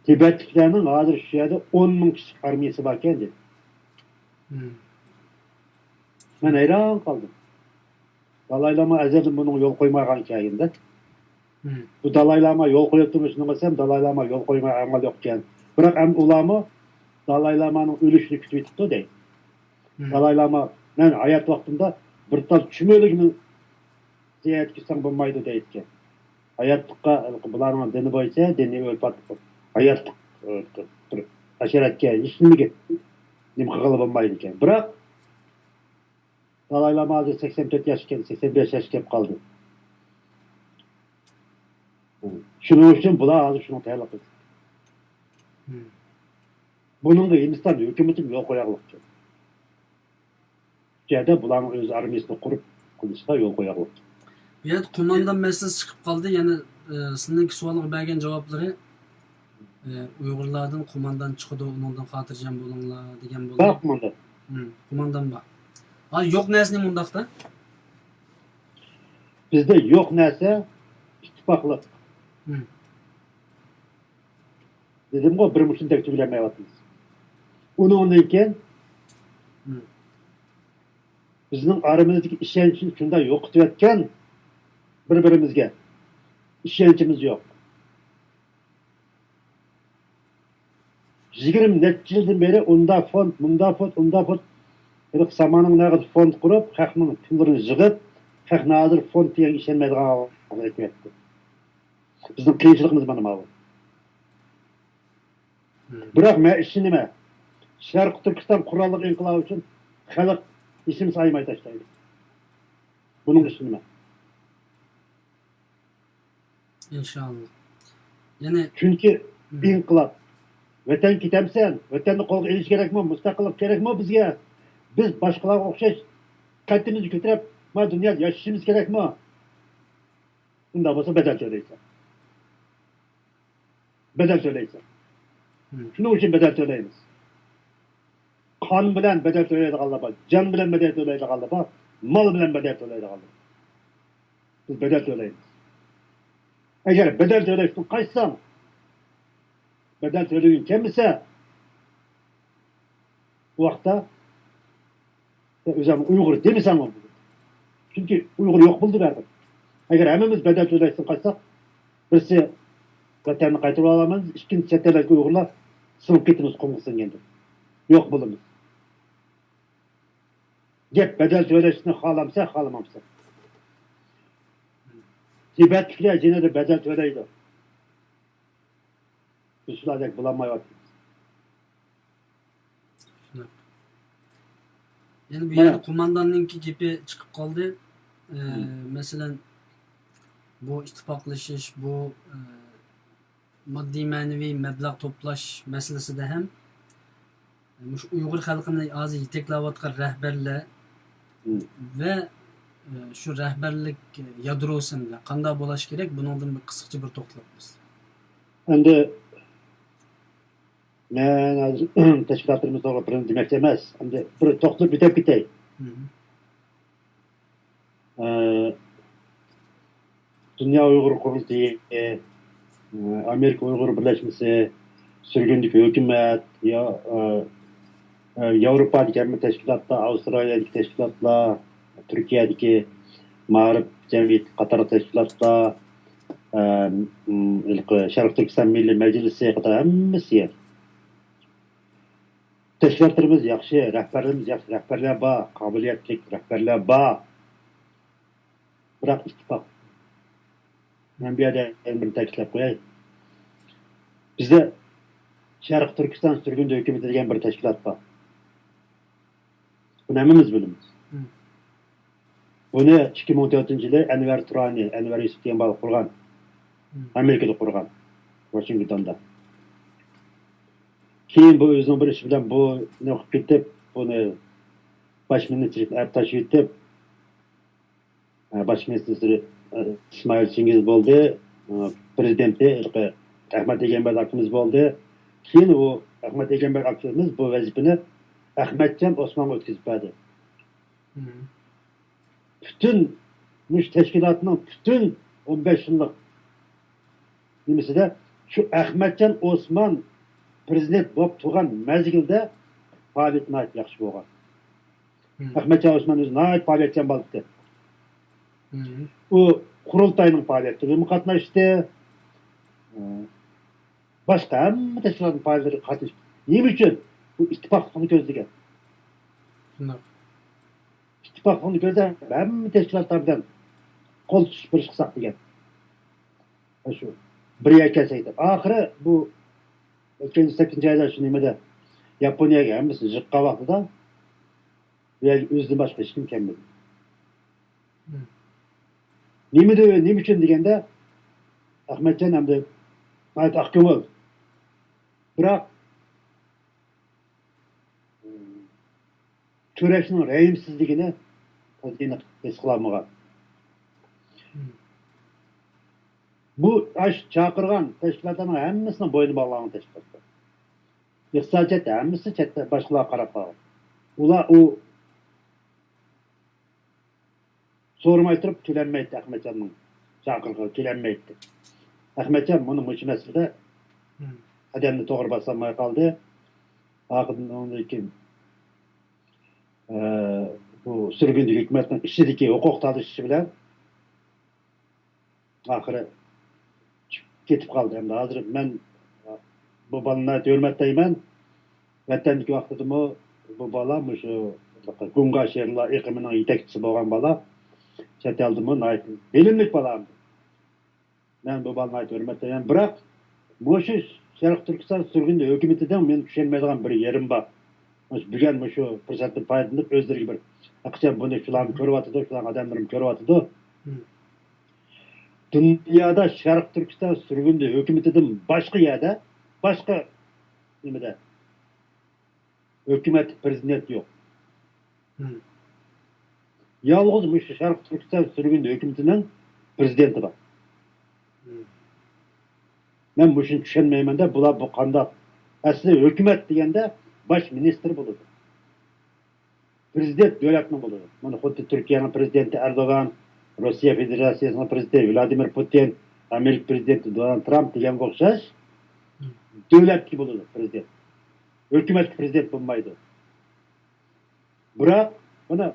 تىبەتلىكلەرنىڭ ھازىر شۇ يەردە ئون مىڭ كىشىلىك ئارمىيەسى باركەن دېدى. مەن ھەيران قالدىم. دالاي لاما ئەزەلدىن بۇنىڭغا يول قويمايدىغان ئىكەن دە. بۇ دالاي لاما يول قويۇپ تۇرمىسىنى قىلسام، دالاي لاما يول قويماي ئامال يوق ئىكەن. بىراق ئەمدى ئۇلارمۇ دالاي لامانىڭ ئۆلۈشىنى كۈتۈۋېتىپتۇ دەيدۇ. دالاي لاما، مەن ھايات ۋاقتىمدا بىر تال چۈمۈلىگىمۇ زىيارەتكە كەلسەڭ بولمايدۇ دەيدىكەن. ھاياتلىققا، بۇلارنىڭ دىنى بويىچە، دىنىي ئۆرپ-ئادەت، ھاياتلىق، ئۆ، بىر ئاشارەتكە ھېچنېمىگە نېمە قىلغىلى بولمايدىكەن. بىراق، دالاي لاما ھازىر سەكسەن تۆت ياشقا كەلدى، سەكسەن بەش ياشقا كەپ قالدى. شۇنىڭ ئۈچۈن بۇلار ھازىر شۇنىڭغا تەئەللۇق. بۇنىڭغا ھىندىستان ھۆكۈمىتىمۇ يول قوياغلىق. شۇ يەردە بۇلارنىڭ ئۆز ئارمىيەسىنى قۇرۇپ قىلىشقا يول قوياغلىق. بۇ يەردە قوماندان مەسىلىسى چىقىپ قالدى. يەنە، ئە، سىزنىڭكى سوئالغا بەرگەن جاۋابلىرى، ئە، ئۇيغۇرلاردىن قوماندان چىقىدۇ، ئۇنىڭدىن خاتىرجەم بولۇڭلار دېگەن بولدى. بار قوماندان. ھىم، قوماندان بار. ھا، يوق نەرسە نېمە ئۇنداقتا؟ بىزدە يوق نەرسە ئىتتىپاقلىق. ھىم. دېدىمغۇ، بىر مۇشۇنى دەپ تۈگىلەلمەيۋاتىمىز. ئۇنىڭدىن كېيىن، ھىم، بىزنىڭ ئارىمىزدىكى ئىشەنچنى شۇنداق يوقىتىۋەتكەن، بىر-بىرىمىزگە ئىشەنچىمىز يوق. يىگىرمە نەچچە يىلدىن بېرى ئۇندا فوند، مۇندا فوند، ئۇندا فوند، ھېلىقى ساماننىڭ نەقىدى فوند قۇرۇپ، خەقنىڭ پۇللىرىنى يىغىپ، خەقنى ھازىر فوند دېگەنگە ئىشەنمەيدىغان ھالغا ئەكىۋەتتى. بىزنىڭ قىيىنچىلىقىمىز مانا ماۋۇ. مم. بىراق مەن ئىشىنىمەن، شەرقىي تۈركىستان قوراللىق ئىنقىلابى ئۈچۈن خەلق ھېچنېمىسى ئايىماي تاشلايدۇ. بۇنىڭغا ئىشىنىمەن. ئىنشاللا. يەنى چۈنكى مم. ئىنقىلاب. ۋەتەن كېتەمسەن؟ ۋەتەننى قولغا ئېلىش كېرەكمۇ؟ مۇستەقىللىق كېرەكمۇ بىزگە؟ بىز باشقىلارغا ئوخشاش قەددىمىزنى كۆتۈرۈپ، مانا دۇنيادا ياشىشىمىز كېرەكمۇ؟ ئۇنداق بولسا بەدەل تۆلەيسەن. بەدەل تۆلەيسەن. مم. شۇنىڭ ئۈچۈن بەدەل تۆلەيمىز. قان بىلەن بەدەل تۆلەيدىغانلار بار، جان بىلەن بەدەل تۆلەيدىغانلار بار، مال بىلەن بەدەل تۆلەيدىغانلار بار. بىز بەدەل تۆلەيمىز. ئەگەر بەدەل تۆلەشتىن قاچساڭ، بەدەل تۆلىگۈڭ كەلمىسە، بۇ ۋاقىتتا سەن ئۆزۈڭنى ئۇيغۇر دېمىسەڭمۇ بولىدۇ. چۈنكى ئۇيغۇر يوق بولدى بەرىبىر. ئەگەر ھەممىمىز بەدەل تۆلەشتىن قاچساق، بىرسى ۋەتەننى قايتۇرۇۋالالمايمىز، ئىككىنچى چەت ئەللەردىكى ئۇيغۇرلار سىڭىپ كېتىمىز، قۇمغا سىڭگەندەك. يوق بولىمىز. گەپ بەدەل تۆلەشنى خالامسەن، خالىمامسەن. تىبەتلىكلەر يەنە بەدەل تۆلەيدۇ. بىز شۇلاردەك بولالمايۋاتىمىز. شۇنداق. يەنە بۇ مانا. يەردە قومانداننىڭكى گېپى چىقىپ قالدى. ئە، مم. مەسىلەن، بۇ ئىتتىپاقلىشىش، بۇ، ئە، ماددىي مەنىۋى مەبلەغ توپلاش مەسىلىسىدە ھەم مۇشۇ ئۇيغۇر خەلقىنى ھازىر يېتەكلەۋاتقان رەھبەرلەر مم. ۋە، ئە، شۇ رەھبەرلىك يادروسىنى قانداق بولۇش كېرەك، بۇنىڭدىن بىر قىسقىچە بىر توختىلىپ ئۆتسەك. ئەمدى مەن ھازىر تەشكىلاتلىرىمىز توغرىلىق بىرنى دېمەكچى ئەمەس. ئەمدى بىر توختىلىپ ئۆتۈپ كېتەي. مم. ئە، دۇنيا ئۇيغۇر قۇرۇلتىيى، ئە، ئامېرىكا ئۇيغۇر بىرلەشمىسى، سۈرگۈندىكى ھۆكۈمەت، يا-، ئە، ئە، ياۋروپادىكى ھەممە تەشكىلاتلار، ئاۋسترالىيەدىكى تەشكىلاتلار، تۈركىيەدىكى مائارىپ جەمئىيىتى قاتارلىق تەشكىلاتلار، ئە، م، ھېلىقى شەرقىي تۈركىستان مىللىي مەجلىسى قاتارلىق ھەممىسى. تەشكىلاتلىرىمىز ياخشى، رەھبەرلىرىمىز ياخشى، رەھبەرلەر بار، قابىلىيەتلىك رەھبەرلەر بار. بىراق ئىتتىپاق. مەن بۇ يەردە يەنە بىرنى تەكىتلەپ قوياي. بىزدە شەرقىي تۈركىستان سۈرگۈندە ھۆكۈمىتى دېگەن بىر تەشكىلات بار. بۇنى ھەممىمىز بىلىمىز. مم. بۇنى ئىككى مىڭ تۆتىنچى يىلى ئەنۋەر تۇرانى، ئەنۋەر يۈسۈپ دېگەن بالا قۇرغان. مم. ئامېرىكىدا قۇرغان. ۋاشىنگتوندا. كېيىن بۇ ئۆزىنىڭ بىر ئىشى بىلەن بۇنى قىلىپ كېتىپ، بۇنى باش مىنىستىرلىقتىن ئەپ تاشلىۋېتىپ، ئە، باش مىنىستىرى، ئە، ئىسمائىل چىڭگىز بولدى. ئە، پرېزىدېنتى ھېلىقى ئەخمەت ئېگەمبەر ئاكىمىز بولدى. كېيىن ئۇ ئەخمەت ئېگەمبەر ئاكىمىز بۇ ۋەزىپىنى ئەخمەتجان ئوسمانغا ئۆتكۈزۈپ بەردى. مم. پۈتۈن مۇشۇ تەشكىلاتنىڭ پۈتۈن ئون بەش يىللىق نېمىسىدە شۇ ئەخمەتجان ئوسمان پرېزىدېنت بولۇپ تۇرغان مەزگىلدە پائالىيىتى ناھايىتى ياخشى بولغان. مم. ئەخمەتجان ئوسمان ئۆزى ناھايىتى پائالىيەتچان بالا ئىدى. مم. ئۇ قۇرۇلتاينىڭ پائالىيەتلىرىگىمۇ قاتناشتى. باشقا ھەممە تەشكىلاتنىڭ پائالىيەتلىرىگە قاتنىشىپ، نېمە ئۈچۈن؟ ئىتتىپاقلىقنى كۆزلىگەن. شۇنداق. ئىتتىپاقلىقنى كۆزلەپ، ھەممە تەشكىلاتلار بىلەن قول تۇتۇشۇپ بىر ئىش قىلساق دېگەن. شۇ بىر يەرگە كەلسەك دەپ. ئاخىرى بۇ ئۆتكەن يىل سەككىزىنچى ئايدا شۇ نېمىدە ياپونىيەگە ھەممىسى يىغقان ۋاقتىدا بۇ يەرگە ئۆزىدىن باشقا ھېچكىم كەلمىدى. نېمىدە، نېمە ئۈچۈن دېگەندە، ئەخمەتجان ئەمدى ناھايىتى ئاق كۆڭۈل. بىراق، كۈرەشنىڭ رەھىمسىزلىكىنى تازا ئېنىق ھېس قىلالمىغان. بۇ ئاش چاقىرغان تەشكىلاتلارنىڭ ھەممىسىنىڭ بوينى باغلانغان تەشكىلاتلار. ئىقتىسادىي جەھەتتە ھەممىسى چەتتە باشقىلارغا قاراپ قالغان. ئۇلار ئۇ سورىماي تۇرۇپ كېلەلمەيتتى ئەخمەتجاننىڭ چاقىرىقىغا كېلەلمەيتتى. ئەخمەتجان مۇنى مۇشۇ مەسىلىدە قەدەمنى توغرا باسالماي قالدى. ئاخىرىدىن ئۇنىڭدىن كېيىن، ئە، بۇ سۈرگۈندىكى ھۆكۈمەتنىڭ ئىچىدىكى ھوقۇق تالىشىشى بىلەن ئاخىرى چۈشۈپ كېتىپ قالدى. ئەمدى ھازىر مەن بۇ بالىنى ناھايىتى ھۆرمەتلەيمەن. ۋەتەندىكى ۋاقتىدىمۇ بۇ بالا مۇشۇ گۇڭگا شېرىنلار ئېقىمىنىڭ يېتەكچىسى بولغان بالا. چەت ئەلدىمۇ ناھايىتى بىلىملىك بالا. مەن بۇ بالىنى ناھايىتى ھۆرمەتلەيمەن. بىراق مۇشۇ شەرقىي تۈركىستان سۈرگۈندە ھۆكۈمىتىدىن مېنىڭ چۈشەنمەيدىغان بىر يېرىم بار. مۇشۇ بۈگۈن مۇشۇ پۇرسەتتىن پايدىلىنىپ ئۆزلىرىگە بىر ئەقچە بۇنى شۇلارمۇ كۆرۈۋاتىدۇ، شۇلارنىڭ ئادەملىرىمۇ كۆرۈۋاتىدۇ. دۇنيادا شەرقىي تۈركىستان سۈرگۈندە ھۆكۈمىتىدىن باشقا يەردە، باشقا نېمىدە ھۆكۈمەت پىرېزىدېنت يوق. يالغۇز مۇشۇ شەرقىي تۈركىستان سۈرگۈندە ھۆكۈمىتىنىڭ پىرېزىدېنتى بار. مەن مۇشۇنى چۈشەنمەيمەن-دە، بۇلار بۇ قانداق؟ ئەسلى ھۆكۈمەت دېگەندە باش مىنىستىر بولىدۇ. پىرېزىدېنت دۆلەتنىڭ بولىدۇ. مانا خۇددى تۈركىيەنىڭ پىرېزىدېنتى ئەردوغان، روسىيە فېدېراتسىيەسىنىڭ پىرېزىدېنتى ۋلادىمىر پۇتىن، ئامېرىكا پىرېزىدېنتى دونالد ترامپ دېگەنگە ئوخشاش دۆلەتكە بولىدۇ پىرېزىدېنت. ھۆكۈمەتكە پىرېزىدېنت بولمايدۇ. بىراق، مانا،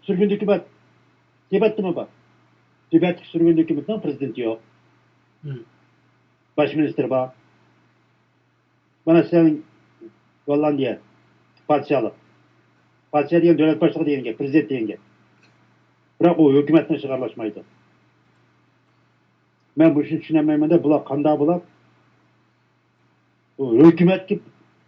سۈرگۈندە ھۆكۈمەت تىبەتتىمۇ بار. تىبەتتىكى سۈرگۈندە ھۆكۈمىتىنىڭ پىرېزىدېنتى يوق. باش مىنىستىرى بار. مانا سەن گوللاندىيە پادىشاھلىق. پادىشاھ دېگەن دۆلەت باشلىقى دېگەن گەپ، پىرېزىدېنت دېگەن گەپ. بىراق ئۇ ھۆكۈمەتنىڭ ئىشىغا ئارىلاشمايدۇ. مەن بۇ ئىشنى چۈشىنەلمەيمەن-دە، بۇلار قانداق بولۇپ بۇ ھۆكۈمەتكە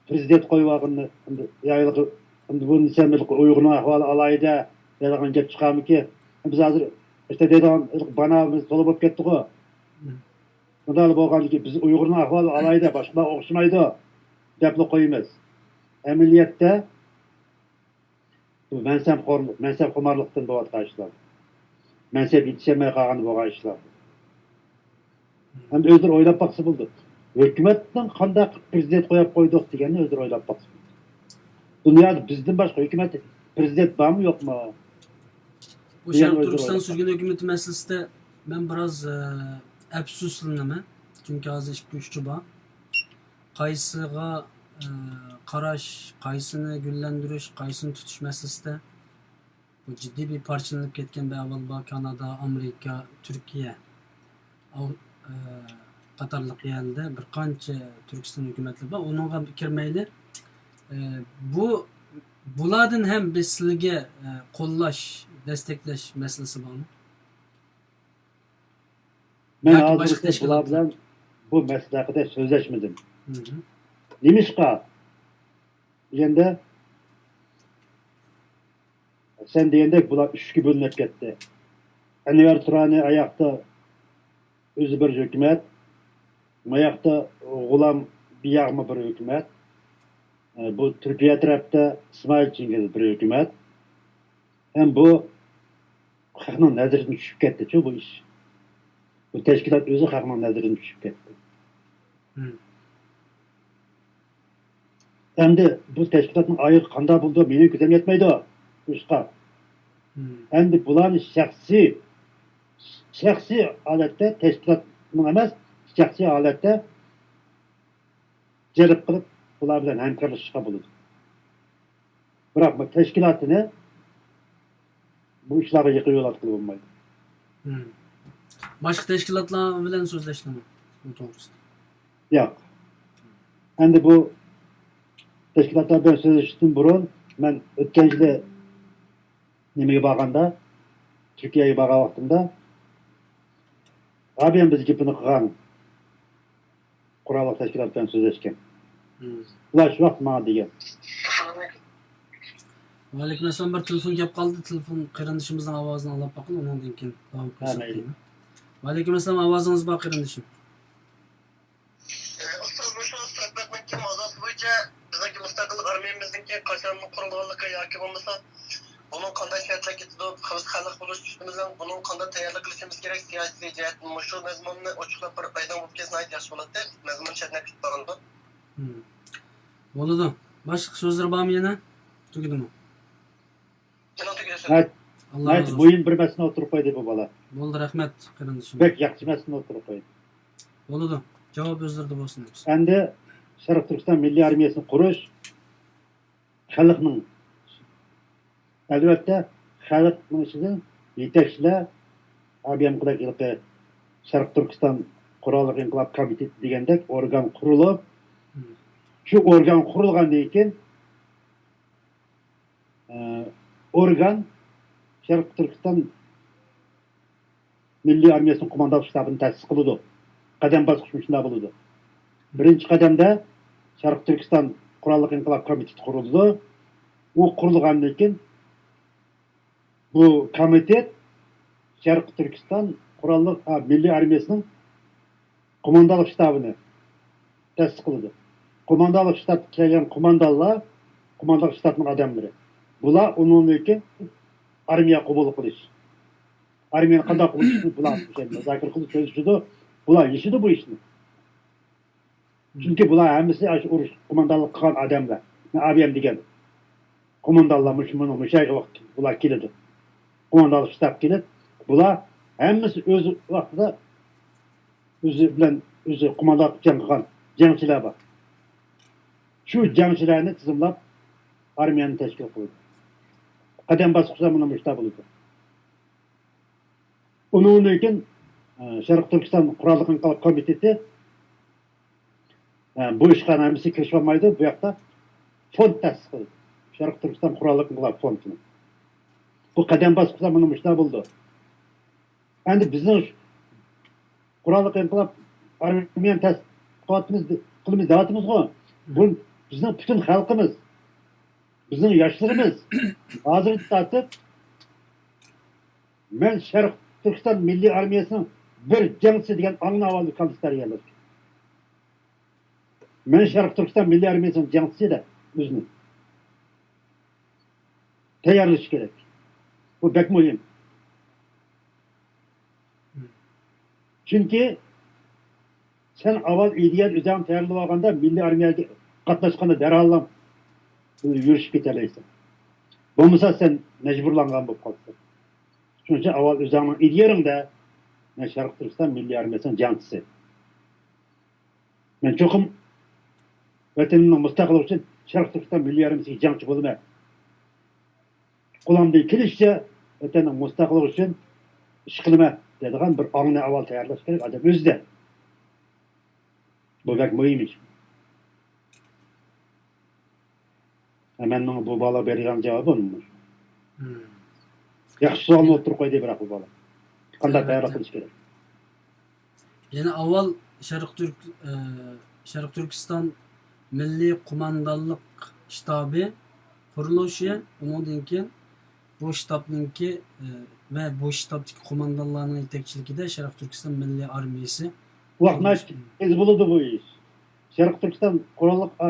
پىرېزىدېنت قويۇۋالغىنىنى، ئەمدى، يا ھېلىقى، ئەمدى بۇ نېسەمبىرلىق ئۇيغۇرنىڭ ئەھۋالى ئالاھىدە دەيدىغان گەپ چىقارمىكىن؟ بىز ھازىر ئىشتە دەيدىغان ھېلىقى بانابىز تولا بولۇپ كەتتىغۇ. مۇنداق بولغاندىكىن بىز ئۇيغۇرنىڭ ئەھۋالى ئالاھىدە، باشقىلارغا ئوخشىمايدۇ دەپلا قويىمىز. ئەمەلىيەتتە بۇ مەنسەپخورلۇق، مەنسەپخۇمارلىقتىن بولۇۋاتقان ئىشلار. مەنسەپ يېتىشەلمەي قالغاندا بولغان ئىشلار. ئەمدى ئۆزلىرى ئويلاپ باقسا بولىدۇ. ھۆكۈمەتنىڭ قانداق قىلىپ پىرېزىدېنت قويۇپ قويدۇق دېگەننى ئۆزلىرى ئويلاپ باقسا بولىدۇ. دۇنيادا بىزدىن باشقا ھۆكۈمەت، پىرېزىدېنت بارمۇ يوقمۇ؟ بۇ دېگەننى شەرقىي ئۆزلىرى تۈركىستان ئويلاپ باقسا. سۈرگۈن ھۆكۈمىتى مەسىلىسىدە مەن بىراز، ئە، ئەپسۇسلىنىمەن. چۈنكى ھازىر ئىككى ئۇچى بار. قايسىغا، ئە، قاراش، قايسىنى گۈللەندۈرۈش، قايسىنى تۇتۇش مەسىلىسىدە بۇ جىددىي بىر پارچىلىنىپ كەتكەن بىر ئەھۋال بار. كانادا، ئامېرىكا، تۈركىيە، ئاۋ-، ئە، قاتارلىق يەرلەردە بىر قانچە تۈركىستان ھۆكۈمەتلىرى بار. ئۇنىڭغا كىرمەيلى. ئە، بۇ، بۇلاردىن ھەم بىز سىلىگە، ئە، قوللاش، دەستەكلەش مەسىلىسى بارمۇ؟ مەن ياكى باشقا ھازىرغىچە بۇلار تەشكىلاتلار؟ بىلەن بۇ مەسىلە ھەققىدە سۆزلەشمىدىم. نېمىشقا دېگەندە، سەن دېگەندەك بۇلار ئۈچكە بۆلۈنۈپ كەتتى. ئەنۋەر تۇرانى ئاياقتا ئۆزى بىر ھۆكۈمەت، ماياقتا غۇلام بىياغمۇ بىر ھۆكۈمەت، بۇ تۈركىيە تەرەپتە ئىسمائىل چىڭگىز بىر ھۆكۈمەت. ھەم بۇ خەقنىڭ نەزىرىدىن چۈشۈپ كەتتىچۇ بۇ ئىش. بۇ تەشكىلات ئۆزى خەقنىڭ نەزىرىدىن چۈشۈپ كەتتى. ئەمدى بۇ تەشكىلاتنىڭ ئايىغى قانداق بولىدۇ، مېنىڭ كۆزۈم يەتمەيدۇ بۇ ئىشقا. ئەمدى بۇلارنى شەخسىي، شەخسىي ھالەتتە، تەشكىلاتنىڭ ئەمەس، شەخسىي ھالەتتە جەلپ قىلىپ، بۇلار بىلەن ھەمكارلىشىشقا بولىدۇ. بىراق بۇ تەشكىلاتنى بۇ ئىشلارغا يېقىن يول ئارقىلى بولمايدۇ. باشقا تەشكىلاتلار بىلەن سۆزلەشتىڭمۇ بۇ توغرىسىدا؟ ياق. ئەمدى بۇ تەشكىلاتلار بىلەن سۆزلىشىشتىن بۇرۇن مەن ئۆتكەن يىلى نېمىگە بارغاندا، تۈركىيەگە بارغان ۋاقتىمدا، ئابىيەم بىز گېپىنى قىلغان قوراللىق تەشكىلات بىلەن سۆزلەشكەن. مم. ئۇلار شۇ ۋاقىت ماڭا دېگەن. ۋەئەلەيكۇم ئەسسالام، بىر تېلېفون كەپ قالدى، تېلېفون قېرىندىشىمىزنىڭ ئاۋازىنى ئاڭلاپ باقىلى، ئۇنىڭدىن كېيىن داۋام قىلىشىمىز. ۋەئەلەيكۇم ئەسسالام، ئاۋازىڭىز بار قېرىندىشىم. ئۇستاز، مۇشۇ سۆھبەتنىڭكى ماۋزۇسى بويىچە بىزنىڭكى مۇستەقىل ئارمىيەمىزنىڭكى قاچان قۇرۇلغانلىقى ياكى بولمىسا بۇنىڭ قانداق شەرتلەر كېتىدۇ، بىز خەلق بولۇش ئۈچۈن بىلەن بۇنىڭ قانداق تەييارلىق قىلىشىمىز كېرەك، سىياسىي جەھەتتىن مۇشۇ مەزمۇننى ئوچۇقلاپ بىر ئايدىڭ بولۇپ كەتسە ناھايىتى ياخشى بولاتتى. مەزمۇن چەتنەپ كېتىپ قالغانىدۇ. مم. بولىدۇ. باشلىق، سۆزلىرى بارمۇ يەنە؟ تۈگىدىمۇ؟ ئاللا رازى بولسۇن. مۇھىم بىر مەسىلىنى ئوتتۇرىغا قويدى بۇ بالا. بولدى، رەھمەت، قېرىندىشىم. بەك ياخشى مەسىلىنى ئوتتۇرىغا قويدى. بولىدۇ. جاۋاب ئۆزلىرىدە بولسۇن. ئەمدى شەرقىي تۈركىستان مىللىي ئارمىيەسىنى قۇرۇش خەلقنىڭ، ئەلۋەتتە، خەلقنىڭ ئىچىدىن يېتەكچىلەر، ئابىيەمقىدەك ھېلىقى شەرقىي تۈركىستان قوراللىق ئىنقىلاب كومىتېتى دېگەندەك ئورگان قۇرۇلۇپ، مم. شۇ ئورگان قۇرۇلغاندىن كېيىن، ئورگان شەرقىي تۈركىستان مىللىي ئارمىيەسىنىڭ قوماندانلىق شتابىنى تەسىس قىلىدۇ. قەدەم باسقۇچ مۇشۇنداق بولىدۇ. بىرىنچى قەدەمدە شەرقىي تۈركىستان قوراللىق ئىنقىلاب كومىتېتى قۇرۇلىدۇ. ئۇ قۇرۇلغاندىن كېيىن بۇ كومىتېت شەرقىي تۈركىستان قوراللىق، ئا، مىللىي ئارمىيەسىنىڭ قوماندانلىق شتابىنى تەسىس قىلىدۇ. قوماندانلىق شتابقا كەلگەن قوماندانلار، قوماندانلىق شتابنىڭ ئادەملىرى. بۇلار ئۇنىڭدىن كېيىن ئارمىيە قوبۇل قىلىش، ئارمىيەنى قانداق قوبۇل قىلىشنى بۇلار مۇزاكىرە قىلىپ سۆزلىشىدۇ. بۇلار يېشىدۇ بۇ ئىشنى. چۈنكى بۇلار ھەممىسى ئاشۇ ئۇرۇش قوماندانلىق قىلغان ئادەملەر. مەن ئابىيەم دېگەن قوماندانلار مۇشۇ، مۇنۇ، مۇشۇ يەرگە ۋاقىت بۇلار كېلىدۇ. قوماندانلىق شتاب كېلىپ، بۇلار ھەممىسى ئۆز ۋاقتىدا ئۆزى بىلەن ئۆزى قوماندانلىق جەڭ قىلغان جەڭچىلەر بار. شۇ جەڭچىلەرنى تىزىملاپ، ئارمىيەنى تەشكىل قىلىدۇ. قەدەم باسقۇچلار مانا مۇشۇنداق بولىدۇ. ئۇنىڭدىن كېيىن، ئە، شەرقىي تۈركىستان قوراللىق ئىنقىلاب كومىتېتى، ئە، بۇ ئىشقا ھەممىسى كىرىشىۋالمايدۇ. بۇ ياقتا فوند تەسىس قىلدى. شەرقىي تۈركىستان قوراللىق ئىنقىلاب فوندىنى. بۇ قەدەم باسقۇچلار مانا مۇشۇنداق بولىدۇ. ئەمدى بىزنىڭ قوراللىق ئىنقىلاب ئارمىيەنى تەسىس قىلىۋاتىمىز، قىلىمىز دەۋاتىمىزغۇ. بۇ بىزنىڭ پۈتۈن خەلقىمىز، بىزنىڭ ياشلىرىمىز ھازىردىن تارتىپ مەن شەرقىي تۈركىستان مىللىي ئارمىيەسىنىڭ بىر جەڭچىسى دېگەن ئاڭنى ئاۋۋال كاللىسىدا تەربىيەلەش كېرەك. مەن شەرقىي تۈركىستان مىللىي ئارمىيەسىنىڭ جەڭچىسى دەپ ئۆزىنى تەييارلىشى كېرەك. بۇ بەك مۇھىم. چۈنكى سەن ئاۋۋال ئىدىيەنى ئۆزۈڭ تەييارلىۋالغاندا، مىللىي ئارمىيەگە قاتناشقاندا دەرھاللا يۈرۈشۈپ كېتەلەيسەن. بولمىسا سەن مەجبۇرلانغان بولۇپ قالىسەن. شۇنىڭ ئۈچۈن ئاۋۋال ئۆزۈڭنىڭ ئىدىيەڭدە، مەن شەرقىي تۈركىستان مىللىي ئارمىيەسىنىڭ جەڭچىسى. مەن چوقۇم ۋەتىنىمنىڭ مۇستەقىللىقى ئۈچۈن شەرقىي تۈركىستان مىللىي ئارمىيەسىگە جەڭچى بولىمەن. قولۇمدىن كېلىشىچە ۋەتەننىڭ مۇستەقىللىقى ئۈچۈن ئىش قىلىمەن دەيدىغان بىر ئاڭنى ئاۋۋال تەييارلاش كېرەك ئادەم ئۆزىدە. بۇ بەك مۇھىم ئىش. ھە، مەن ماڭا بۇ بالا بەرگەن جاۋابى ئۇنىڭ. مم. ياخشى سوئالنى ئوتتۇرىغا قويدى، بىراق بۇ بالا. قانداق تەييارلىق قىلىش كېرەك؟ يەنە ئاۋۋال شەرقىي تۈرك-، ئە، شەرقىي تۈركىستان مىللىي قوماندانلىق شتابى قۇرۇلۇشى، ئۇنىڭدىن كېيىن بۇ شتابنىڭكى، ئە، ۋە بۇ شتابتىكى قوماندانلارنىڭ يېتەكچىلىكىدە شەرقىي تۈركىستان مىللىي ئارمىيەسى. ۋاقىت ناھايىتى تېز بولىدۇ بۇ ئىش. شەرقىي تۈركىستان قوراللىق، ئا،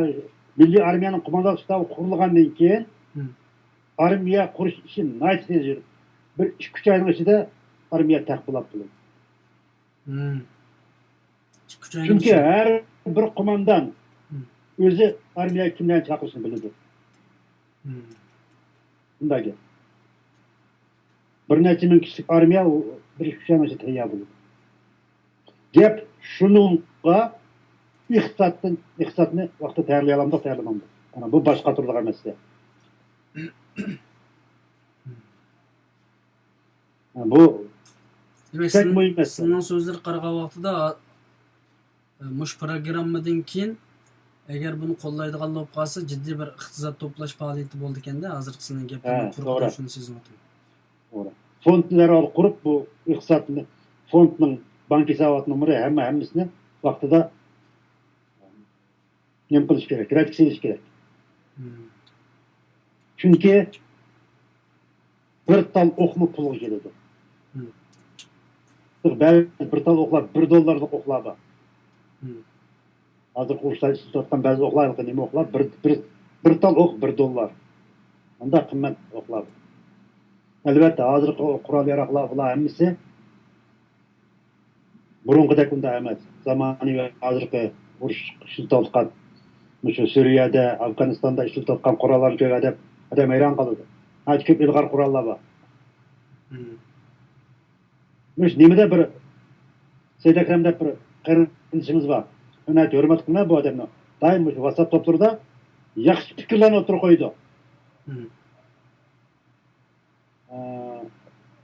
مىللىي ئارمىيەنىڭ قوماندانلىق شتابى قۇرۇلغاندىن كېيىن، مم. ئارمىيە قۇرۇش ئىشى ناھايىتى تېز يۈرىدۇ. بىر ئىككى، ئۈچ ئاينىڭ ئىچىدە ئارمىيە تەخت بولۇپ بولىدۇ. مم. ئىككى، ئۈچ ئاينىڭ چۈنكى ئىچىدە ھەر بىر قوماندان، مم. ئۆزى ئارمىيەگە كىملەرنى چاقىرىشىنى بىلىدۇ. مم. بۇنداق گەپ. بىر نەچچە مىڭ كىشىلىك ئارمىيە ئۇ بىر ئىككى، ئۈچ ئاينىڭ ئىچىدە تەييار بولىدۇ. گەپ شۇنىڭغا ئىقتىسادتىن، ئىقتىسادنى ۋاقتىدا تەييارلىيالامدۇق، تەييارلىمامدۇق. ئانا، بۇ باشقا تۇرىدىغان مەسىلە. بۇ دېمەك، بەك سىز-، مۇھىم مەسىلە. سىزنىڭ سۆزلىرىگە قارىغان ۋاقتىدا، ئە، مۇشۇ پروگراممىدىن كېيىن، ئەگەر بۇنى قوللايدىغان بولۇپ قالسا، جىددىي بىر ئىقتىساد توپلاش پائالىيىتى بولىدىكەن-دە، ھازىرقى سىزنىڭ گېپىڭىزنى توغرا. شۇنى سېزىۋاتىمەن. توغرا. فوندنى دەرھال قۇرۇپ، بۇ ئىقتىسادنى، فوندنىڭ بانك ھېسابات نومۇرى، ھەممە ھەممىسىنى ۋاقتىدا نېمە قىلىش كېرەك، رەتكە سېلىش كېرەك. چۈنكى بىر تال ئوقمۇ پۇلغا كېلىدۇ. بەزى بىر تال ئوقلار، بىر دوللارلىق ئوقلار بار. ھازىرقى ئۇرۇشتا ئىشلىتىۋاتقان بەزى ئوقلار، ھېلىقى نېمە ئوقلار، بىر، بىر، بىر تال ئوق بىر دوللار. ئانداق قىممەت ئوقلار. ئەلۋەتتە، ھازىرقى قورال ياراقلار، بۇلار ھەممىسى بۇرۇنقىدەك ئۇنداق ئەمەس. زامانىۋى ھازىرقى ئۇرۇش ئىشلىتىۋاتقان، مۇشۇ سۈرىيەدە، ئافغانىستاندا ئىشلىتىۋاتقان قوراللارنى كۆرگەندە ئادەم ھەيران قالىدۇ. ناھايىتى كۆپ ئىلغار قوراللار بار. مۇشۇ نېمىدە بىر سەيدەكرەم دەپ بىر قېرىندىشىمىز بار. ناھايىتى ھۆرمەت قىلىمەن بۇ ئادەمنى. دائىم مۇشۇ ۋاتساپ توپلىرىدا ياخشى پىكىرلەرنى ئوتتۇرىغا قويىدۇ.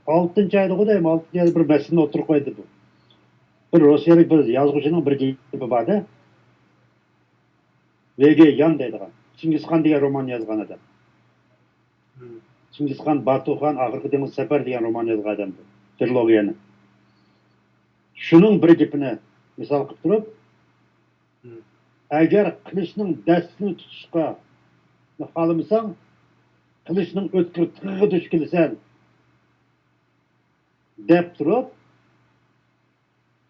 ئالتىنچى ئايدىغۇ دەيمەن، ئالتىنچى ئايدا بىر مەسىلىنى ئوتتۇرىغا قويدى بۇ. بىر روسىيەلىك بىر يازغۇچىنىڭ بىر گېپى بار-دە. ۋېگې يان دەيدىغان، چىڭگىزخان دېگەن رومان يازغان ئادەم. چىڭگىزخان، باتۇخان، ئاخىرقى دېڭىز سەپەر دېگەن رومان يازغان ئادەم بۇ. ترىلوگىيەنى. شۇنىڭ بىر گېپىنى مىسال قىلىپ تۇرۇپ، ئەگەر قىلىچنىڭ دەستىسىنى تۇتۇشقا خالىمىساڭ، قىلىچنىڭ ئۆتكۈر تىغىغا دۇچ كېلىسەن، دەپ تۇرۇپ،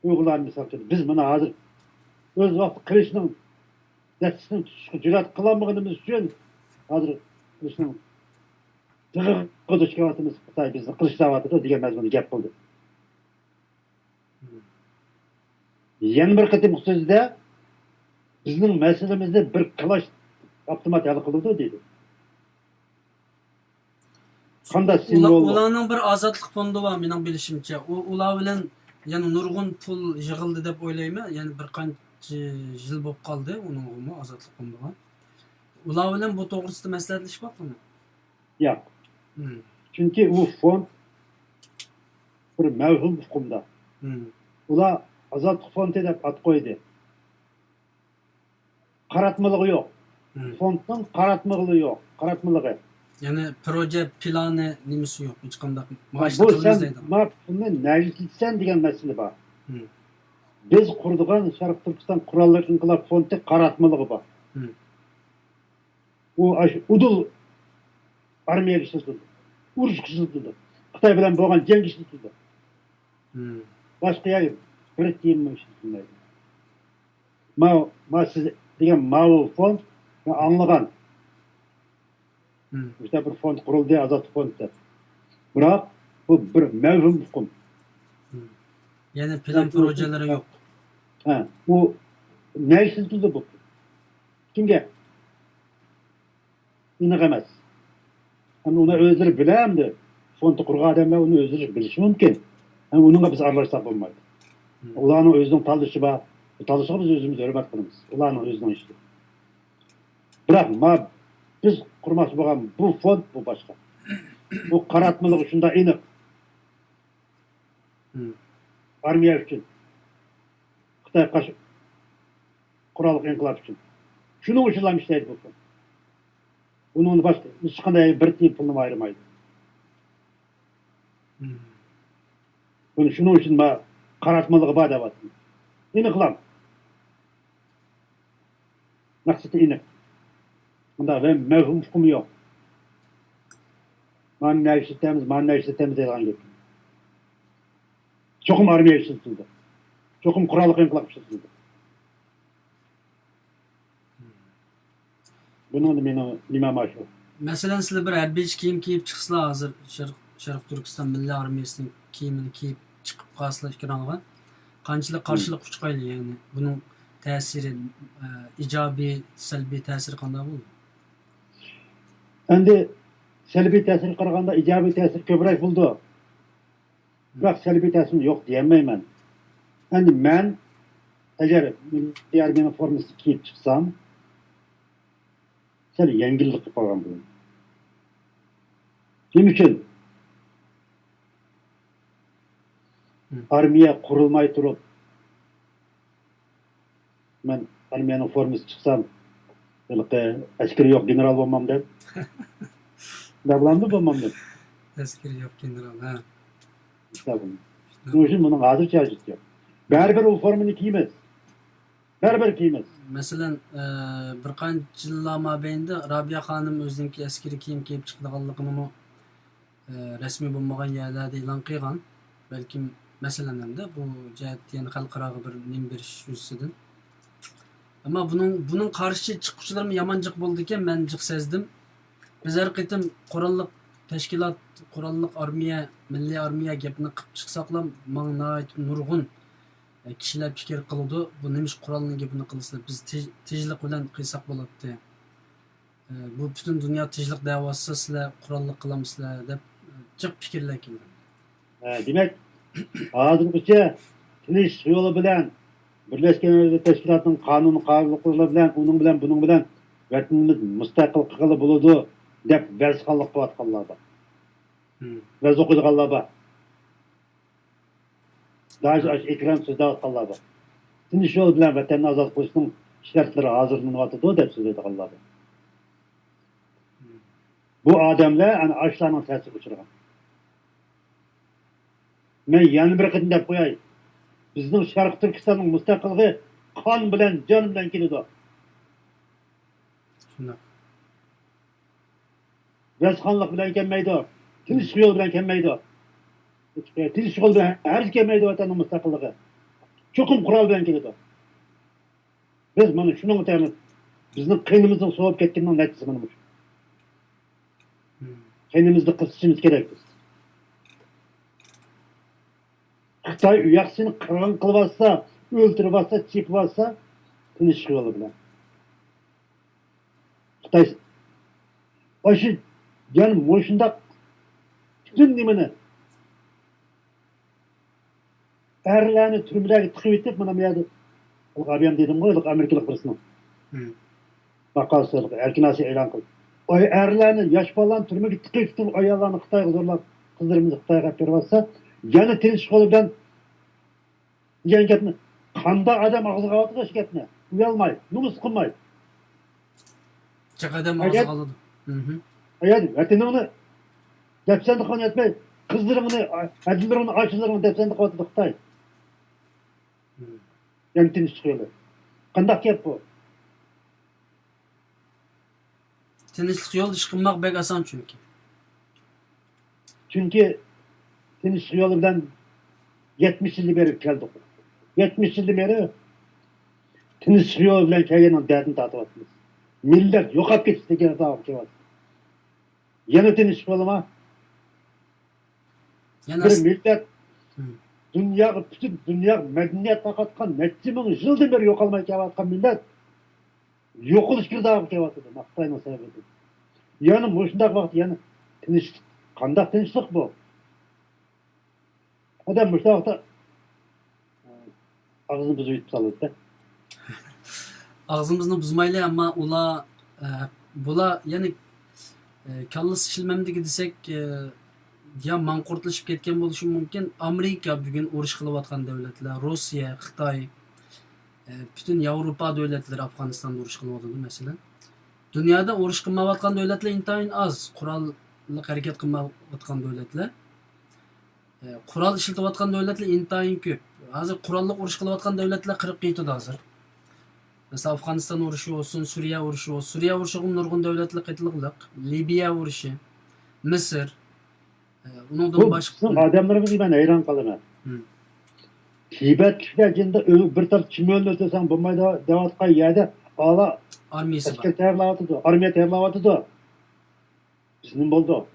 ئۇيغۇرلارنى مىسال قىلدى. بىز مانا ھازىر ئۆز ۋاقتى قىلىچنىڭ دەستىسىنى تۇتۇشقا جۈرئەت قىلالمىغىنىمىز ئۈچۈن، ھازىر قىلىچنىڭ تىغىغا دۇچ كېلىۋاتىمىز، خىتاي بىزنى قىلىچلاۋاتىدۇ دېگەن مەزمۇندا گەپ قىلدى. يەنە بىر قېتىمقى سۆزىدە، بىزنىڭ مەسىلىمىزنى بىر كالاش ئاپتومات ھەل قىلىدۇ، دېدى. قانداق سىمۋول؟ ئۇلارنىڭ بىر ئازادلىق فوندى بار، مېنىڭ بىلىشىمچە. ئۇ، ئۇلار بىلەن يەنە نۇرغۇن پۇل يىغىلدى دەپ ئويلايمەن. يەنە بىر قانچە يىل بولۇپ قالدى ئۇنىڭغىمۇ، ئازادلىق فوندىغا. ئۇلار بىلەن بۇ توغرىسىدا مەسلىھەتلىشىپ باقتىڭمۇ؟ ياق. چۈنكى ئۇ فوند بىر مەۋھۇم ئۇقۇمدا. ئۇلار ئازادلىق فوندى دەپ ئات قويدى. قاراتمىلىقى يوق. فوندنىڭ قاراتمىلىقى يوق. قاراتمىلىقى. يەنى پروژە پىلانى نېمىسى يوق، ھېچقانداق مائاش بۇ سەن ما پۇلنى نەگە ئىشلىتىسەن دېگەن مەسىلە بار. بىز قۇرىدىغان شەرقىي تۈركىستان قوراللىق ئىنقىلاب فوندى قاراتمىلىقى بار. ئۇ ئاشۇ ئۇدۇل ئارمىيەگە ئىشلىتىلىدۇ. ئۇرۇشقا ئىشلىتىلىدۇ. خىتاي بىلەن بولغان جەڭگە ئىشلىتىلىدۇ. باشقا يەرگە بىر تىيىنمۇ ئىشلىتىلمەيدۇ. ماۋۇ، ما سىز دېگەن ماۋۇ فوند، مەن ئاڭلىغان. مۇشۇنداق بىر فوند قۇرۇلدى، ئازادلىق فوند دەپ. بىراق، بۇ بىر مەۋھۇم ئۇقۇم. يەنى پىلان پروژىلىرى يوق. ھە، ئۇ نەگە ئىشلىتىلدى بۇ؟ كىمگە؟ ئېنىق ئەمەس. ئەمدى ئۇنى ئۆزلىرى بىلە، ئەمدى فوندنى قۇرغان ئادەملەر ئۇنى ئۆزلىرى بىلىشى مۇمكىن. ئەمدى ئۇنىڭغا بىز ئارىلاشساق بولمايدۇ. ئۇلارنىڭ ئۆزىنىڭ تاللىشى بار. تاللىشىغا بىز ئۆزىمىز ھۆرمەت قىلىمىز. ئۇلارنىڭ ئۆزىنىڭ ئىشى. بىراق ما بىز قۇرماقچى بولغان بۇ فوند، بۇ باشقا. بۇ قاراتمىلىقى شۇنداق ئېنىق. ئارمىيە ئۈچۈن. خىتايغا قارشى قوراللىق ئىنقىلاب ئۈچۈن. شۇنىڭ ئۈچۈنلا ئىشلەيدۇ بۇ فوند. بۇنىڭدىن باشقا ھېچقانداق بىر تىيىن پۇلنىمۇ ئايرىمايدۇ. بۇنى شۇنىڭ ئۈچۈن ما قاراتمىلىقى بار دەۋاتىمەن. ئېنىقلام. مەقسىتى ئېنىق. بۇنداق مەۋھۇم ئۇقۇمى يوق. مانا نەگە ئىشلىتەمىز، مانا نەگە ئىشلىتەمىز دەيدىغان گەپ. چوقۇم ئارمىيە ئىشلىتىلىدۇ. چوقۇم قوراللىق ئىنقىلاب ئىشلىتىلىدۇ. بۇنىڭدا مېنىڭ نېمەم ئاشۇ. مەسىلەن، سىلەر بىر ھەربىيچە كىيىم كىيىپ چىقسىلا، ھازىر شەرق، شەرقىي تۈركىستان مىللىي ئارمىيەسىنىڭ كىيىمىنى كىيىپ چىقىپ قالسىلا ئېكرانغا، قانچىلىك قارشىلىق ئۇچرايلى، يەنى بۇنىڭ تەسىرى، ئە، ئىجابىي، سەلبىي تەسىرى قانداق بولىدۇ؟ ئەمدى سەلبىي تەسىرگە قارىغاندا ئىجابىي تەسىرى كۆپرەك بولىدۇ. بىراق سەلبىي تەسىرىنى يوق دېيەلمەيمەن. ئەمدى مەن ئەگەر مىللىي ئارمىيەنىڭ فورمىسىنى كىيىپ چىقسام، سەل يەڭگىللىك قىلىپ قالغان بولىمەن. نېمە ئۈچۈن؟ ئارمىيە قۇرۇلماي تۇرۇپ، مەن ئارمىيەنىڭ فورمىسىدا چىقسام، ھېلىقى ئەسكىرى يوق گېنېرال بولمامدىم. شۇنداق بولامدۇ بولمامدىم؟ ئەسكىرى يوق گېنېرال، ھە. شۇنداق بولدى. شۇنىڭ ئۈچۈن بۇنىڭ ھازىرچە ھاجىتى يوق. بەرىبىر ئۇ فورمىنى كىيىمىز. بەرىبىر كىيىمىز. مەسىلەن، ئە، بىر قانچە يىللار مابەينىدە رابىيە خانىم ئۆزىنىڭكى ئەسكىرىي كىيىم كىيىپ چىقىدىغانلىقىنىمۇ، ئە، رەسمىي بولمىغان يەرلەردە ئېلان قىلغان. بەلكىم، مەسىلەن، ئەمدى بۇ جەھەتتە يەنە خەلقئاراغا بىر نېمە بېرىش يۈزىسىدىن. ئەمما بۇنىڭ، بۇنىڭ قارشى چىققۇچىلىرىمۇ يامان جىق بولىدىكەن، مەن جىق سەزدىم. بىز ھەر قېتىم قوراللىق تەشكىلات، قوراللىق ئارمىيە، مىللىي ئارمىيە گەپنى قىلىپ چىقساقلا، ماڭا ناھايىتى نۇرغۇن، ئە، كىشىلەر پىكىر قىلىدۇ، بۇ نېمىشقا قورالنىڭ گېپىنى قىلىسىلەر، بىز تىج-، تىجلىق بىلەن قىلساق بولاتتى. ئە، بۇ پۈتۈن دۇنيا تىجلىق دەۋاتسا، سىلەر قوراللىق قىلامسىلەر دەپ، ئە، جىق پىكىرلەر كېلىدۇ. ئە، دېمەك، ھازىرغىچە تىنچلىق يولى بىلەن بىرلەشكەن دۆلەتلەر تەشكىلاتىنىڭ قانۇن قائىدىلىرى بىلەن، ئۇنىڭ بىلەن، بۇنىڭ بىلەن ۋەتىنىمىز مۇستەقىل قىلغىلى بولىدۇ دەپ ۋەزخانلىق قىلىۋاتقانلار بار. مم. ۋەز ئوقۇيدىغانلار بار. داھىي ئاشۇ ئېكران سۆزلەۋاتقانلار بار. تىنچ يول بىلەن ۋەتەننى ئازاد قىلىشنىڭ شەرتلىرى ھازىرلىنىۋاتىدۇ دەپ سۆزلەيدىغانلار بار. بۇ ئادەملەر ئەنە ئاشۇلارنىڭ تەسىرىگە ئۇچرىغان. مەن يەنە بىر قېتىم دەپ قوياي، بىزنىڭ شەرقىي تۈركىستاننىڭ مۇستەقىللىقى قان بىلەن، جان بىلەن كېلىدۇ. شۇنداق. ۋەزخانلىق بىلەن كەلمەيدۇ. تىنچلىق يولى بىلەن كەلمەيدۇ. تىنچلىق يولى بىلەن ھەرگىز كەلمەيدۇ ۋەتەننىڭ مۇستەقىللىقى. چوقۇم قورال بىلەن كېلىدۇ. بىز مانا شۇنىڭغا تايىنىپ، بىزنىڭ قېنىمىزنىڭ سوۋۇپ كەتكىنىنىڭ نەتىجىسى مانا مۇشۇ. مم. قېنىمىزنى قىزىتىشىمىز كېرەك بىز. خىتاي ئۇ ياق سېنى قىرغىن قىلىۋاتسا، ئۆلتۈرۈۋاتسا، چېپىۋاتسا، تىنچلىق يولى بىلەن. خىتاي ئاشۇ، يەنە مۇشۇنداق پۈتۈن نېمىنى، ئەرلەرنى تۈرمىلەرگە تىقىۋېتىپ، مانا بۇ يەردە، ھېلىقى ئابىيام دېدىمغۇ، ھېلىقى ئامېرىكىلىق بىرسىنىڭ مم. ماقالىسى، ھېلىقى ئەركىن ئاسىيا ئېلان قىلدى. ئاي، ئەرلەرنى، ياش بالىلارنى تۈرمىگە تىقىۋېتىپ، ئاياللارنى خىتايغا زورلاپ، قىزلىرىمىزنى خىتايغا ئەپ بېرىۋاتسا، يەنە تىنچ قولى بىلەن دېگەن گەپنى قانداق ئادەم ئاغزىغا ئالىدىغۇ شۇ گەپنى؟ ئۇيالماي، نومۇس قىلماي. جىق ئادەم ئاغزىغا ئالىدۇ. مھم. ئەگەر ۋەتىنىڭنى دەپسەندە قىلغان يەتمەي، قىزلىرىڭنى، ھەدىلىرىڭنى، ئاشۇلىرىڭنى دەپسەندە قىلىۋاتىدۇ خىتاي. مم. يەنە تىنچلىق يولى. قانداق گەپ بۇ؟ تىنچلىق يولىدا ئىش قىلماق بەك ئاسان چۈنكى. چۈنكى تىنچلىق يولى بىلەن يەتمىش يىلدىن بېرى كەلدۇق. يەتمىش يىلدىن بېرى تىنچلىق يولى بىلەن كەلگەننىڭ دەردىنى تارتىۋاتىمىز. مىللەت يوقاپ كېتىش دېگەن ھېسابقا كېلىۋاتىدۇ. يەنە تىنچلىق يولىما؟ يەنە بىر مىللەت مم. دۇنياغا، پۈتۈن دۇنياغا مەدەنىيەت تارقاتقان، نەچچە مىڭ يىلدىن بېرى يوقالماي كېلىۋاتقان مىللەت يوقىلىش گىردابىغا كېلىۋاتىدۇ، مانا خىتاينىڭ سەۋەبىدىن. يەنە مۇشۇنداق ۋاقىت يەنە تىنچلىق، قانداق تىنچلىق بۇ؟ ئادەم مۇشۇنداق ۋاقىتتا ئاغزىنى بۇزۇۋېتىپ سالىدۇ. ئاغزىمىزنى بۇزمايلى، ئەمما ئۇلار، ئە، بۇلار يەنە، ئە، كاللىسى ئىشلىمەمدىكى دېسەك، ئە، يا ماڭقۇرتلىشىپ كەتكەن بولۇشى مۇمكىن. ئامېرىكا بۈگۈن ئۇرۇش قىلىۋاتقان دۆلەتلەر، روسىيە، خىتاي، ئە، پۈتۈن ياۋروپا دۆلەتلىرى ئافغانىستاندا ئۇرۇش قىلىۋاتىدۇ، مەسىلەن. دۇنيادا ئۇرۇش قىلمايۋاتقان دۆلەتلەر ئىنتايىن ئاز، قوراللىق ھەرىكەت قىلمايۋاتقان دۆلەتلەر. ئە، قورال ئىشلىتىۋاتقان دۆلەتلەر ئىنتايىن كۆپ. ھازىر قوراللىق ئۇرۇش قىلىۋاتقان دۆلەتلەر قىرىققا يېتىدۇ ھازىر. مەسىلەن، ئافغانىستان ئۇرۇشى بولسۇن، سۈرىيە ئۇرۇشى بولسۇن. سۈرىيە ئۇرۇشىغا نۇرغۇن دۆلەتلەر قېتىلغۇلىق. لىبىيە ئۇرۇشى، مىسىر. ئە، ئۇنىڭدىن بۇ باشقا بىزنىڭ ئادەملىرىمىزگە مەن ھەيران قالىمەن. مم. تىبەتلىكلەر جېنىدا ئۆلۈپ، بىر تال چىمەننى ئۆلتۈرسەڭ بولمايدۇ دەۋاتقان يەردە ئالا ئارمىيەسى ئەسكەر بار. تەييارلاۋاتىدۇ، ئارمىيە تەييارلاۋاتىدۇ. بىز نېمە بولدۇق؟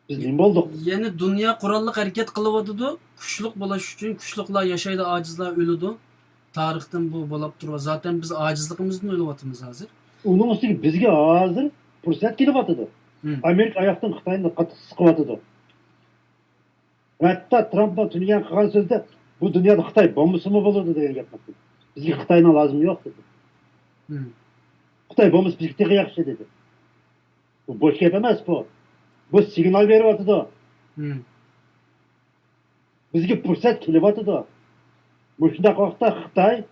بىز نېمە بولدۇق؟ يەنى دۇنيا قوراللىق ھەرىكەت قىلىۋاتىدۇ. كۈچلۈك بولۇش ئۈچۈن، كۈچلۈكلەر ياشايدۇ، ئاجىزلار ئۆلىدۇ. تارىختىن بۇ بولاپ تۇرۇۋاتىدۇ. زاتەن بىز ئاجىزلىقىمىزدىن ئۆلۈۋاتىمىز ھازىر. ئۇنىڭ ئۈستىگە بىزگە ھازىر پۇرسەت كېلىۋاتىدۇ. مم. ئامېرىكا ئاياقتىن خىتاينى قاتتىق سىقىۋاتىدۇ. ھەتتا ترامپنىڭ تۈنۈگۈن قىلغان سۆزىدە، بۇ دۇنيادا خىتاي بولمىسىمۇ بولىدۇ دېگەن گەپنى قىلدى. بىزگە خىتاينىڭ لازىمى يوق دېدى. مم. خىتاي بولمىسا بىزگە تېخى ياخشى دېدى. بۇ بوش گەپ ئەمەس بۇ. بۇ سىگنال بېرىۋاتىدۇ. مم. بىزگە پۇرسەت كېلىۋاتىدۇ. مۇشۇنداق ۋاقىتتا خىتاي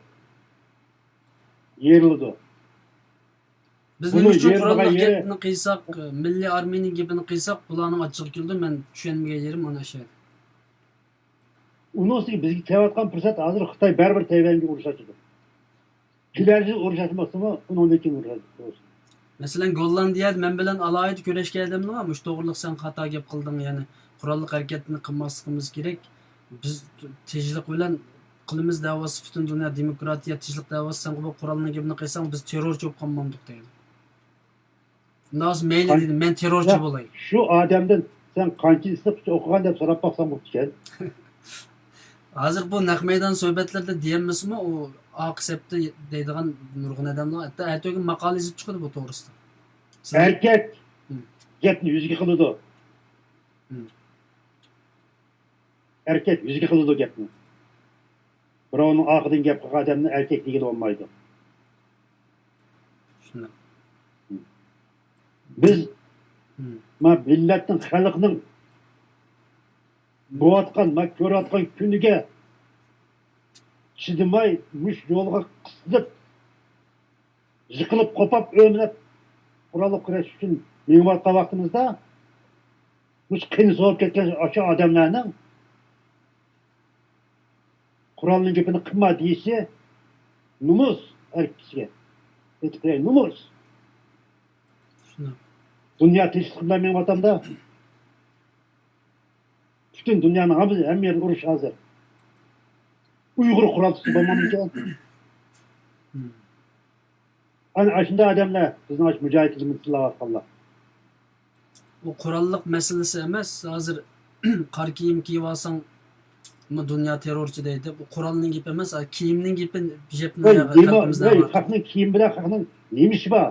يېرىلىدۇ. بىز نېمە ئۈچۈن قوراللىق گەپنى قىلساق، مىللىي ئارمىيىنىڭ گېپىنى قىلساق، بۇلارنىڭ ئاچچىقى كېلىدۇ. مەن چۈشەنمىگەن يېرىم مانا شۇ. ئۇنىڭ ئۈستىگە بىزگە كېلىۋاتقان پۇرسەت ھازىر خىتاي بەرىبىر تەيۋەنگە ئۇرۇش ئاچىدۇ. كېلەرچە ئۇرۇش ئاچماقچىمۇ، ئۇنىڭدىن كېيىن ئۇرۇش ئاچىدۇ. مەسىلەن، گوللاندىيە مەن بىلەن ئالاھىدە كۆرۈشكەن ئادەمنىڭ مۇشۇ توغرىلىق سەن خاتا گەپ قىلدىڭ، يەنى قوراللىق ھەرىكەتنى قىلماسلىقىمىز كېرەك. بىز تىنچلىق بىلەن قىلىمىز دەۋاسى، پۈتۈن دۇنيا دېموكراتىيە، تىنچلىق دەۋاسى، سەن بۇ قورالنىڭ گېپىنى قىلساڭ، بىز تېررورچى بولۇپ قالمامدۇق دەيدۇ. ئۇنداق بولسا مەيلى دېدىم، مەن تېررورچى بولاي. شۇ ئادەمدىن سەن قانچىنچى سىنىپقىچە ئوقۇغان دەپ سوراپ باقساڭ بوپتىكەن. ھازىر بۇ نەق مەيدان سۆھبەتلىرىدە دېيەلمىسىمۇ، ئۇ ئارقا سەپتە دەيدىغان نۇرغۇن ئادەملەر ھەتتا ئەتىگۈن ماقالە يېزىپ چىقىدۇ بۇ توغرىسىدا. ئەركەك گەپنى يۈزگە قىلىدۇ. ئەركەك يۈزگە قىلىدۇ گەپنى. بىراۋنىڭ ئارقىدىن گەپ قىلغان ئادەمنى ئەركەك دېگىلى بولمايدۇ. شۇنداق. بىز ما مىللەتنىڭ، خەلقنىڭ بولۇۋاتقان، ما كۆرۈۋاتقان كۈنىگە چىدىماي، مۇشۇ يولغا قىستىلىپ، يىقىلىپ، قوپاپ، ئۆمىلەپ، قوراللىق كۈرەش ئۈچۈن مېڭىۋاتقان ۋاقتىمىزدا، مۇشۇ قېنى سوۋۇپ كەتكەن ئاشۇ ئادەملەرنىڭ قورالنىڭ گېپىنى قىلما دېيىشى نومۇس، ئەر كىشىگە ئېيتىپ قوياي، نومۇس. دۇنيا تىنچلىقى بىلەن مېڭىۋاتامدا، پۈتۈن دۇنيانىڭ ھەممە، ھەممە يېرىدە ئۇرۇش ھازىر. ئۇيغۇر قورال تۇتسا بولمامدىكەن؟ ئەنە ئاشۇنداق ئادەملەر بىزنىڭ ئاشۇ مۇجاھىدلىرىمىزنى تىللاۋاتقانلار. ئۇ قوراللىق مەسىلىسى ئەمەس. ھازىر قارا كىيىم كىيىۋالساڭمۇ دۇنيا تېررورچى دەيدۇ. بۇ قورالنىڭ گېپى ئەمەس، كىيىمنىڭ گېپى. خەقنىڭ كىيىمى بىلەن خەقنىڭ نېمە ئىشى بار؟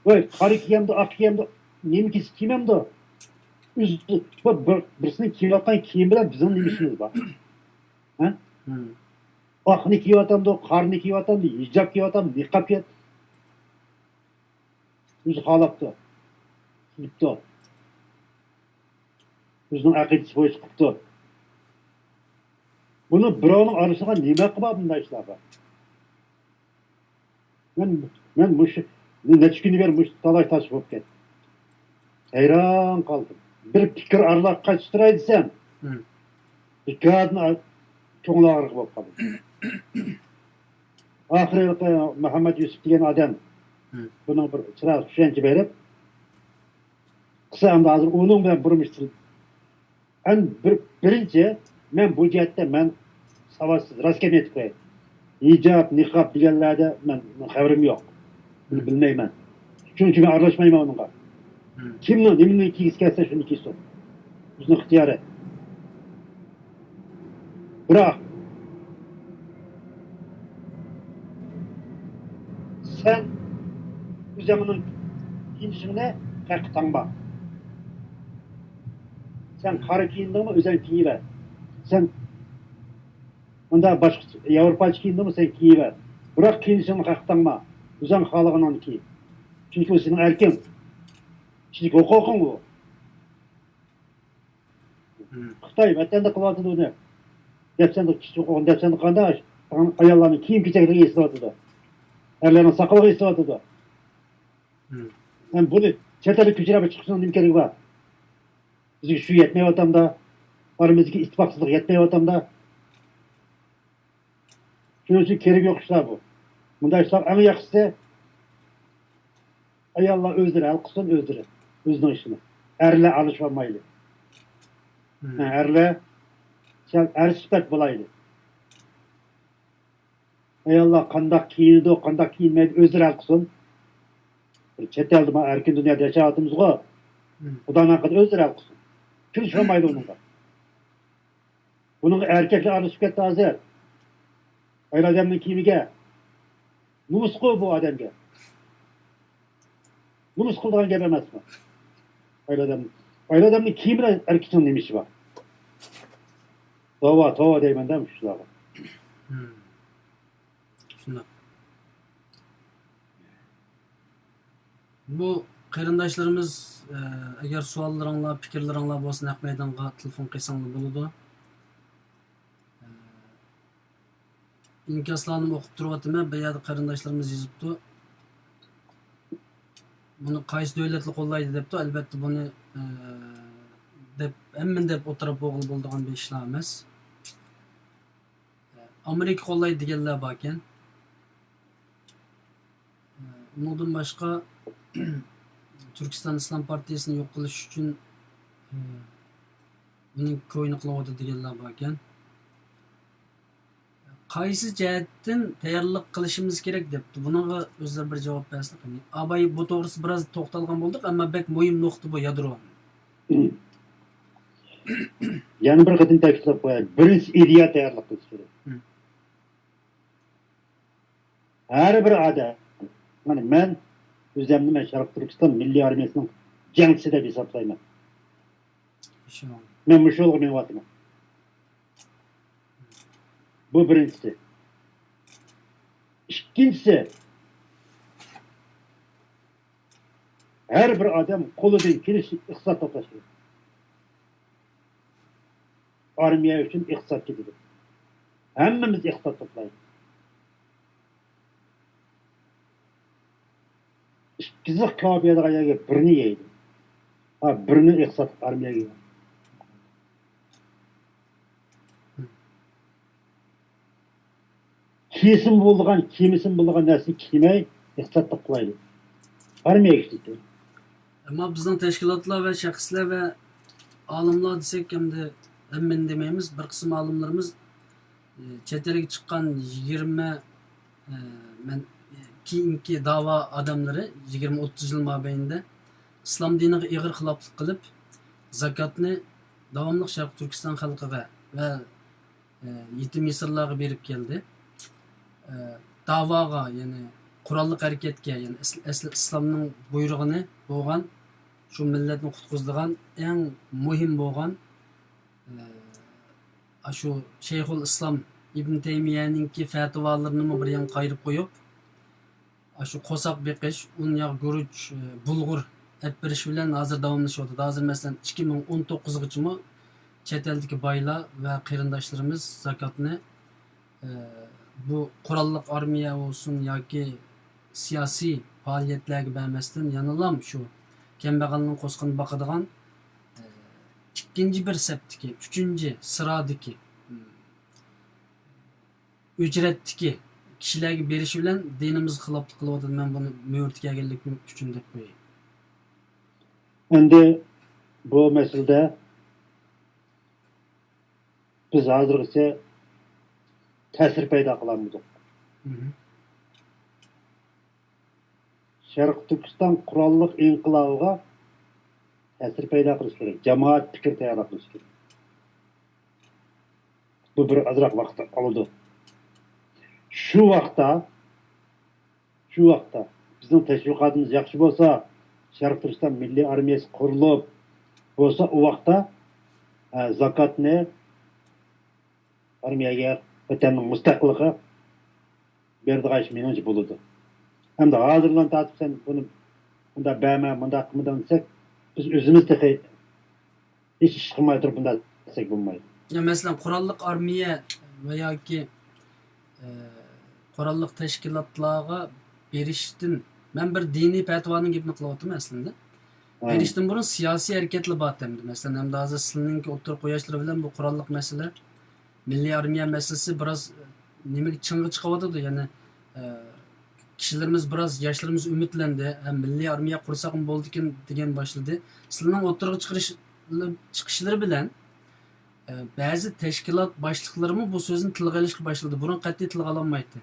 ۋاي، قارا كىيەمدۇ، ئاق كىيەمدۇ، نېمە كىيسە كىيمەمدۇ؟ بىرسىنىڭ كىيىۋاتقان كىيىمى بىلەن بىزنىڭ نېمە ئىشىمىز بار؟ ئاقنى كىيىۋاتامدۇ، قارىنى كىيىۋاتامدۇ، ھىجاب كىيىۋاتامدۇ، نىقاب كىيىۋاتامدۇ؟ ئۆزى خالاپتۇ. قىلىپتۇ. ئۆزىنىڭ ئەقىدىسى بويىچە قىپتۇ. بۇنى بىراۋنىڭ ئارىلىشىدىغان نېمە ھەققى بار بۇنداق ئىشلارغا؟ مەن، مەن مۇشۇ نەچچە كۈندىن بېرى مۇشۇ تالاش تارتىش بولۇپ كەتتى. ھەيران قالدىم. بىر پىكىر ئارىلاپ قاچتۇراي دېسەم، بىكاردىن كۆڭۈل ئاغرىقى بولۇپ قالدىم. ئاخىرى مۇھەممەد يۈسۈپ دېگەن ئادەم بۇنىڭ بىر چىراغ چۈشەنچە بېرىپ، قىلسا ئەمدى ھازىر ئۇنىڭ بىلەن بىر مۇشتىل. ئەمدى بىر، بىرىنچى، مەن بۇ جەھەتتە مەن ساۋاتسىز، راست گەپنى ئېيتىپ قوياي. ھىجاب، نىقاب دېگەنلەردە مەن، مەن خەۋىرىم يوق. بۇنى بىلمەيمەن. شۇنىڭ ئۈچۈن مەن ئارىلاشمايمەن ئۇنىڭغا. كىمنىڭ نېمىنى كىيگۈسى كەلسە شۇنى كىيسۇن. ئۆزىنىڭ ئىختىيارى. بىراق سەن ئۆزۈڭنىڭ كىيىنىشىڭنى خەققە تاڭما. سەن قارا كىيىندىڭمۇ، ئۆزۈڭ كىيىۋەر. سەن ئۇنداق باشقىچە ياۋروپاچە كىيىندىڭمۇ، سەن كىيىۋەر. بىراق كىيىنىشىڭنى خەققە تاڭما. ئۆزۈڭ خالىغىنىڭنى كىي. چۈنكى ئۇ سېنىڭ ئەركىڭ. كىشىلىك ھوقۇقۇڭ ئۇ. خىتاي ۋەتەندە قىلىۋاتىدۇ ئۇنى. دەپسەندە كىشىلىك ھوقۇقىنى دەپسەندە قانداق؟ ئاياللارنىڭ كىيىم-كېچەكلىرىگە ئېسىلىۋاتىدۇ. ئەرلەرنىڭ ساقىلىغا ئېسىلىۋاتىدۇ. ھەم بۇنى چەت ئەلگە كۆچۈرۈپ چىقىشنىڭ نېمە كېرىكى بار؟ بىزگە شۇ يەتمەيۋاتامدا، ئارىمىزدىكى ئىتتىپاقسىزلىق يەتمەيۋاتامدا. شۇنىڭ ئۈچۈن كېرىكى يوق ئىشلار بۇ. مۇنداق ئىشلار ئەڭ ياخشىسى، ئاياللار ئۆزلىرى ھەل قىلسۇن، ئۆزلىرى، ئۆزىنىڭ ئىشىنى. ئەرلەر ئارىلىشىۋالمايلى. ھە، ئەرلەر سەل ئەر سۈپەت بولايلى. ئاياللار قانداق كىيىنىدۇ، قانداق كىيىنمەيدۇ، ئۆزلىرى ھەل قىلسۇن. بىر چەت ئەلدە، مانا، ئەركىن دۇنيادا ياشاۋاتىمىزغۇ. خۇدانىڭ ھەققىدە ئۆزلىرى ھەل قىلسۇن. كىم چۈشەنمەيدۇ ئۇنىڭغا؟ بۇنىڭغا ئەركەكلەر ئارىلىشىپ كەتتى ھازىر. ئايال ئادەمنىڭ كىيىمىگە نومۇسقۇ بۇ ئادەمگە. نومۇس قىلىدىغان گەپ ئەمەسمۇ؟ ئايال ئادەم، ئايال ئادەمنىڭ كىيىمى بىلەن ئەركەكنىڭ نېمە ئىشى بار؟ توۋا، توۋا دەيمەن-دە مۇشۇ ئىشلارغا. شۇنداق. بۇ قېرىنداشلىرىمىز، ئە، ئەگەر سوئاللىرىڭلار، پىكىرلىرىڭلار بولسا، نەق مەيدانغا تېلېفون قىلساڭلار بولىدۇ. ئە، ئىنكاسلارنىمۇ ئوقۇپ تۇرۇۋاتىمەن، بۇ يەردە قېرىنداشلىرىمىز يېزىپتۇ. بۇنى قايسى دۆلەتلەر قوللايدۇ دەپتۇ. ئەلۋەتتە، بۇنى، ئە، دەپ، ھەممىنى دەپ ئوتتۇرا بولغىلى بولىدىغان بىر ئىشلار ئەمەس. ئامېرىكا قوللايدۇ دېگەنلەر باركەن. ئۇنىڭدىن باشقا، تۈركىستان ئىسلام پارتىيىسىنى يوق قىلىش ئۈچۈن، ئۇنىڭ كويىنى قىلىۋاتىدۇ دېگەنلەر باركەن. قايسى جەھەتتىن تەييارلىق قىلىشىمىز كېرەك دەپتۇ. بۇنىڭغا ئۆزلىرى بىر جاۋاب بەرسە قېنى. ئاباي، بۇ توغرىسىدا بىراز توختالغان بولدۇق، ئەمما بەك مۇھىم نۇقتا بۇ، يادرو. يەنە بىر قېتىم تەكىتلەپ قوياي. بىرىنچى ئىدىيە تەييارلىق قىلىش كېرەك. ھەر بىر ئادەم، مانا مەن ئۆزۈمنى مەن شەرقىي تۈركىستان مىللىي ئارمىيەسىنىڭ جەڭچىسى دەپ ھېسابلايمەن. مەن مۇشۇ يولغا مېڭىۋاتىمەن. بۇ بىرىنچىسى. ئىككىنچىسى، ھەر بىر ئادەم قولىدىن كېلىشىچە ئىقتىساد توپلاش كېرەك. ئارمىيە ئۈچۈن ئىقتىساد كېتىدۇ. ھەممىمىز ئىقتىساد توپلايلى. ئىككى زىق كاۋاپ يەيدىغان يەرگە بىرنى يەيدۇ. ھا، بىرنى ئىقتىساد ئارمىيەگە يەيدۇ. كىيسىمۇ بولىدىغان، كىيمىسىمۇ بولىدىغان نەرسىنى كىيمەي، ئىقتىساد توپلايلى. ئارمىيەگە ئىشلىتىدۇ. ئەمما بىزنىڭ تەشكىلاتلار ۋە شەخسلەر ۋە ئالىملار دېسەك، ئەمدى ھەممىنى دېمەيمىز، بىر قىسىم ئالىملىرىمىز، ئى، چەت ئەلگە چىققان يىگىرمە، ئى، مەن، ئى، كېيىنكى داۋا ئادەملىرى، يىگىرمە ئوتتۇز يىل مابەينىدە ئىسلام دىنىغا ئېغىر خىلاپلىق قىلىپ، زاكاتنى داۋاملىق شەرقىي تۈركىستان خەلقىگە ۋە ئى، يېتىم يېسىرلارغا بېرىپ كەلدى. ئى، داۋاغا، يەنى قوراللىق ھەرىكەتكە، يەنى ئەسلى، ئەسلى ئىسلامنىڭ بۇيرۇغىنى بولغان، شۇ مىللەتنى قۇتقۇزىدىغان ئەڭ مۇھىم بولغان، ئى، ئاشۇ شەيخۇل ئىسلام ئىبن تەيمىيەنىڭكى پەتىۋالىرىنىمۇ بىر يانغا قايرىپ قويۇپ، ئاشۇ قورساق بېقىش، ئۇن، ياغ، گۈرۈچ، ئى، بۇلغۇر ئەپ بېرىش بىلەن ھازىر داۋاملىشىۋاتىدۇ. ھازىر، مەسىلەن، ئىككى مىڭ ئون توققۇزغىچىمۇ چەت ئەلدىكى بايلار ۋە قېرىنداشلىرىمىز زاكاتنى، ئى، بۇ قوراللىق ئارمىيە بولسۇن ياكى سىياسىي پائالىيەتلەرگە بەرمەستىن، يەنىلا شۇ كەمبەغەلنىڭ قورسىقىنى باقىدىغان، ئى، ئىككىنچى بىر سەپتىكى، ئۈچىنچى سىرادىكى، ئۆچرەتتىكى كىشىلەرگە بېرىشى بىلەن دىنىمىزغا خىلاپلىق قىلىۋاتىدۇ، مەن بۇنى مۆرىتى كەلگەنلىكىم ئۈچۈن دەپ قوياي. ئەمدى بۇ مەسىلىدە بىز ھازىرغىچە تەسىر پەيدا قىلالمىدۇق. مهم. شەرقىي تۈركىستان قوراللىق ئىنقىلابىغا تەسىر پەيدا قىلىش كېرەك، جامائەت پىكىر تەييارلاپ قىلىش كېرەك. بۇ بىر ئازراق ۋاقىت ئالىدۇ. شۇ ۋاقىتتا، شۇ ۋاقىتتا بىزنىڭ تەشۋىقاتىمىز ياخشى بولسا، شەرقىي تۈركىستان مىللىي ئارمىيەسى قۇرۇلۇپ بولسا، ئۇ ۋاقىتتا، ئە، زاكاتنى ئارمىيەگە، ۋەتەننىڭ مۇستەقىللىقىغا بېرىدىغان ئىش مېنىڭچە بولىدۇ. ئەمدى ھازىرلا تارتىپ سەن بۇنى مۇنداق بەرمە، مۇنداق قىلمىدىڭ دېسەك، بىز ئۆزىمىز تېخى ھېچ ئىش قىلماي تۇرۇپ بۇنداق دېسەك بولمايدۇ. يا، مەسىلەن، قوراللىق ئارمىيە ۋە ياكى، ئە، قوراللىق تەشكىلاتلارغا بېرىشتىن، مەن بىر دىنىي پەتىۋانىڭ گېپىنى قىلىۋاتىمەن ئەسلىدە. ھە. بېرىشتىن بۇرۇن سىياسىي ھەرىكەتلەر بار ئەمدى. مەسىلەن، ئەمدى ھازىر سىلىنىڭكى ئوتتۇرىغا قويۇشلىرى بىلەن بۇ قوراللىق مەسىلە، مىللىي ئارمىيە مەسىلىسى بىراز، نېمىگە، چىڭغا چىقىۋاتىدۇ. يەنى، ئە، كىشىلىرىمىز بىراز، ياشلىرىمىز ئۈمىدلەندى. ھە، مىللىي ئارمىيە قۇرساقمۇ بولىدىكەن دېگەن باشلىدى. سىلىنىڭ ئوتتۇرىغا چىقىرىش، چىقىشلىرى بىلەن، ئە، بەزى تەشكىلات باشلىقلىرىمۇ بۇ سۆزنى تىلغا ئېلىشقا باشلىدى. بۇرۇن قەتئىي تىلغا ئالالمايتتى.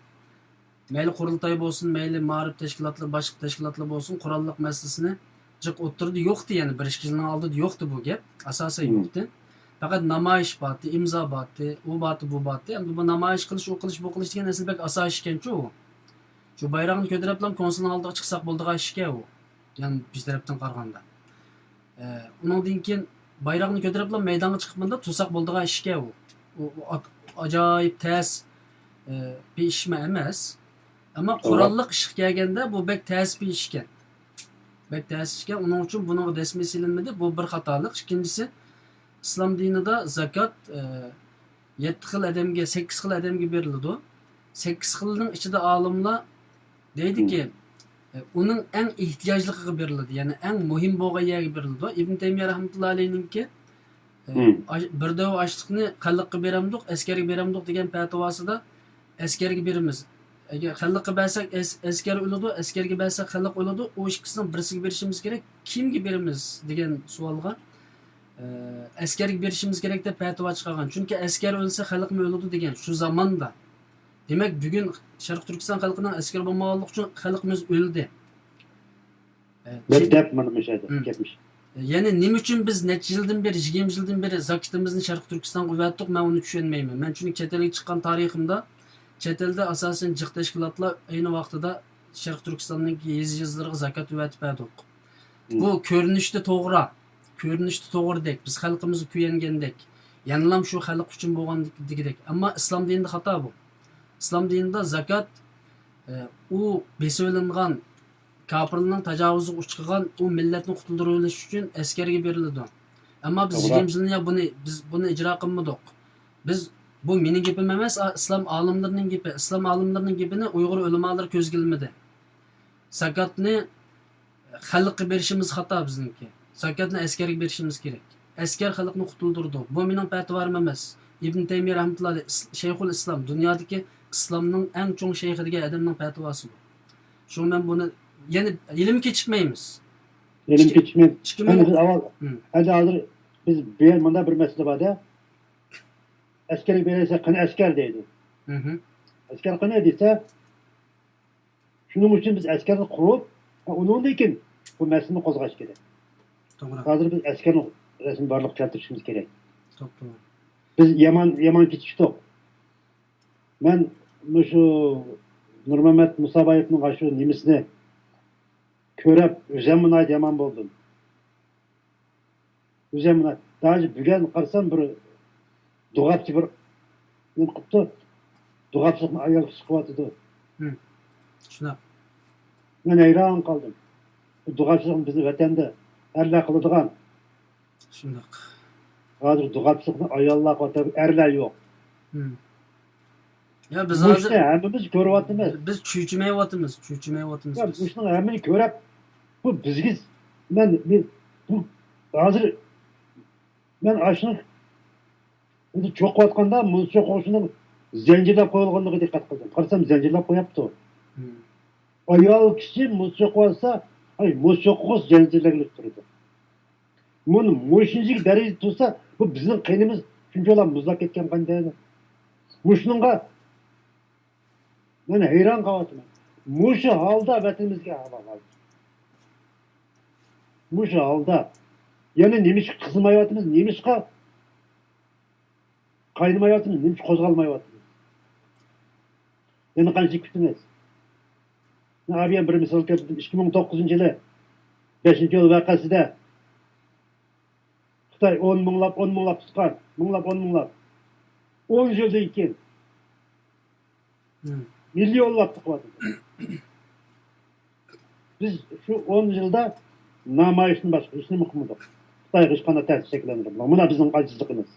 مەيلى قۇرۇلتاي بولسۇن، مەيلى مائارىپ تەشكىلاتلىرى، باشقا تەشكىلاتلار بولسۇن، قوراللىق مەسىلىسىنى جىق ئوتتۇرىدا يوقتى، يەنى بىر ئىككى يىلنىڭ ئالدىدا يوقتى بۇ گەپ. ئاساسەن مم. يوقتى. پەقەت نامايىش بارتى، ئىمزا بارتى، ئۇ بارتى، بۇ بارتى. ئەمدى بۇ نامايىش قىلىش، ئۇ قىلىش، بۇ قىلىش دېگەن ئەسلى بەك ئاسان ئىشكەنچۇ ئۇ. شۇ بايراقنى كۆتۈرۈپلا كونسۇلنىڭ ئالدىغا چىقساق بولىدىغان ئىشكەن ئۇ. يەنى بىز تەرەپتىن قارىغاندا. ئە، ئۇنىڭدىن كېيىن بايراقنى كۆتۈرۈپلا مەيدانغا چىقىپ مۇنداق تۇرساق بولىدىغان ئىشكەن ئۇ. ئۇ، ئۇ ئات-، ئاجايىپ تەس، ئە، بىر ئىشمۇ ئەمەس. ئەمما توغرا. قوراللىق ئىشقا كەلگەندە بۇ بەك تەس بىر ئىشكەن. بەك تەس ئىشكەن. ئۇنىڭ ئۈچۈن بۇنىڭغا دەسمە سېلىنمىدى. بۇ بىر خاتالىق. ئىككىنچىسى، ئىسلام دىنىدا زاكات، ئە، يەتتە خىل ئادەمگە، سەككىز خىل ئادەمگە بېرىلىدۇ. سەككىز خىلنىڭ ئىچىدە ئالىملار دەيدىكى، ئۇنىڭ ئەڭ ئېھتىياجلىقىغا بېرىلىدۇ، يەنى ئەڭ مۇھىم بولغان يەرگە بېرىلىدۇ. ئىبن تەيمىيە رەھمەتۇللا ئەلەيھنىڭكى، ئە، ئاش-، بىر دەۋ ئاشلىقنى خەلققە بېرەمدۇق، ئەسكەرگە بېرەمدۇق دېگەن پەتىۋاسىدا ئەسكەرگە بېرىمىز. ئەگەر خەلققە بەرسەك ئەس-، ئەسكەر ئۆلىدۇ، ئەسكەرگە بەرسەك خەلق ئۆلىدۇ، ئۇ ئىككىسىنىڭ بىرسىگە بېرىشىمىز كېرەك. كىمگە بېرىمىز دېگەن سوئالغا، ئە، ئەسكەرگە بېرىشىمىز كېرەك دەپ پەتىۋا چىقارغان. چۈنكى ئەسكەر ئۆلسە خەلقمۇ ئۆلىدۇ دېگەن شۇ زاماندا. دېمەك، بۈگۈن شەرقىي تۈركىستان خەلقىنىڭ ئەسكىرى بولمىغانلىقى ئۈچۈن خەلقىمىز ئۆلدى. ئە، دەپ، چېت-، دەپ مانا مۇشۇ يەردە مم. گەپمىش. يەنى نېمە ئۈچۈن بىز نەچچە يىلدىن بېرى، يىگىرمە يىلدىن بېرى زاكىتىمىزنى شەرقىي تۈركىستانغا ئەۋەتتۇق، مەن ئۇنى چۈشەنمەيمەن. مەن چۈنكى چەت ئەلگە چىققان تارىخىمدا، چەت ئەلدە ئاساسەن جىق تەشكىلاتلار ئەينى ۋاقتىدا شەرقىي تۈركىستاننىڭ يېزا-يېزىلىرىغا زاكات ئەۋەتىپ بەردۇق. مم. بۇ كۆرۈنۈشتە توغرا، كۆرۈنۈشتە توغرىدەك، بىز خەلقىمىزگە كۆيەنگەندەك، يەنىلام شۇ خەلق ئۈچۈن بولغاندىكىدەك. ئەمما ئىسلام دىنىدا خاتا بۇ. ئىسلام دىنىدا زاكات، ئە، ئۇ بېسىۋېلىنغان، كاپىرلارنىڭ تاجاۋۇزىغا ئۇچرىغان ئۇ مىللەتنى قۇتۇلدۇرۇۋېلىش ئۈچۈن ئەسكەرگە بېرىلىدۇ. ئەمما بىز توغرا. يىگىرمە يىلدىن يا بۇنى، بىز بۇنى ئىجرا قىلمىدۇق. بىز، بۇ مېنىڭ گېپىم ئەمەس، ئا-، ئىسلام ئالىملىرىنىڭ گېپى. ئىسلام ئالىملىرىنىڭ گېپىنى ئۇيغۇر ئۆلىمالىرى كۆزگە ئىلمىدى. زاكاتنى خەلققە بېرىشىمىز خاتا بىزنىڭكى. زاكاتنى ئەسكەرگە بېرىشىمىز كېرەك. ئەسكەر خەلقنى قۇتۇلدۇرىدۇ. بۇ مېنىڭ پەتىۋارىم ئەمەس. ئىبن تەيمىيە رەھمەتۇللا ئەلەيھ، ئىس-، شەيخۇل ئىسلام، دۇنيادىكى ئىسلامنىڭ ئەڭ چوڭ شەيخى دېگەن ئادەمنىڭ پەتىۋاسى بۇ. شۇڭا مەن بۇنى يەنە ھېلىمۇ كېچىكمەيمىز. ھېلىمۇ ئىككى-، كېچىكمەيمىز. ئىككى مىڭ، مەن بىز ئاۋۋال، مم. ئەمدى ھازىر بىز بۇ يەر مۇنداق بىر مەسىلە بار-دە. ئەسكەرگە بېرىلسە، قېنى ئەسكەر دەيدۇ. مم. ئەسكەر قېنى دېسە، شۇنىڭ ئۈچۈن بىز ئەسكەرنى قۇرۇپ، ئۇنىڭدىن كېيىن بۇ مەسىلىنى قوزغاش كېرەك. توغرا. ھازىر بىز ئەسكەرنىڭ رەسمىي بارلىققا كەلتۈرۈشىمىز كېرەك. توپتوغرا. بىز يامان، يامان كېچىكتۇق. مەن مۇشۇ نۇرمەمەت مۇسابايېۋنىڭ ئاشۇ نېمىسىنى كۆرۈپ، ئۆزۈممۇ ناھايىتى يامان بولدۇم. ئۆزۈم مانا، داجى بۈگۈن قارىسام، بىر دۇغاپچى بىر نېمە قىپتۇ، دۇغاپچىلىقنى ئايال كىشى قىلىۋاتىدۇ. ھىم. شۇنداق. مەن ھەيران قالدىم. بۇ دۇغاپچىلىقنى بىزنىڭ ۋەتەندە ئەرلەر قىلىدىغان. شۇنداق. ھازىر دۇغاپچىلىقنى ئاياللار قىلىۋاتىدۇ، ئەرلەر يوق. ھىم. يا، بىز مۇشۇنى ھازىر ھەممىمىز كۆرۈۋاتىمىز. بىز چۈچۈمەيۋاتىمىز، چۈچۈمەيۋاتىمىز يا، بىز. مۇشۇنىڭ ھەممىنى كۆرۈپ، بۇ بىزگە، مەن، مەن، بۇ، ھازىر مەن ئاشۇنىڭ ئۆزى چوقۇۋاتقاندا، مۇز چوقۇغۇچىنىڭ زەنجىرلەپ قويۇلغانلىقىغا دىققەت قىلدىم. قارىسام، زەنجىرلەپ قويۇپتۇ. مم. ئايال كىشى مۇز چوقۇۋاتسا، ئاي، مۇز چوقۇغۇچ زەنجىرلەنگىلى تۇرىدۇ. مۇنى مۇشۇنچىلىك دەرىجىدە تۇرسا، بۇ بىزنىڭ قېنىمىز شۇنچىۋالا مۇزلاپ كەتكەن قان دەيدۇ. مۇشۇنىڭغا مەن ھەيران قالىۋاتىمەن. مۇشۇ ھالدا ۋەتىنىمىزگە ھاۋا قالدى. مۇشۇ ھالدا. يەنە نېمىشقا قىزىمايۋاتىمىز؟ نېمىشقا قاينىمايۋاتىمىز؟ نېمىشقا قوزغالمايۋاتىمىز؟ يەنە قانچىلىك كۈتىمىز؟ مەن ئابىيان بىر مىسال كەلتۈردۈم. ئىككى مىڭ توققۇزىنچى يىلى بەشىنچى ئىيۇل ۋەقەسىدە خىتاي ئون مىڭلاپ، ئون مىڭلاپ تۇتقان. مىڭلاپ، ئون مىڭلاپ. ئون يىلدىن كېيىن مم. مىليونلاپ تۇتۇۋاتىدۇ. بىز شۇ ئون يىلدا نامايىشتىن باشقا ھېچنېمە قىلمىدۇق. خىتايغا ھېچقانداق تەسىر شەكىللەندۈرمىدۇق. مانا بىزنىڭ ئاجىزلىقىمىز.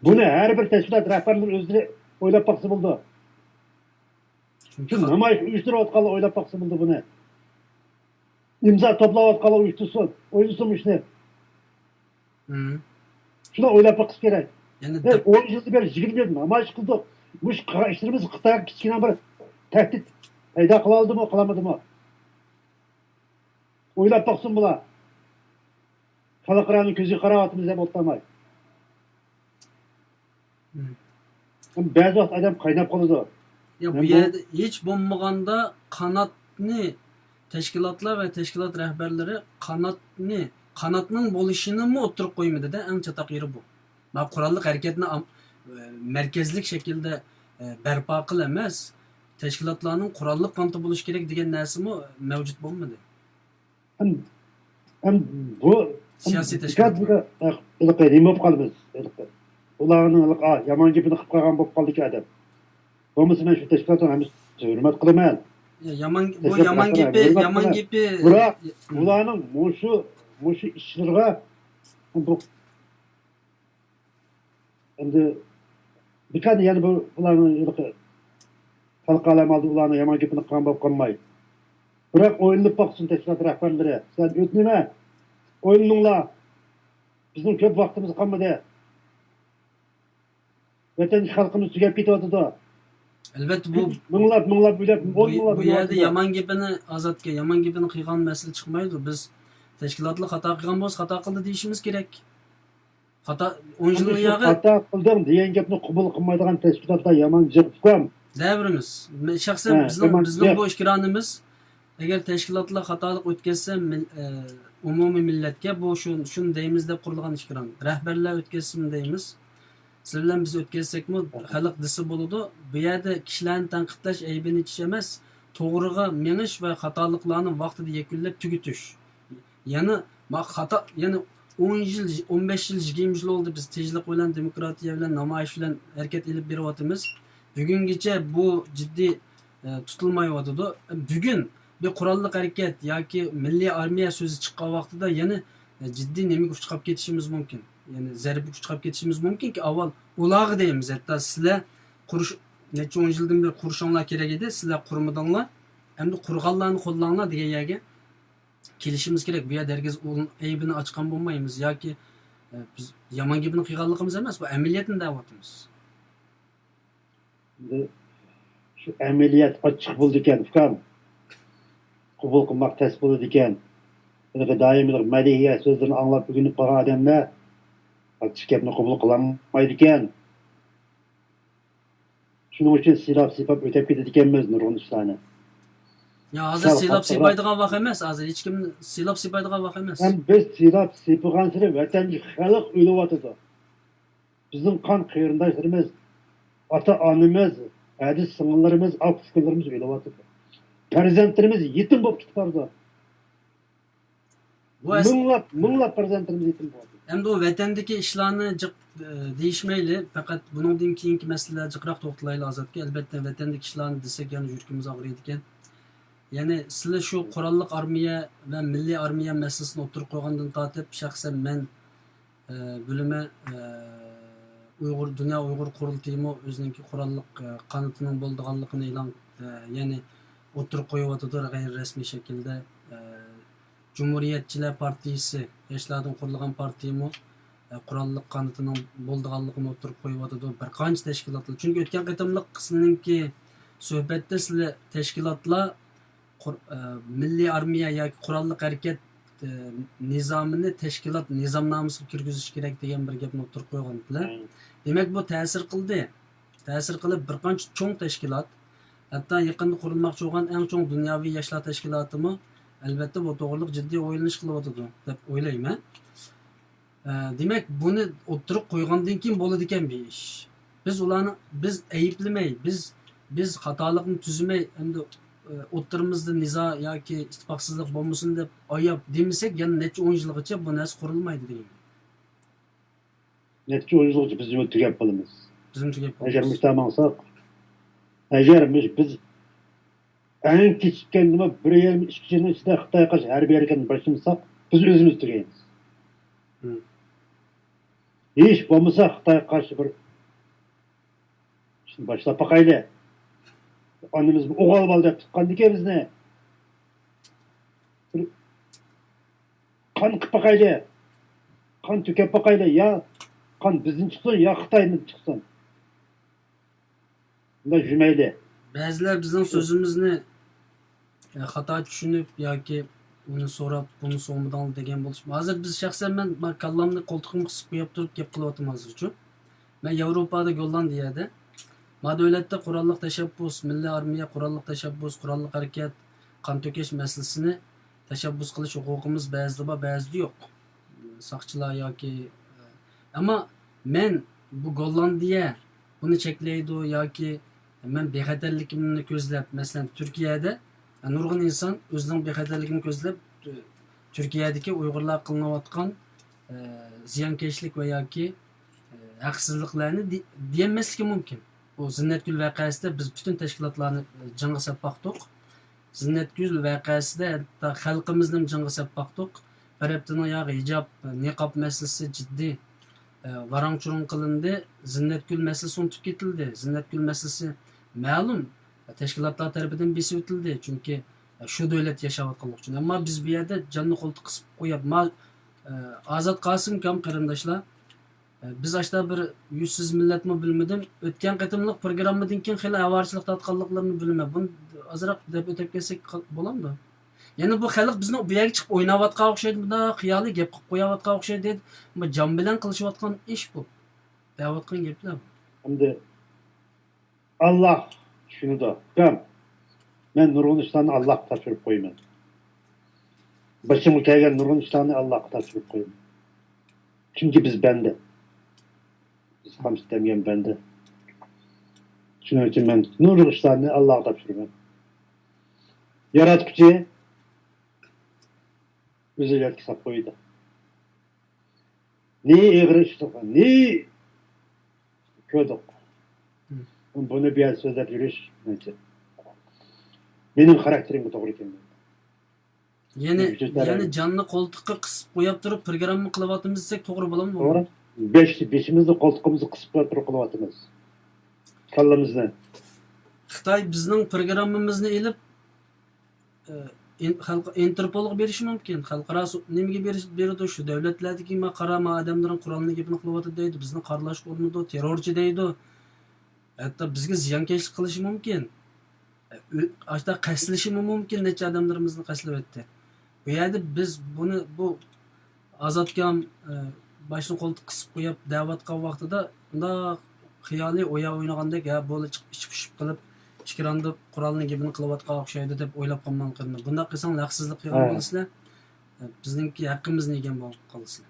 بۇنى ھەر بىر تەشكىلات رەھبەرلىرى ئۆزلىرى ئويلاپ باقسا بولىدۇ. شۇ نامايىش ئۇيۇشتۇرۇۋاتقانلار ئويلاپ باقسا بولىدۇ بۇنى. ئىمزا توپلاۋاتقانلار ئۇيۇشتۇرسۇن، ئويلىسۇن مۇشۇنى. مم. شۇنداق ئويلاپ بېقىش كېرەك. يەنى بىز دىق- ئون يىلدىن بېرى، يىگىرمە يىل نامايىش قىلدۇق. مۇشۇ قىلغان ئىشلىرىمىز خىتايغا كىچىككىنە بىر تەھدىت پەيدا قىلالىدىمۇ، قىلالمىدىمۇ؟ ئويلاپ باقسۇن بۇلار. خەلقئارانىڭ كۆزىگە قاراۋاتىمىز دەپ ئولتۇرماي. مم. بەزى ۋاقىت ئادەم قايناپ قالىدۇ. يا، بۇ يەردە ھېچ بولمىغاندا قاناتنى، تەشكىلاتلار ۋە تەشكىلات رەھبەرلىرى قاناتنى، قاناتنىڭ بولۇشىنىمۇ ئوتتۇرىغا قويمىدى-دە، ئەڭ چاتاق يېرى بۇ. ما قوراللىق ھەرىكەتنى ئام-، مەركەزلىك شەكىلدە، ئە، بەرپا قىل ئەمەس، تەشكىلاتلارنىڭ قوراللىق قانىتى بولۇشى كېرەك دېگەن نەرسىمۇ مەۋجۇت بولمىدى. ھەم، ھەم بۇ، سىياسىي ھەم تەشكىلات. بۇ، ھېلىقى نېمە بولۇپ قالىمىز؟ ھېلىقى ئۇلارنىڭ ھېلىقى، ئا، يامان گېپىنى قىلىپ قالغان بولۇپ قالدىكى ئادەم. بولمىسا مەن شۇ تەشكىلاتنىڭ ھەممىسىنى ھۆرمەت قىلىمەن. يا، يامان، بۇ تەشكىلات يامان رەھبەرلەرنى گېپى، ھۆرمەت يامان قىلىمەن. گېپى. بىراق يا، ھىم. بۇلارنىڭ مۇشۇ، مۇشۇ ئىشلىرىغا بۇ ئەمدى بىكار يەنە بۇ، بۇلارنىڭ ھېلىقى خەلقئارا ئالەم ئالدىدا ئۇلارنىڭ يامان گېپىنى قىلغان بولۇپ قالماي. بىراق ئويلىنىپ باقسۇن تەشكىلات رەھبەرلىرى. سىلەر ئۆتۈنىمەن، ئويلىنىڭلار. بىزنىڭ كۆپ ۋاقتىمىز قالمىدى. ۋەتەندىكى خەلقىمىز تۈگەپ كېتىۋاتىدۇ. ئەلۋەتتە، بۇ مىڭلاپ، مىڭلاپ ئۆلۈپ، بۇ، ئون مىڭلاپ بۇ يەردە ئۆلۈۋاتىدۇ. يامان گېپىنى، ئازادكە، يامان گېپىنى قىلغان مەسىلە چىقمايدۇ. بىز تەشكىلاتلار خاتا قىلغان بولسا، خاتا قىلدى دېيىشىمىز كېرەك. خاتا، ئون يىلنىڭ ياغى. خاتا قىلدىم دېگەن گەپنى قوبۇل قىلمايدىغان تەشكىلاتلار يامان جىق ئۇكام. دەۋرىمىز. مەن شەخسەن ھە، بىزنىڭ، يامان بىزنىڭ گەپ. بۇ ئىكرانىمىز، ئەگەر تەشكىلاتلار خاتالىق ئۆتكەزسە، مىل-، ئە، ئومۇمىي مىللەتكە بۇ شۇ، شۇنى دەيمىز دەپ قۇرۇلغان ئىكران. رەھبەرلەر ئۆتكەزسىمۇ دەيمىز. سىلەر بىلەن بىز ئۆتكەزسەكمۇ خەلق دېسە بولىدۇ. بۇ يەردە كىشىلەرنى تەنقىدلەش، ئەيىبىنى ئېچىش ئەمەس، توغرىغا مېڭىش ۋە خاتالىقلارنى ۋاقتىدا يەكۈنلەپ تۈگىتىش. يەنە ما خاتا، يەنە ئون يىل، ئون بەش يىل، يىگىرمە يىل بولدى، بىز تىنچلىق بىلەن، دېموكراتىيە بىلەن، نامايىش بىلەن ھەرىكەت ئېلىپ بېرىۋاتىمىز. بۈگۈنگىچە بۇ جىددىي، ئە، تۇتۇلمايۋاتىدۇ. بۈگۈن بىر قوراللىق ھەرىكەت ياكى مىللىي ئارمىيە سۆزى چىققان ۋاقتىدا يەنە، ئە، جىددىي نېمىگە ئۇچراپ كېتىشىمىز مۇمكىن. يەنى زەربىگە ئۇچراپ كېتىشىمىز مۇمكىنكى، ئاۋۋال ئۇلارغا دەيمىز، ھەتتا سىلەر قۇرۇش، نەچچە ئون يىلدىن بېرى قۇرۇشۇڭلار كېرەك ئىدى، سىلەر قۇرمىدىڭلار، ئەمدى قۇرغانلارنى قوللاڭلار دېگەن يەرگە كېلىشىمىز كېرەك. بۇ يەردە ھەرگىز ئۇنىڭ ئەيىبىنى ئاچقان بولمايمىز ياكى، ئە، بىز يامان گېپىنى قىلغانلىقىمىز ئەمەس، بۇ ئەمەلىيەتنى دەۋاتىمىز. ئەمدى شۇ ئەمەلىيەت ئاچچىق بولىدىكەن، ئۇكام. قوبۇل قىلماق تەس بولىدىكەن. ھېلىقى دائىم ھېلىقى مەدھىيە سۆزلىرىنى ئاڭلاپ ئۆگىنىپ قالغان ئادەملەر ئاچچىق گەپنى قوبۇل قىلالمايدىكەن. شۇنىڭ ئۈچۈن سىيلاپ-سىيپاپ ئۆتەپ كېتىدىكەنمىز نۇرغۇن ئىشلارنى. يا، ھازىر سەل سىيلاپ قاتتىقراق سىيپايدىغان ۋاق ئەمەس، ھازىر ھېچكىمنى سىيلاپ سىيپايدىغان ۋاق ئەمەس. ھەم بىز سىيلاپ سىيپىغانسېرى ۋەتەندىكى خەلق ئۆلۈۋاتىدۇ. بىزنىڭ قان قېرىنداشلىرىمىز، ئاتا-ئانىمىز، ھەدىس سىڭىللىرىمىز، ئاكا-ئۇكىلىرىمىز ئۆلۈۋاتىدۇ. پەرزەنتلىرىمىز يېتىم بولۇپ كېتىپ بارىدۇ. بۇ ئەس- مىڭلاپ، مىڭلاپ پەرزەنتلىرىمىز يېتىم بولدى. ئەمدى ئۇ ۋەتەندىكى ئىشلارنى جىق، ئە، دېيىشمەيلى، پەقەت بۇنىڭدىن كېيىنكى مەسىلىلەرگە جىقراق توختىلايلى، ئازادكە. ئەلۋەتتە، ۋەتەندىكى ئىشلارنى دېسەك، يەنە يۈرىكىمىز ئاغرىيدىكەن. يەنى سىلەر شۇ قوراللىق ئارمىيە ۋە مىللىي ئارمىيە مەسىلىسىنى ئوتتۇرىغا قويغاندىن تارتىپ، شەخسەن مەن، ئە، بۆلۈمى، ئە، ئۇيغۇر، دۇنيا ئۇيغۇر قۇرۇلتىيىمۇ ئۆزىنىڭكى قوراللىق، ئە، قانىتىنىڭ بولىدىغانلىقىنى ئېلان، ئە، يەنى ئوتتۇرىغا قويۇۋاتىدۇ غەيرىي رەسمىي شەكىلدە. ئە، جۇمھۇرىيەتچىلەر پارتىيىسى، ياشلاردىن قۇرۇلغان پارتىيىمۇ، ئە، قوراللىق قانىتىنىڭ بولىدىغانلىقىنى ئوتتۇرىغا قويۇۋاتىدۇ بىر قانچە تەشكىلاتلار. چۈنكى ئۆتكەن قېتىملىق سىلىنىڭكى سۆھبەتتە سىلەر تەشكىلاتلار قۇر-، ئە، مىللىي ئارمىيە ياكى قوراللىق ھەرىكەت، ئە، نىزامىنى تەشكىلات نىزامنامىسىغا كىرگۈزۈش كېرەك دېگەن بىر گەپنى ئوتتۇرىغا قويغانتىلەر. مم. دېمەك، بۇ تەسىر قىلدى. تەسىر قىلىپ، بىر قانچە چوڭ تەشكىلات، ھەتتا يېقىندا قۇرۇلماقچى بولغان ئەڭ چوڭ دۇنياۋى ياشلار تەشكىلاتىمۇ، ئەلۋەتتە، بۇ توغرىلىق جىددىي ئويلىنىش قىلىۋاتىدۇ، دەپ ئويلايمەن. ئە، دېمەك، بۇنى ئوتتۇرىغا قويغاندىن كېيىن بولىدىكەن بىر ئىش. بىز ئۇلارنى، بىز ئەيىبلىمەي، بىز، بىز خاتالىقنى تۈزىمەي، ئەمدى، ئە، ئوتتۇرىمىزدا نىزا ياكى ئىتتىپاقسىزلىق بولمىسۇن دەپ ئاياپ دېمىسەك، يەنە نەچچە ئون يىلغىچە بۇ نەرسە قۇرۇلمايدۇ دېگەن. نەچچە ئون يىلغىچە بىز يول تۈگەپ قالىمىز. بىزمۇ تۈگەپ قالىمىز. ئەگەر مۇشۇنداق ماڭساق، ئەگەر مۇش-، بىز ئەڭ كېچىككەندىمۇ بىر يېرىم، ئىككى يىلنىڭ ئىچىدە خىتايغا قارشى ھەربىي ھەرىكەتنى باشلىمىساق، بىز ئۆزىمىز تۈگەيمىز. مم. ھېچ بولمىسا خىتايغا قارشى بىر ئىشنى باشلاپ باقايلى. ئانىمىز ئوغۇل بالا دەپ تۇغقاندىكى بىزنى. بىر قان قىلىپ باقايلى. قان تۆكۈپ باقايلى. يا قان بىزدىن چىقسۇن، يا خىتايدىن چىقسۇن. بۇنداق يۈرمەيلى. بەزىلەر بىزنىڭ سۆزىمىزنى، ئە، خاتا چۈشىنىپ ياكى ئۇنى سوراپ، بۇنى سورىمىدىڭلار دېگەن بولۇشى. ھازىر بىز شەخسەن مەن، مانا، كاللامنى قولتۇقۇمغا قىسىپ قويۇپ تۇرۇپ گەپ قىلىۋاتىمەن ھازىرچۇ. مەن ياۋروپادا، گوللاندىيەدە، ما دۆلەتتە قوراللىق تەشەببۇس، مىللىي ئارمىيە، قوراللىق تەشەببۇس، قوراللىق ھەرىكەت، قان تۆكۈش مەسىلىسىنى تەشەببۇس قىلىش ھوقۇقىمىز بەزىدە بار، بەزىدە يوق. ساقچىلار ياكى، ئەمما مەن بۇ گوللاندىيە بۇنى چەكلەيدۇ ياكى مەن بىخەتەرلىكىمنى كۆزلەپ، مەسىلەن، تۈركىيەدە نۇرغۇن ئىنسان ئۆزىنىڭ بىخەتەرلىكىنى كۆزلەپ، تۈركىيەدىكى ئۇيغۇرلارغا قىلىنىۋاتقان، ئە، زىيانكەشلىك ۋە ياكى، ئە، ھەقسىزلىقلارنى دې-، دېيەلمەسلىكى مۇمكىن. بۇ زىننەتگۈل ۋەقەسىدە بىز پۈتۈن تەشكىلاتلارنى، ئە، جىڭغا سەپ باقتۇق. زىننەتگۈل ۋەقەسىدە ھەتتا خەلقىمىزنىمۇ جىڭغا سەپ باقتۇق. بىر ھەپتىنىڭ ياغى ھىجاب، نىقاب مەسىلىسى جىددىي، ئە، ۋاراڭ-چۇرۇڭ قىلىندى. زىننەتگۈل مەسىلىسى ئۇنتۇپ كېتىلدى. زىننەتگۈل مەسىلىسى مەلۇم، تەشكىلاتلار تەرىپىدىن بېسىۋېتىلدى، چۈنكى شۇ دۆلەت ياشاۋاتقانلىقى ئۈچۈن. ئەمما بىز بۇ يەردە جاننى قولتۇق قىسىپ قويۇپ، ما-، ئازاد قاسىم ئاكام، قېرىنداشلار، بىز ئاشتا بىر يۈزسىز مىللەتمۇ بىلمىدىم. ئۆتكەن قېتىملىق پروگراممىدىن كېيىن خېلى ئاۋارىچىلىق تارتقانلىقلىرىنى بىلىمەن. بۇنى ئازراق دەپ ئۆتۈپ كەتسەك قال-، بولامدۇ؟ يەنى بۇ خەلق بىزنىڭ بۇ يەرگە چىقىپ ئويناۋاتقان ئوخشايدۇ، مۇنداق خىيالىي گەپ قىلىپ قويۇۋاتقان ئوخشايدۇ دەيدۇ. بۇ جان بىلەن قىلىشىۋاتقان ئىش بۇ. دەۋاتقان گەپلەر. ئەمدى ئاللاھ چۈشىنىدۇ، ئۇكام. مەن نۇرغۇن ئىشلارنى ئاللاھقا تاپشۇرۇپ قويىمەن. بېشىمغا كەلگەن نۇرغۇن ئىشلارنى ئاللاھقا تاپشۇرۇپ قويىمەن. چۈنكى بىز بەندە. بىز خام سۈت ئەمگەن بەندە. شۇنىڭ ئۈچۈن مەن نۇرغۇن ئىشلارنى ئاللاھقا تاپشۇرىمەن. ياراتقۇچى ئۆزى يەرگە ساپ قويىدۇ. نى ئېغىر ئىشلىق، نى كۆردۇق. مم. بۇنى بۇ يەردە سۆزلەپ يۈرۈش، مېنىڭچە، مېنىڭ خاراكتېرىمگە توغرا كەلمەيدۇ. يەنى، مەن بىر سۆز يەنى جاننى قولتۇققا قىسىپ قويۇپ تۇرۇپ، پروگرامما قىلىۋاتىمىز دېسەك، توغرا بولامدۇ؟ توغرا. بېش-، بېشىمىزنى قولتۇقىمىزغا قىسىپ قويۇپ تۇرۇپ قىلىۋاتىمىز. كاللىمىزنى. خىتاي بىزنىڭ پروگراممىمىزنى ئېلىپ، ئى، ئىن-، خەلق-، ئىنتېرپولغا بېرىشى مۇمكىن. خەلقئارا سو-، نېمىگە بېرىش-، بېرىدۇ؟ شۇ دۆلەتلەردىكى، ما، قارا، ما ئادەملىرىڭ قورالنىڭ گېپىنى قىلىۋاتىدۇ دەيدۇ، بىزنى قارىلاشقا ئۇرۇنىدۇ، تېررورچى دەيدۇ. ھەتتا بىزگە زىيانكەشلىك قىلىشى مۇمكىن. ئە، ئۆ-، ئاشتا قەستلىشىمۇ مۇمكىن، نەچچە ئادەملىرىمىزنى قەستلىۋەتتى. بۇ يەردە بىز بۇنى، بۇ ئازادكام، ئە، باشنى قولتۇق قىسىپ قويۇپ دەۋاتقان ۋاقتىدا، مۇنداق خىيالىي ئويا ئوينىغاندەك، ھە، بولدى، چىق-، ئىچ پۇشۇپ قىلىپ، ئىككى راندىپ قورالنىڭ گېپىنى قىلىۋاتقان ئوخشايدۇ دەپ ئويلاپ قالماڭ، قېرىنداش. بۇنداق قىلساڭ ھەقسىزلىق قىلغان بولىسىلەر. بىزنىڭكى ھەققىمىزنى يېگەن بولۇپ قالىسىلەر.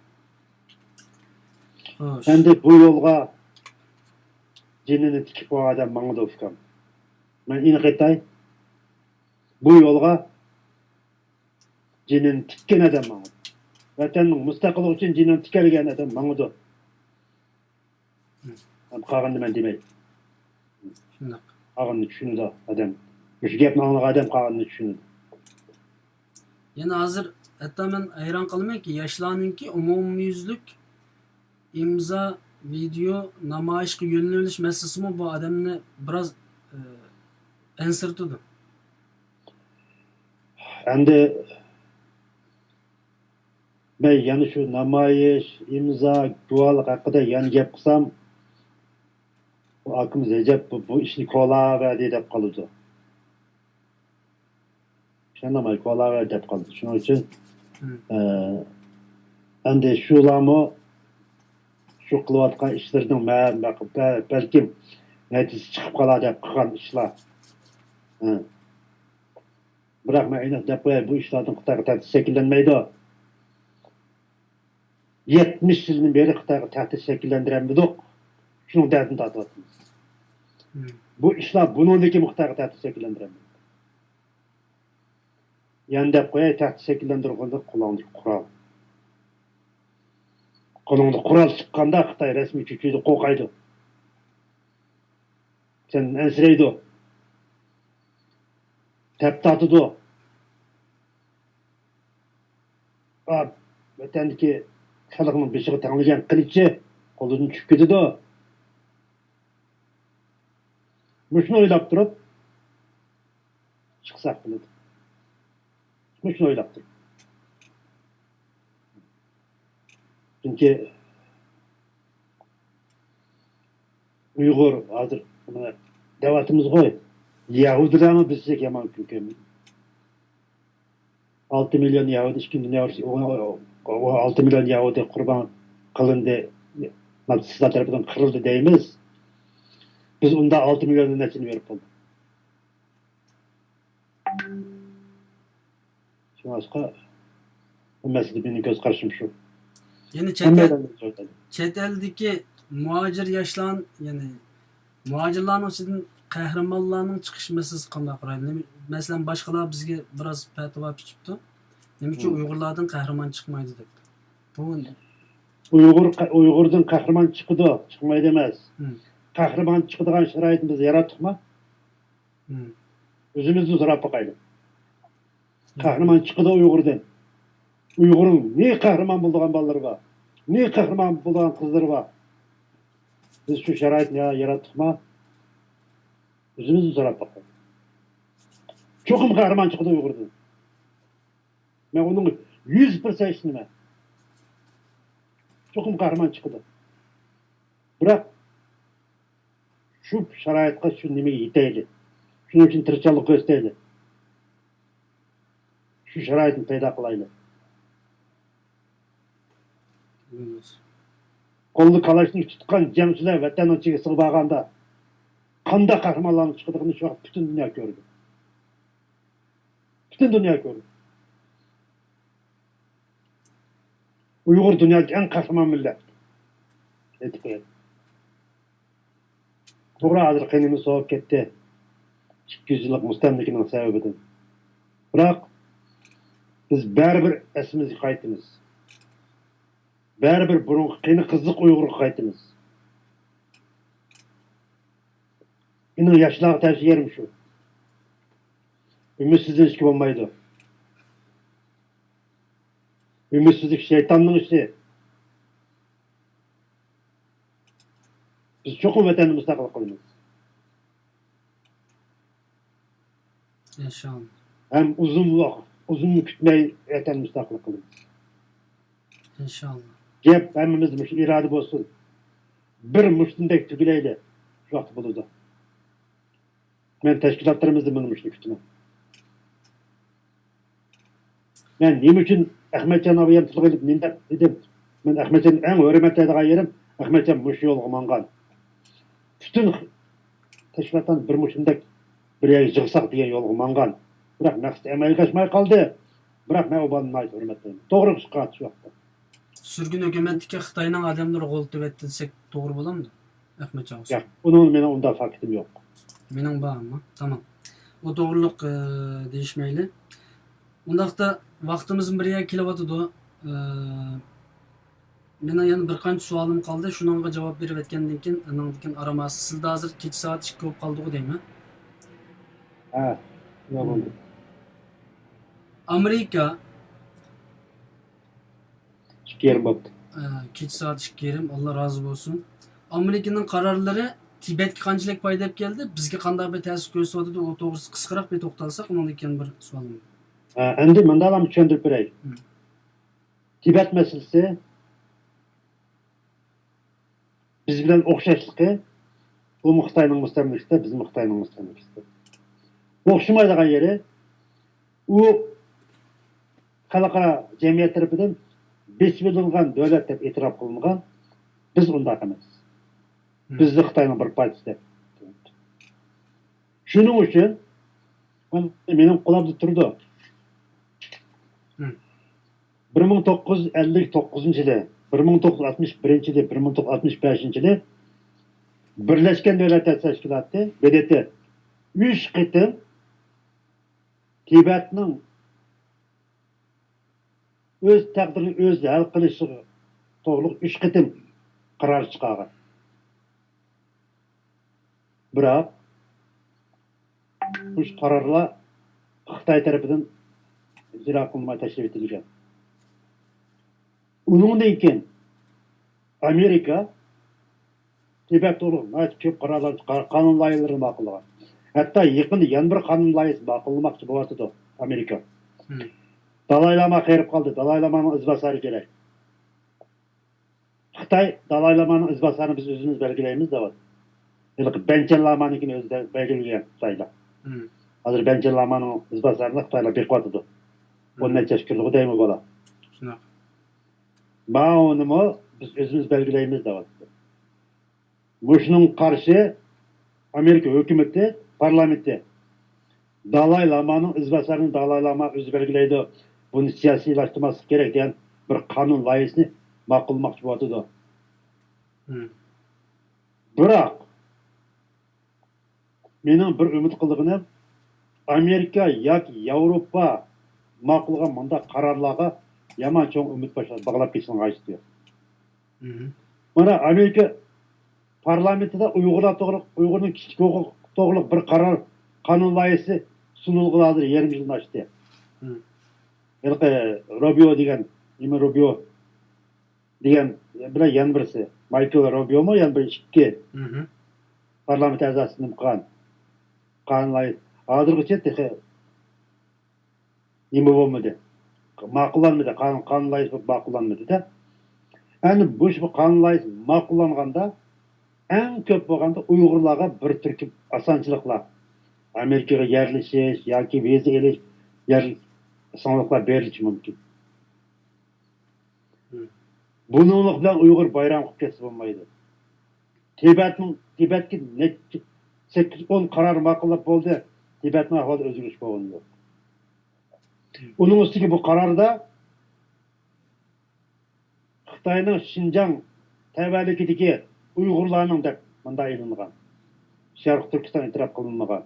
خوش. ئەمدى بۇ يولغا جېنىنى تىكىپ قويغان ئادەم ماڭىدۇ، ئۇكام. مەن ئېنىق ئېيتاي. بۇ يولغا جېنىنى تىككەن ئادەم ماڭىدۇ. ۋەتەننىڭ مۇستەقىللىقى ئۈچۈن جېنىنى تىكەلىگەن ئادەم ماڭىدۇ. مم. قالغىنىنى مەن دېمەي. شۇنداق. قالغىنىنى چۈشىنىدۇ ئادەم. مۇشۇ گەپنى ئاڭلىغان ئادەم قالغىنىنى چۈشىنىدۇ. يەنە ھازىر ھەتتا مەن ھەيران قالىمەنكى، ياشلارنىڭكى ئومۇميۈزلۈك ئىمزا، ۋىدېئو نامايىشقا يۆنىلىش مەسىلىسىمۇ بۇ ئادەمنى بىراز، ئى، ئەنسىرىتىدۇ. ئەمدى مەن يەنە شۇ نامايىش، ئىمزا، گۇۋاھلىق ھەققىدە يەنە گەپ قىلسام، بۇ ئاكىمىز رەجەپ بۇ، بۇ ئىشنى كولاۋەردى دەپ قالىدۇ. چۈشەندىڭمۇ؟ كولاۋەردى دەپ قالىدۇ. شۇنىڭ ئۈچۈن، مم. ئە، ئەمدى شۇلارمۇ شۇ قىلىۋاتقان ئىشلىرىنىڭ مە-، مە-، بە-، بەلكىم نەتىجىسى چىقىپ قالار دەپ قىلغان ئىشلار. ھە. بىراق مەن ئېنىق دەپ قوياي، بۇ ئىشلاردىن خىتايغا تەھدىت شەكىللەنمەيدۇ. يەتمىش يىلدىن بېرى خىتايغا تەھدىت شەكىللەندۈرەلمىدۇق. شۇنىڭ دەردىنى تارتىۋاتىمىز. مم. بۇ ئىشلار بۇنىڭدىن كېيىن خىتايغا تەھدىت شەكىللەندۈرەلمەيدۇ. يەنە دەپ قوياي، تەھدىت شەكىللەندۈرگەندە قولۇڭدىكى قورال. قولۇڭدا قورال چىققاندا خىتاي رەسمىي چۆچۈيدۇ، قورقايدۇ. سەندىن ئەنسىرەيدۇ. تەپ تارتىدۇ. ئا، ۋەتەندىكى خەلقنىڭ بېشىغا تەڭلىگەن قىلىچى قولىدىن چۈشۈپ كېتىدۇ. مۇشۇنى ئويلاپ تۇرۇپ چىقساق بولىدۇ. مۇشۇنى ئويلاپ تۇرۇپ. چۈنكى ئۇيغۇر ھازىر مانا دەۋاتىمىزغۇ، يەھۇدىيلارمۇ بىزدەك يامان كۈن كۆرمىدى. ئالتە مىليون يەھۇدىي ئىككىنچى دۇنيا ئۇرۇشى، ئۇ، ئۇ، ئۇ ئالتە مىليون يەھۇدىي قۇربان قىلىندى، ناتسىستلار تەرىپىدىن قىرىلدى دەيمىز. بىز ئۇندا ئالتە مىليوندىن نەچچىنى بېرىپ بولدۇق. شۇڭلاشقا بۇ مەسىلىدە مېنىڭ كۆز قارىشىم شۇ. يەنى چەت ئەل، ھەممەيلەن چەت ئەلدىكى مۇھاجىر ياشلار، يەنى مۇھاجىرلارنىڭ ئىچىدىن قەھرىمانلارنىڭ چىقىش مەسىلىسى قانداق قارايدۇ؟ نېمە، مەسىلەن، باشقىلار بىزگە بىراز پەتىۋا پىچىپتۇ. نېمە ئۈچۈن مم. ئۇيغۇرلاردىن قەھرىمان چىقمايدۇ دەپ. بۇ ئۇيغۇر، ئۇيغۇردىن قەھرىمان چىقىدۇ، چىقمايدۇ ئەمەس. مم. قەھرىمان چىقىدىغان شارائىتنى بىز ياراتتۇقمۇ؟ مم. ئۆزىمىزدىن سوراپ باقايلى. مم. قەھرىمان چىقىدۇ ئۇيغۇردىن. ئۇيغۇرنىڭ نى قەھرىمان بولىدىغان بالىلىرى بار، نى قەھرىمان بولىدىغان قىزلىرى بار. بىز شۇ شارائىتنى يا-، ياراتتۇقما؟ ئۆزىمىزدىن سوراپ باقايلى. چوقۇم قەھرىمان چىقىدۇ ئۇيغۇردىن. مەن ئۇنىڭغا يۈز پىرسەنت ئىشىنىمەن. چوقۇم قەھرىمان چىقىدۇ. بىراق، شۇ شارائىتقا، شۇ نېمىگە يېتەيلى. شۇنىڭ ئۈچۈن تىرىشچانلىق كۆرسىتەيلى. شۇ شارائىتنى پەيدا قىلايلى. قولىدا كالاشنىكوف تۇتقان جەڭچىلەر ۋەتەننىڭ چېگرىسىغا بارغاندا، قانداق قەھرىمانلارنىڭ چىقىدىغىنى شۇ ۋاقىت پۈتۈن دۇنيا كۆردى. پۈتۈن دۇنيا كۆردى. ئۇيغۇر دۇنيادىكى ئەڭ قەھرىمان مىللەت. ئېيتىپ قوياي. توغرا، ھازىر قېنىمىز سوۋۇپ كەتتى. ئىككى يۈز يىللىق مۇستەملىكىنىڭ سەۋەبىدىن. بىراق، بىز بەرىبىر ئەسلىمىزگە قايتىمىز. بەرىبىر بۇرۇنقى قېنى قىزىق ئۇيغۇرغا قايتىمىز. مېنىڭ ياشلارغا تەۋسىيەم شۇ. ئۈمىدسىزلىنىشكە بولمايدۇ. ئۈمىدسىزلىك شەيتاننىڭ ئىشى. بىز چوقۇم ۋەتەننى مۇستەقىل قىلىمىز. ئىنشاللا. ھەم ئۇزۇن ۋاق-، ئۇزۇن كۈتمەي ۋەتەننى مۇستەقىل قىلىمىز. ئىنشاللا. گەپ ھەممىمىزدە مۇشۇ ئىرادە بولسۇن. بىر مۇشتۇمدەك تۈگۈلەيلى. شۇ ۋاقىت بولىدۇ. مەن تەشكىلاتلىرىمىزدىن مانا مۇشۇنى كۈتىمەن. مەن نېمە ئۈچۈن ئەخمەتجان ئابايام تىلغا ئېلىپ نېمە دەپ دېدىم؟ مەن ئەخمەتجاننى ئەڭ ھۆرمەتلەيدىغان يېرىم، ئەخمەتجان مۇشۇ يولغا ماڭغان. پۈتۈن تەشكىلاتلارنى بىر مۇشۇندەك بىر يەرگە يىغساق دېگەن يولغا ماڭغان. بىراق مەقسىتى ئەمەلگە ئاشماي قالدى. بىراق مەن ئۇ بالىنى ناھايىتى ھۆرمەتلەيمەن. توغرا ئىش قىلغان شۇ ۋاقىتتا. سۈرگۈن ھۆكۈمەتتىكى خىتاينىڭ ئادەملىرى غول تېۋەتتى دېسەك توغرا بولامدۇ؟ ئەخمەتجان ھوسەن. ياق، ئۇنىڭ مېنىڭ ئۇنداق فاكتىم يوق. مېنىڭ بار ئەمما. تامام. ئۇ توغرۇلۇق، ئى، دېيىشمەيلى. ئۇنداقتا ۋاقتىمىز بىر يەرگە كېلىۋاتىدۇ. ئى، مېنىڭ يەنە بىر قانچە سوئالىم قالدى. شۇنىڭغا جاۋاب بېرىۋەتكەندىن كېيىن، ئانىڭدىن كېيىن ئارام ئالسا، سىزدە ھازىر كېچە سائەت ئىككى بولۇپ قالدىغۇ دەيمەن. ھە، شۇنداق بولدى. ئامېرىكا ئىككى يېرىم بوپتۇ. ئە، كېچە سائەت ئىككى يېرىم، ئاللا رازى بولسۇن. ئامېرىكىنىڭ قارارلىرى تىبەتكە قانچىلىك پايدا ئەپ كەلدى، بىزگە قانداق بىر تەسىر كۆرسىتىۋاتىدۇ، ئۇ توغرىسىدا قىسقىراق بىر توختالساق، ئۇنىڭدىن كېيىن بىر سوئالىم بار. ئە، ئەمدى مۇنداقلا چۈشەندۈرۈپ بېرەي. مم. تىبەت مەسىلىسى بىز بىلەن ئوخشاشلىقى، ئۇمۇ خىتاينىڭ مۇستەملىكىسىدە، بىزمۇ خىتاينىڭ مۇستەملىكىسىدە. ئوخشىمايدىغان يېرى، ئۇ خەلقئارا جەمئىيەت تەرىپىدىن بېسىۋېلىنغان دۆلەت دەپ ئېتىراپ قىلىنغان، بىز ئۇنداق ئەمەس. مم. بىزنى خىتاينىڭ بىر پارچىسى دەپ. شۇنىڭ ئۈچۈن مېنىڭ قۇلامدا تۇرىدۇ. مم. بىر مىڭ توققۇز يۈز ئەللىك توققۇزىنچى يىلى، بىر مىڭ توققۇز يۈز ئاتمىش بىرىنچى يىلى، بىر مىڭ توققۇز يۈز ئاتمىش بەشىنچى يىلى بىرلەشكەن دۆلەتلەر تەشكىلاتى، ب د ت، ئۈچ قېتىم تىبەتنىڭ ئۆز تەقدىرىنى ئۆزى ھەل قىلىشىغا توغرۇلۇق ئۈچ قېتىم قارار چىقارغان. بىراق، مۇشۇ قارارلار خىتاي تەرىپىدىن ئىجرا قىلىنماي تاشلىۋېتىلگەن. ئۇنىڭدىن كېيىن ئامېرىكا تىبەت توغرۇلۇق ناھايىتى كۆپ قارارلار چىقارغان، قانۇن لايىھەلىرىنى ماقۇللىغان. ھەتتا يېقىندا يەنە بىر قانۇن لايىھەسى ماقۇللىماقچى بولۇۋاتىدۇ ئامېرىكا. مم. دالاي لاما قېرىپ قالدى، دالاي لامانىڭ ئىزباسارى كېرەك. خىتاي دالاي لامانىڭ ئىزباسارىنى بىز ئۆزىمىز بەلگىلەيمىز دەۋاتىدۇ. ھېلىقى بەنچەن لامانىڭكىنى ئۆزى بەلگىلىگەن خىتايلار. مم. ھازىر بەنچەن لامانىڭ ئىزباسارىنى خىتايلار بېقىۋاتىدۇ. ئون مم. نەچچە ياش كىرىدىغۇ دەيمۇ بالا. شۇنداق. ماۋۇنىمۇ بىز ئۆزىمىز بەلگىلەيمىز دەۋاتىدۇ. مۇشۇنىڭغا قارشى ئامېرىكا ھۆكۈمىتى، پارلامېنتى دالاي لامانىڭ ئىزباسارىنى دالاي لاما ئۆزى بەلگىلەيدۇ، بۇنى سىياسىيلاشتۇرماسلىق كېرەك دېگەن بىر قانۇن لايىھىسىنى ماقۇللىماقچى بولۇۋاتىدۇ. مم. بىراق، مېنىڭ بىر ئۈمىد قىلىدىغىنىم، ئامېرىكا ياكى ياۋروپا ماقۇللىغان مۇنداق قارارلارغا يامان چوڭ ئۈمىد باغلاپ كېتىشنىڭ ھاجىتى يوق. مم. مانا، ئامېرىكا پارلامېنتىدا ئۇيغۇرلار توغرۇلۇق، ئۇيغۇرنىڭ كىشىلىك ھوقۇقى توغرۇلۇق بىر قارار، قانۇن لايىھىسى سۇنۇلغىلى ھازىر يېرىم يىلدىن ئاشتى. مم. ھېلىقى روبىيو دېگەن، نېمە روبىيو دېگەن بىلەن يەنە بىرسى، مايكل روبىيومۇ يەنە بىر ئىككى مم. پارلامېنت ئەزاسى نېمە قىلغان؟ قانۇن لايىھە-، ھازىرغىچە تېخى نېمە بولمىدى؟ ماقۇللانمىدى. قانۇن، قانۇن لايىھىسى بولۇپ ماقۇللانمىدى-دە. ئەمدى بۇ، بۇ قانۇن لايىھىسى ماقۇللانغاندا، ئەڭ كۆپ بولغاندا ئۇيغۇرلارغا بىر تۈركۈم ئاسانچىلىقلار، ئامېرىكىغا يەرلىشىش ياكى ۋىزا ئېلىش، يەر ئاسانلىقلار بېرىلىشى مۇمكىن. بۇنىڭلىق بىلەن ئۇيغۇر بايرام قىلىپ كەتسە بولمايدۇ. تىبەتنىڭ، تىبەتكە نەچچە، سەككىز ئون قارار ماقۇللاپ بولدى. تىبەتنىڭ ئەھۋالىدا ئۆزگىرىش بولغىنى يوق. ئۇنىڭ ئۈستىگە بۇ قاراردا خىتاينىڭ شىنجاڭ تەۋەلىكىدىكى ئۇيغۇرلارنىڭ دەپ مۇنداق ئېلىنغان. شەرقىي تۈركىستان ئېتىراپ قىلىنمىغان.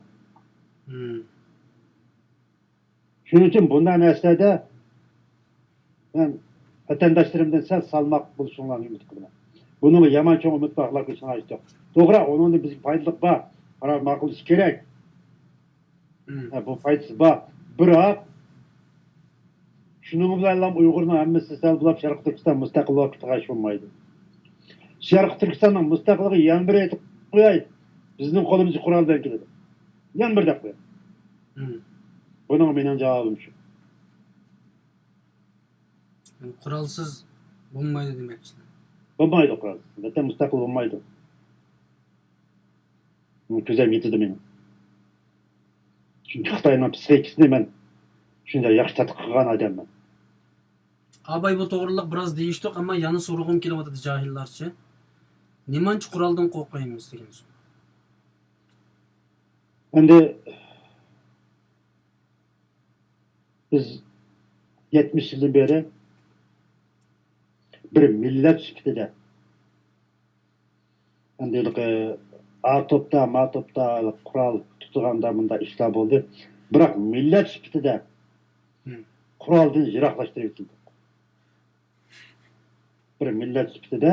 شۇنىڭ ئۈچۈن بۇنداق نەرسىلەردە مەن ۋەتەنداشلىرىمدىن سەل سالماق بولۇشۇڭلارنى ئۈمىد قىلىمەن. بۇنىڭغا يامان چوڭ ئۈمىد باغلاپ كېتىشىڭلار ھاجىتى يوق. توغرا، ئۇنىڭدىن بىزگە پايدىلىق بار. قارار ماقۇللىشى كېرەك. ھە، بۇ پايدىسى بار. بىراق، شۇنىڭ بىلەنلا ئۇيغۇرنىڭ ھەممىسى سەل بولاپ شەرقىي تۈركىستان مۇستەقىل بولۇپ كېتىدىغان ئىش بولمايدۇ. شەرقىي تۈركىستاننىڭ مۇستەقىللىقى يەنە بىر ئېيتىپ قوياي، بىزنىڭ قولىمىزغا قورال بىلەن كېلىدۇ. يەنە بىر دەپ قوياي. بۇنىڭغا مېنىڭ جاۋابىم شۇ. يەنى قورالسىز بولمايدۇ دېمەكچىسىلەر. بولمايدۇ قورالسىز. ۋەتەن مۇستەقىل بولمايدۇ. بۇنى كۆزۈم يېتىدۇ مېنىڭ. چۈنكى خىتاينىڭ پسىخىكىسىنى مەن شۇنچە ياخشى تەتقىق قىلغان ئادەممەن. ئاباي بۇ توغرىلىق بىراز دېيىشتۇق، ئەمما يەنە سورىغۇم كېلىۋاتىدۇ جاھىللارچە. نېمانچە قورالدىن قورقايمىز دېگەن سوئال. ئەمدى بىز يەتمىش يىلدىن بېرى بىر مىللەت سۈپىتىدە ئەمدى ھېلىقى ئا توپتا، ما توپتا قورال تۇتىدىغاندا مۇنداق ئىشلار بولدى. بىراق مىللەت سۈپىتىدە قورالدىن يىراقلاشتۇرۇۋېتىلدۇق. بىر مىللەت سۈپىتىدە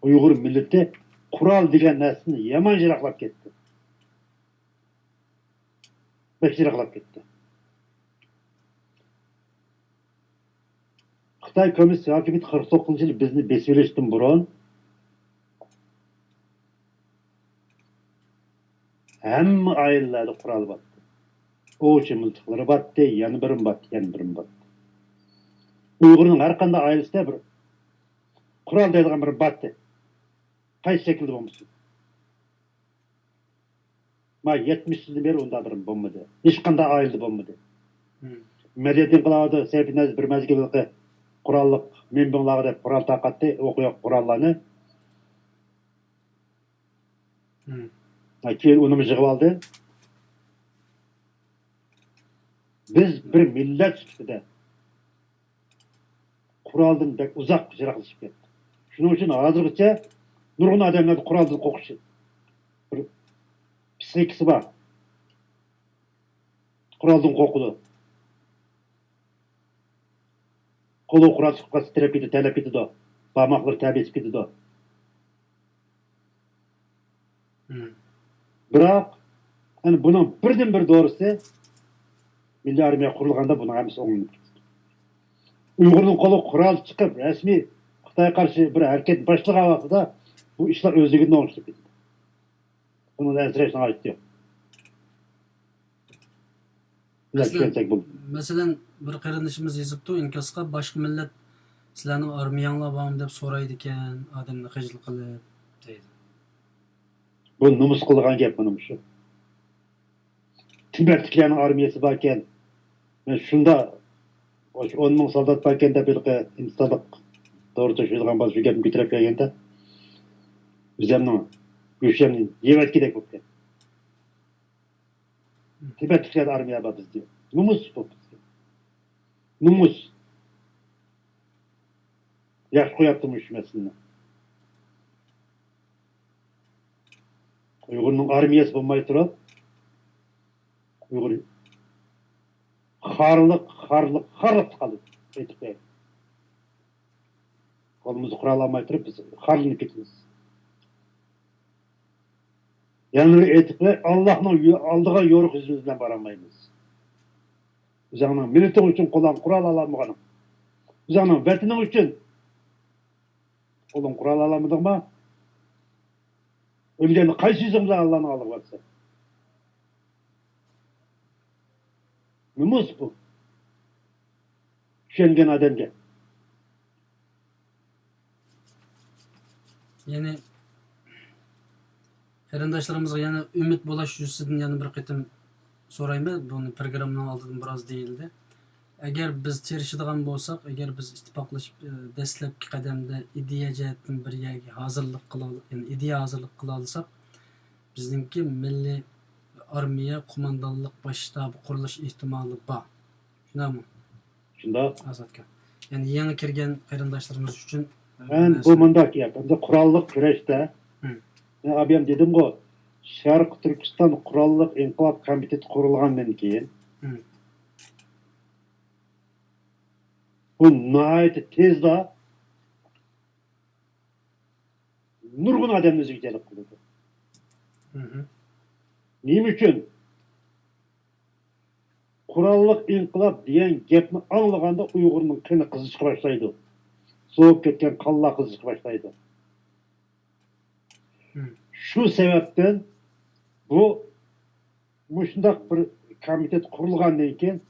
ئۇيغۇر مىللىتى قورال دېگەن نەرسىدىن يامان يىراقلاپ كەتتى. بەك يىراقلاپ كەتتى. خىتاي كوممۇنىست ھاكىمىيىتى قىرىق توققۇزىنچى يىلى بىزنى بېسىۋېلىشتىن بۇرۇن ھەممە ئائىلىلەردە قورال بارتتى. ئوۋچى مىلتىقلىرى بارتتى، يەنە بىرىمۇ بارتتى، يەنە بىرىمۇ بارتتى. ئۇيغۇرنىڭ ھەر قانداق ئائىلىسىدە بىر قورال دەيدىغان بىرى بارتتى. قايسى شەكىلدە بولمىسۇن. ما يەتمىش يىلدىن بېرى ئۇنداق بىر بولمىدى. ھېچقانداق ئائىلىدە بولمىدى. مەدەنىيەت ئىنقىلابىدا سەيپىنىياز بىر مەزگىل ھېلىقى قوراللىق مىنبىڭلارغا دەپ قورال تارقاتتى، ئوقى يوق قوراللارنى. ھە، كېيىن ئۇنىمۇ يىغىۋالدى. بىز بىر مىللەت سۈپىتىدە قورالدىن بەك ئۇزاق يىراقلىشىپ كەتتۇق. شۇنىڭ ئۈچۈن ھازىرغىچە نۇرغۇن ئادەملەردە قورالدىن قورقۇش بىر پسىخىكىسى بار. قورالدىن قورقىدۇ. قولىغا قورال چىقىپ قالسا تىرەپ كېتىدۇ، تەرلەپ كېتىدۇ. بارماقلىرى تەبىسىپ كېتىدۇ. بىراق، ئەنە بۇنىڭ بىردىنبىر دورىسى مىللىي ئارمىيە قۇرۇلغاندا بۇنىڭ ھەممىسى ئوڭلىنىپ كېتىدۇ. ئۇيغۇرنىڭ قولىغا قورال چىقىپ، رەسمىي خىتايغا قارشى بىر ھەرىكەت باشلىغان ۋاقتىدا بۇ ئىشلار ئۆزلۈكىدىن ئوڭشىلىپ كېتىدۇ. بۇنىڭدا ئەنسىرەشنىڭ ھاجىتى يوق. مەسىلەن، مەسىلەن، بىر قېرىندىشىمىز يېزىپتۇ ئىنكاسقا، باشقا مىللەت سىلەرنىڭ ئارمىيەڭلار بارمۇ دەپ سورايدىكەن، ئادەمنى خىجىل قىلىپ، دەيدۇ. بۇ نومۇس قىلىدىغان گەپ مانا مۇشۇ. تىبەتلىكلەرنىڭ ئارمىيەسى باركەن. مەن شۇنداق ئون مىڭ سالدات باركەن دەپ ھېلىقى ھىندىستانلىق دورا توشۇيدىغان بالا شۇ گەپنى كۆتۈرۈپ كەلگەندە، ئۆزۈمنىڭ گۆشۈمنى يەۋەتكۈدەك بولۇپ كەتتى. تىبەتلىكلەردە ئارمىيە بار بىزدە. نومۇس بۇ بىزگە. نومۇس. ياخشى قويۇپتۇ مۇشۇ مەسىلىنى. ئۇيغۇرنىڭ ئارمىيەسى بولماي تۇرۇپ، ئۇيغۇر خارلىق، خارلىق، خارلىقتا قالدى. ئېيتىپ بېرەي. قولىمىزدا قورال ئالماي تۇرۇپ، بىز خارلىنىپ كېتىمىز. يەنە بىر ئېيتىپ بېرەي، ئاللاھنىڭ يو-، ئالدىغا يورۇق يۈزىمىز بىلەن بارالمايمىز. ئۆزۈڭنىڭ مىللىتىڭ ئۈچۈن قولۇڭ قورال ئالالمىغىنىڭ، ئۆزۈڭنىڭ ۋەتىنىڭ ئۈچۈن قولۇڭ قورال ئالالمىدىڭما؟ ئۆلگەندە قايسى يۈزۈڭ بىلەن ئاللانىڭ ئالدىغا بارىسەن؟ نومۇس بۇ. چۈشەنگەن ئادەمگە. يەنى قېرىنداشلىرىمىزغا يەنە ئۈمىد بولاش يۈزىسىدىن يەنە بىر قېتىم سورايمەن. بۇنى پروگراممىنىڭ ئالدىدىن بىراز دېيىلدى. ئەگەر بىز تىرىشىدىغان بولساق، ئەگەر بىز ئىتتىپاقلىشىپ، ئە، دەسلەپكى قەدەمدە ئىدىيە جەھەتتىن بىر يەرگە ھازىرلىق قىلا-، يەنى ئىدىيە ھازىرلىق قىلالىساق، بىزنىڭكى مىللىي ئارمىيە قوماندانلىق باش شتابى قۇرۇلۇش ئېھتىمالى بار. شۇنداقمۇ؟ شۇنداق. ئازادكا. يەنى يېڭى كىرگەن قېرىنداشلىرىمىز ئۈچۈن، ئە، مەن بۇ مۇنداق گەپ، ئەمدى قوراللىق كۈرەشتە، مم. مەن ئابىيام دېدىمغۇ، شەرقىي تۈركىستان قوراللىق ئىنقىلاب كومىتېتى قۇرۇلغاندىن كېيىن، مم. بۇ ناھايىتى تېزلا نۇرغۇن ئادەمنى ئۆزىگە جەلپ قىلىدۇ. مم. نېمە ئۈچۈن؟ قوراللىق ئىنقىلاب دېگەن گەپنى ئاڭلىغاندا ئۇيغۇرنىڭ قېنى قىزىشقا باشلايدۇ. سوۋۇپ كەتكەن قانلار قىزىشقا باشلايدۇ. مم. شۇ سەۋەبتىن بۇ مۇشۇنداق بىر كومىتېت قۇرۇلغاندىن كېيىن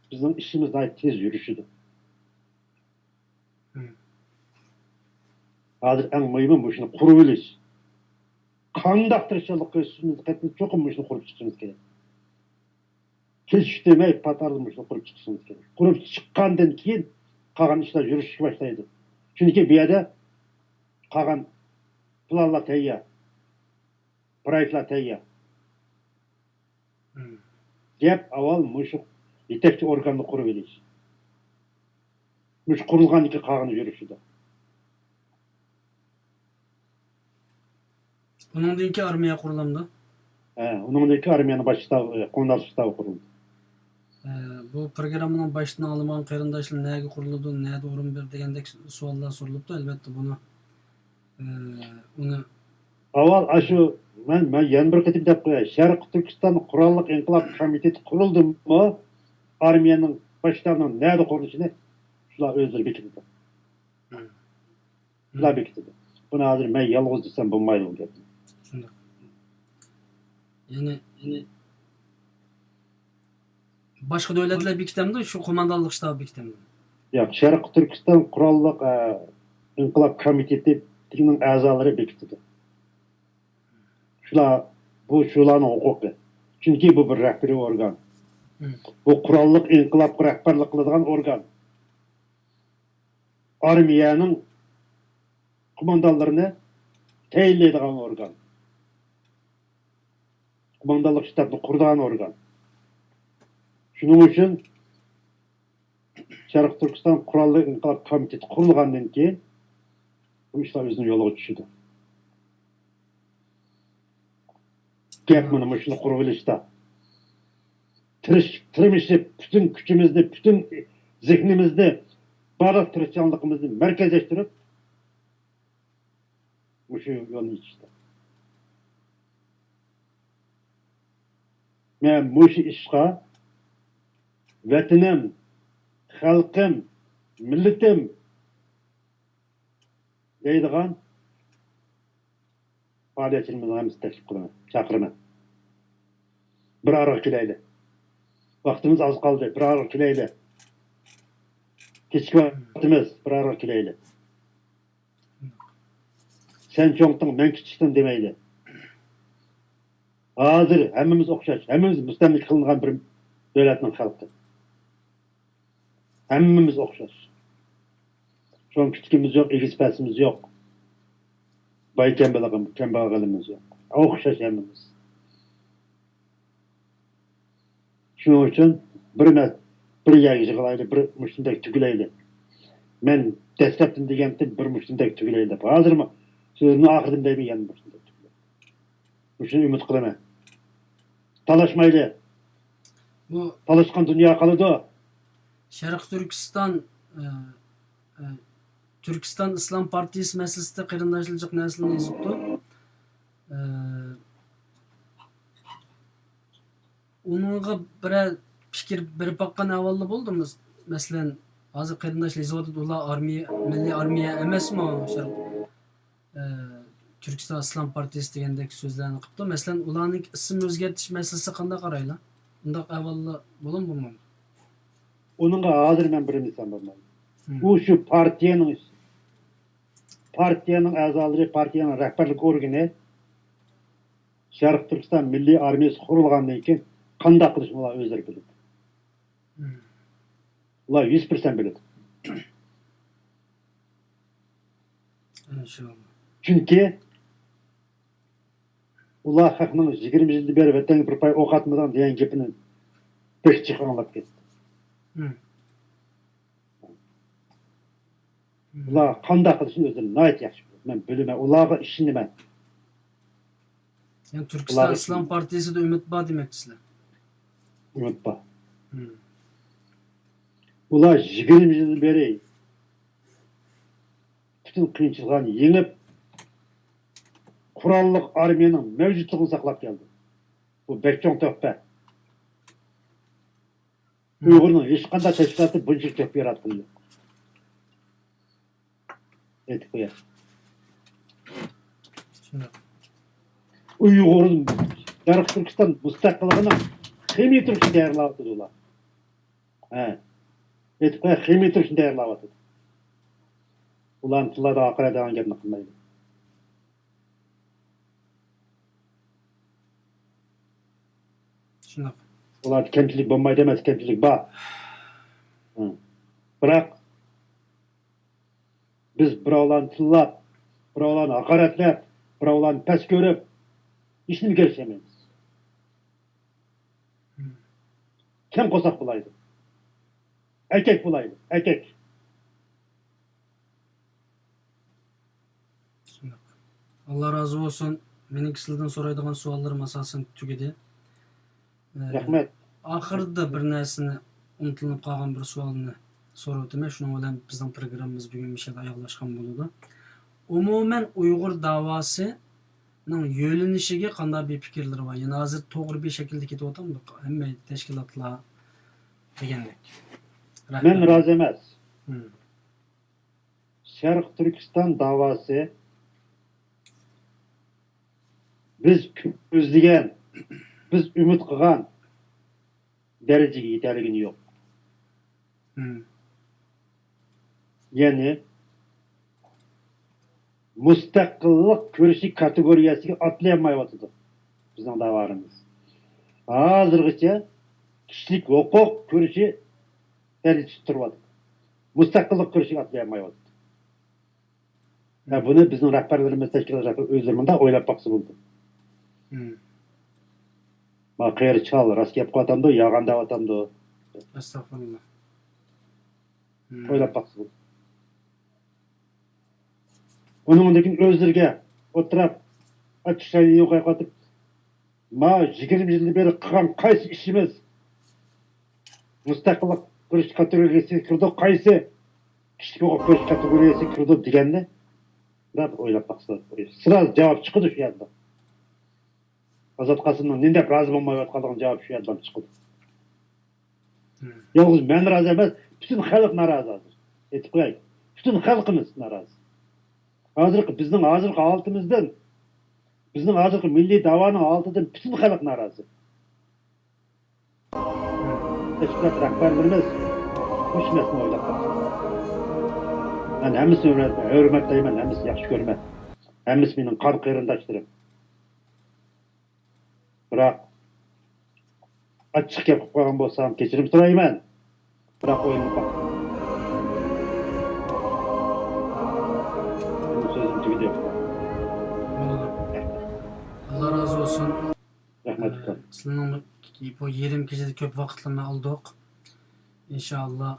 بىزنىڭ ئىشىمىز ناھايىتى تېز يۈرۈشىدۇ. مم. ھازىر ئەڭ مۇھىمى مۇشۇنى قۇرۇۋېلىش. قانداق تىرىشچانلىق كۆرسىتىشىمىز قېتىپ چوقۇم مۇشۇنى قۇرۇپ چىقىشىمىز كېرەك. كېچىكتۈرمەي پاتارلا مۇشۇنى قۇرۇپ چىقىشىمىز كېرەك. قۇرۇپ چىققاندىن كېيىن قالغان ئىشلار يۈرۈشۈشكە باشلايدۇ. چۈنكى بۇ يەردە قالغان پىلانلار تەييار. پرويېكتلار تەييار. مم. گەپ ئاۋۋال مۇشۇ يېتەكچى ئورگاننى قۇرۇۋېلىش. مۇشۇ قۇرۇلغاندىن كېيىن قالغىنى يۈرۈشىدۇ. ئۇنىڭدىن كېيىن ئارمىيە قۇرۇلامدۇ؟ ھە، ئۇنىڭدىن كېيىن ئارمىيەنىڭ باش شتابى، قوماندانلىق شتابى قۇرۇلدى. ئە، بۇ پروگراممىنىڭ باشتىن ئاڭلىمىغان قېرىنداشلار نەگە قۇرۇلىدۇ، نەدە ئورۇن بېرىدۇ دېگەندەك سوئاللار سورىلىپتۇ. ئەلۋەتتە، بۇنى، ئە، ئۇنى ئاۋۋال ئاشۇ، مەن، مەن يەنە بىر قېتىم دەپ قوياي. شەرقىي تۈركىستان قوراللىق ئىنقىلاب كومىتېتى قۇرۇلدىمۇ، ئارمىيەنىڭ باش شتابىنىڭ نەدە قۇرۇلۇشىنى شۇلار ئۆزلىرى بېكىتىدۇ. مم. شۇلار بېكىتىدۇ. بۇنى ھازىر مەن يالغۇز دېسەم بولمايدۇ بۇ گەپنى. شۇنداق. يەنى، يەنى باشقا دۆلەتلەر بېكىتەمدۇ، شۇ قوماندانلىق شتابى بېكىتەمدۇ؟ ياق، شەرقىي تۈركىستان قوراللىق، ئە، ئىنقىلاب كومىتېتىنىڭ ئەزالىرى بېكىتىدۇ. شۇلار، بۇ شۇلارنىڭ ھوقۇقى. چۈنكى بۇ بىر رەھبىرىي ئورگان. مم. بۇ قوراللىق ئىنقىلابقا رەھبەرلىك قىلىدىغان ئورگان. ئارمىيەنىڭ قوماندانلىرىنى تەيىنلەيدىغان ئورگان. قوماندانلىق شتابنى قۇرىدىغان ئورگان. شۇنىڭ ئۈچۈن شەرقىي تۈركىستان قوراللىق ئىنقىلاب كومىتېتى قۇرۇلغاندىن كېيىن بۇ ئىشلار ئۆزىنىڭ يولىغا چۈشىدۇ. گەپ مانا مۇشۇنى قۇرۇۋېلىشتا. تىرىش-، تىرمىشىپ، پۈتۈن كۈچىمىزنى، پۈتۈن زېھنىمىزنى، بارلىق تىرىشچانلىقىمىزنى مەركەزلەشتۈرۈپ، مۇشۇ يولنى ئېچىشتا. مەن مۇشۇ ئىشقا ۋەتىنىم، خەلقىم، مىللىتىم دەيدىغان پائالىيەتچىلىرىمىزنىڭ ھەممىسىنى تەكلىپ قىلىمەن، چاقىرىمەن. بىر ئارىغا كېلەيلى. ۋاقتىمىز ئاز قالدى، بىر ئارىغا كېلەيلى. كېچىكىۋاتىمىز، بىر ئارىغا كېلەيلى. سەن چوڭتۇڭ، مەن كىچىكتىڭ دېمەيلى. ھازىر ھەممىمىز ئوخشاش، ھەممىمىز مۇستەملىكە قىلىنغان بىر دۆلەتنىڭ خەلقى. ھەممىمىز ئوخشاش. چوڭ كىچىكىمىز يوق، ئېگىز پەسىمىز يوق. باي كەمبەغىلىمىز يوق. ئوخشاش ھەممىمىز. شۇنىڭ ئۈچۈن بىر مە-، بىر يەرگە يىغىلايلى، بىر مۇشۇندەك تۈگۈلەيلى. مەن دەسلەپتىن دېگەنتىم، بىر مۇشۇندەك تۈگۈلەيلى دەپ. ھازىرمۇ سۆزۈمنىڭ ئاخىرىدا دەيمەن، يەنە مۇشۇندەك تۈگۈلەيلى. مۇشۇنى ئۈمىد قىلىمەن. تالاشمايلى. بۇ تالاشقان دۇنيا قالىدۇ. شەرقىي تۈركىستان، ئە، ئە، تۈركىستان ئىسلام پارتىيىسى مەسىلىسىدە قېرىنداشلار جىق نەرسىلەرنى يېزىپتۇ. ئە، ئۇنىڭغا بىرەر پىكىر بېرىپ باققان ئەھۋالدا بولدىمۇ؟ مەسىلەن، ھازىر قېرىنداش يېزىۋاتىدۇ، ئۇلار ئارمىيە، مىللىي ئارمىيە ئەمەسمۇ؟ شەرق-، ئە، تۈركىستان ئىسلام پارتىيىسى دېگەندەك سۆزلەرنى قىپتۇ. مەسىلەن، ئۇلارنىڭ ئىسىم ئۆزگەرتىش مەسىلىسىگە قانداق قارايلا؟ ئۇنداق ئەھۋاللار بولامدۇ، بولمامدۇ؟ ئۇنىڭغا ھازىر مەن بىر مىسال بەرمەي. ئۇ شۇ پارتىيەنىڭ ئىشى. پارتىيەنىڭ ئەزالىرى، پارتىيەنىڭ رەھبەرلىك ئورگىنى شەرقىي تۈركىستان مىللىي ئارمىيەسى قۇرۇلغاندىن كېيىن قانداق قىلىشنى ئۇلار ئۆزلىرى بىلىدۇ. ئۇلار يۈز پىرسەنت بىلىدۇ. ئىنشاللا. چۈنكى ئۇلار خەقنىڭ يىگىرمە يىلدىن بېرى ۋەتەنگە بىر پاي ئوق ئاتمىدىڭ دېگەن گېپىنى بەك جىق ئاڭلاپ كەتتى. ئۇلار قانداق قىلىشنى ئۆزلىرى ناھايىتى ياخشى بىلىدۇ. مەن بىلىمەن، ئۇلارغا ئىشىنىمەن. يەنى تۈركىستان ئۇلارغا ئىسلام پارتىيىسىدە ئۈمىد بار دېمەكچىسىلەر؟ ئۈمىد بار. ئۇلار يىگىرمە يىلدىن بېرى پۈتۈن قىيىنچىلىقلارنى يېڭىپ، قوراللىق ئارمىيەنىڭ مەۋجۇتلۇقىنى ساقلاپ كەلدى. بۇ بەك چوڭ تۆھپە. ئۇيغۇرنىڭ ھېچقانداق تەشكىلاتى بۇنچىلىك تۆھپە ياراتقىنى يوق. ئېيتىپ قوياي. ئۇيغۇر، شەرقىي تۈركىستان مۇستەقىللىقىنىڭ خىمىيە تۈركىسىنى تەييارلاۋاتىدۇ ئۇلار. ھە. ئېيتىپ قوياي، خىمىيە تۈركىسىنى تەييارلاۋاتىدۇ. ئۇلارنى تىللادا ھاقارەت دېگەن گەپنى قىلمايدۇ. شۇنداق. ئۇلاردا كەمچىلىك بولمايدۇ ئەمەس، كەمچىلىك بار. ھە. بىراق بىز بىراۋلارنى تىللاپ، بىراۋلارنى ھاقارەتلەپ، بىراۋلارنى پەس كۆرۈپ، ھېچنېمە كېلىشەلمەيمىز. كەم قىلساق بولايدۇ. ئەركەك بولايلى، ئەركەك. شۇنداق. ئاللا رازى بولسۇن. مېنىڭكى سىلەردىن سورايدىغان سوئاللىرىم ئاساسەن تۈگىدى. ئە، رەھمەت. ئاخىرىدا بىر نەرسىنى ئۇنتۇلۇپ قالغان بىر سوئالنى سوراپ ئۆتىمەن. شۇنىڭ بىلەن بىزنىڭ پروگراممىمىز بۈگۈن مۇشۇ يەردە ئاياغلاشقان بولىدۇ. ئومۇمەن ئۇيغۇر داۋاسىنىڭ يۆنىلىشىگە قانداق بىر پىكىرلىرى بار؟ يەنى ھازىر توغرا بىر شەكىلدە كېتىۋاتامدۇ؟ ھەممە تەشكىلاتلار دېگەندەك. مەن رەھمەت. رازى ئەمەس. ھىم. شەرقىي تۈركىستان داۋاسى بىز كۆزلىگەن، بىز ئۈمىد قىلغان دەرىجىگە يېتەلىگىنى يوق. ھىم. يەنى مۇستەقىللىق كۈرىشى كاتېگورىيەسىگە ئاتلىيالمايۋاتىدۇ بىزنىڭ داۋالىرىمىز. ھازىرغىچە كىشىلىك ھوقۇق كۈرىشى دەرىجىسىدە تۇرۇۋاتىدۇ. مۇستەقىللىق كۈرىشىگە ئاتلىيالمايۋاتىدۇ. ھە، بۇنى بىزنىڭ رەھبەرلىرىمىز، تەشكىلات رەھبەرلىرى ئۆزلىرى مۇنداق ئويلاپ باقسا بولىدۇ. ھىم. ما قېرى چال راست گەپ قىلىۋاتامدۇ، يالغان دەۋاتامدۇ؟ ئەستەغپۇرۇللا. ھىم. ئويلاپ باقسا بولىدۇ. ئۇنىڭدىن كېيىن ئۆزلىرىگە ئولتۇرۇپ، ئاچچىق چاينى يوقايقىۋاتىپ، ما يىگىرمە يىلدىن بېرى قىلغان قايسى ئىشىمىز مۇستەقىللىق كۈرىشى كاتېگورىيەسىگە كىرىدۇ، قايسى كىشىلىك ھوقۇق كۈرىشى كاتېگورىيەسىگە كىرىدۇ دېگەننى بىر ئويلاپ باقسىلا، سىرا جاۋاب چىقىدۇ شۇ يەردە. ئازات قاسىمنىڭ نېمە دەپ رازى بولمايۋاتقانلىقىنى جاۋاب شۇ يەردىن چىقىدۇ. مم. يالغۇز مەن رازى ئەمەس، پۈتۈن خەلق نارازى ھازىر. ئېيتىپ قوياي، پۈتۈن خەلقىمىز نارازى. ھازىرقى، بىزنىڭ ھازىرقى ھالىتىمىزدىن، بىزنىڭ ھازىرقى مىللىي داۋانىڭ ھالىتىدىن پۈتۈن خەلق نارازى. تەشكىلات رەھبەرلىرىمىز مۇشۇ مەسىلىنى ئويلاپ باقسۇن. مەن ھەممىسىنى ھۆرمەت، ھۆرمەتلەيمەن، ھەممىسىنى ياخشى كۆرىمەن. ھەممىسى مېنىڭ قان قېرىنداشلىرىم. بىراق، ئاچچىق گەپ قىلىپ قويغان بولسام، كەچۈرۈم سورايمەن. بىراق، ئويلىنىپ باققىن. بۇ سۆزۈم تۈگىدى. بولىدۇ. ئاللا رازى بولسۇن. رەھمەت، ئۇكام. سىلەرنىڭ بۇ يېرىم كېچىدە كۆپ ۋاقىتلارنى ئالدۇق. ئىنشائاللا،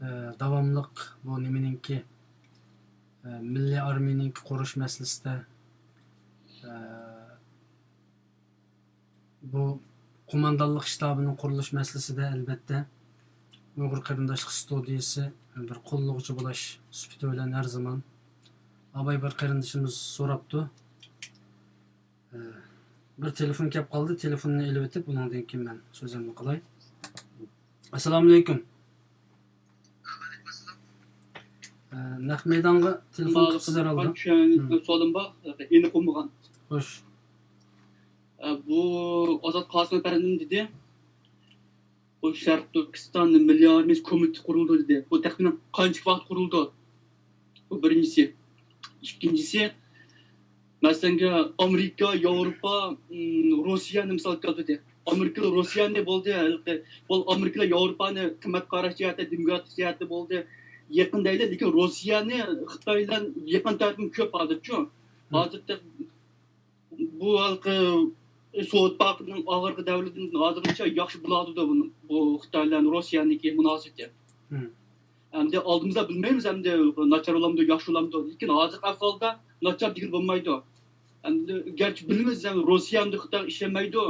ئە، داۋاملىق بۇ نېمىنىڭكى، ئە، مىللىي ئارمىيىنىڭكى قۇرۇش مەسىلىسىدە، ئە، بۇ قوماندانلىق شتابىنىڭ قۇرۇلۇش مەسىلىسىدە، ئەلۋەتتە، ئۇيغۇر قېرىنداشلىق ستۇدىيىسى بىر قوللىغۇچى بولاش سۈپىتى بىلەن ھەر زامان. ئاباي بىر قېرىندىشىمىز سوراپتۇ. ئە، بىر تېلېفون كەپ قالدى، تېلېفوننى ئېلىۋېتىپ، ئۇنىڭدىن كېيىن مەن سۆزۈمنى قىلاي. ئەسسالامۇئەلەيكۇم. ئە، نەق مەيدانغا تېلېفون قىپسىز ھەرھالدا. چۈشەن-، ھىم. سوئالىم بار، ئېنىق بولمىغان. خوش. ئە، بۇ ئازات قاسىم ئەپەندىم دېدى. بۇ شەرقىي تۈركىستان مىللىي ئارمىيەسى كومىتېتى قۇرۇلدى دېدى. بۇ تەخمىنەن قانچە ۋاقىت قۇرۇلدى؟ بۇ بىرىنچىسى. ئىككىنچىسى، مەسىلەنگە، ئامېرىكا، ياۋروپا، ئىم، روسىيەنى مىسال كەلتۈردى. ئامېرىكا روسىيەنى بولدى، ھېلىقى، بۇ ئامېرىكىلار ياۋروپانى قىممەت قاراش جەھەتتە، دېموكراتىيە جەھەتتە بولدى، يېقىن دەيلى، لېكىن روسىيەنى خىتاي بىلەن يېقىن تەرىپىمۇ كۆپ ھازىرچۇ. ھازىر بۇ ھالقى سوۋېت ئىتتىپاقىنىڭ ئاخىرقى دەۋرىدىن ھازىرغىچە ياخشى بولۇۋاتىدۇ بۇ، بۇ خىتاي بىلەن روسىيەنىڭكى مۇناسىۋىتى. ئەمدى ئالدىمىزدا بىلمەيمىز، ئەمدى ناچار بولامدۇ، ياخشى بولامدۇ. لېكىن ھازىرقى ئەھۋالدا ناچار دېگىلى بولمايدۇ. ئەمدى گەرچە بىلىمىز، ئەمدى روسىيە ئەمدى خىتايغا ئىشەنمەيدۇ.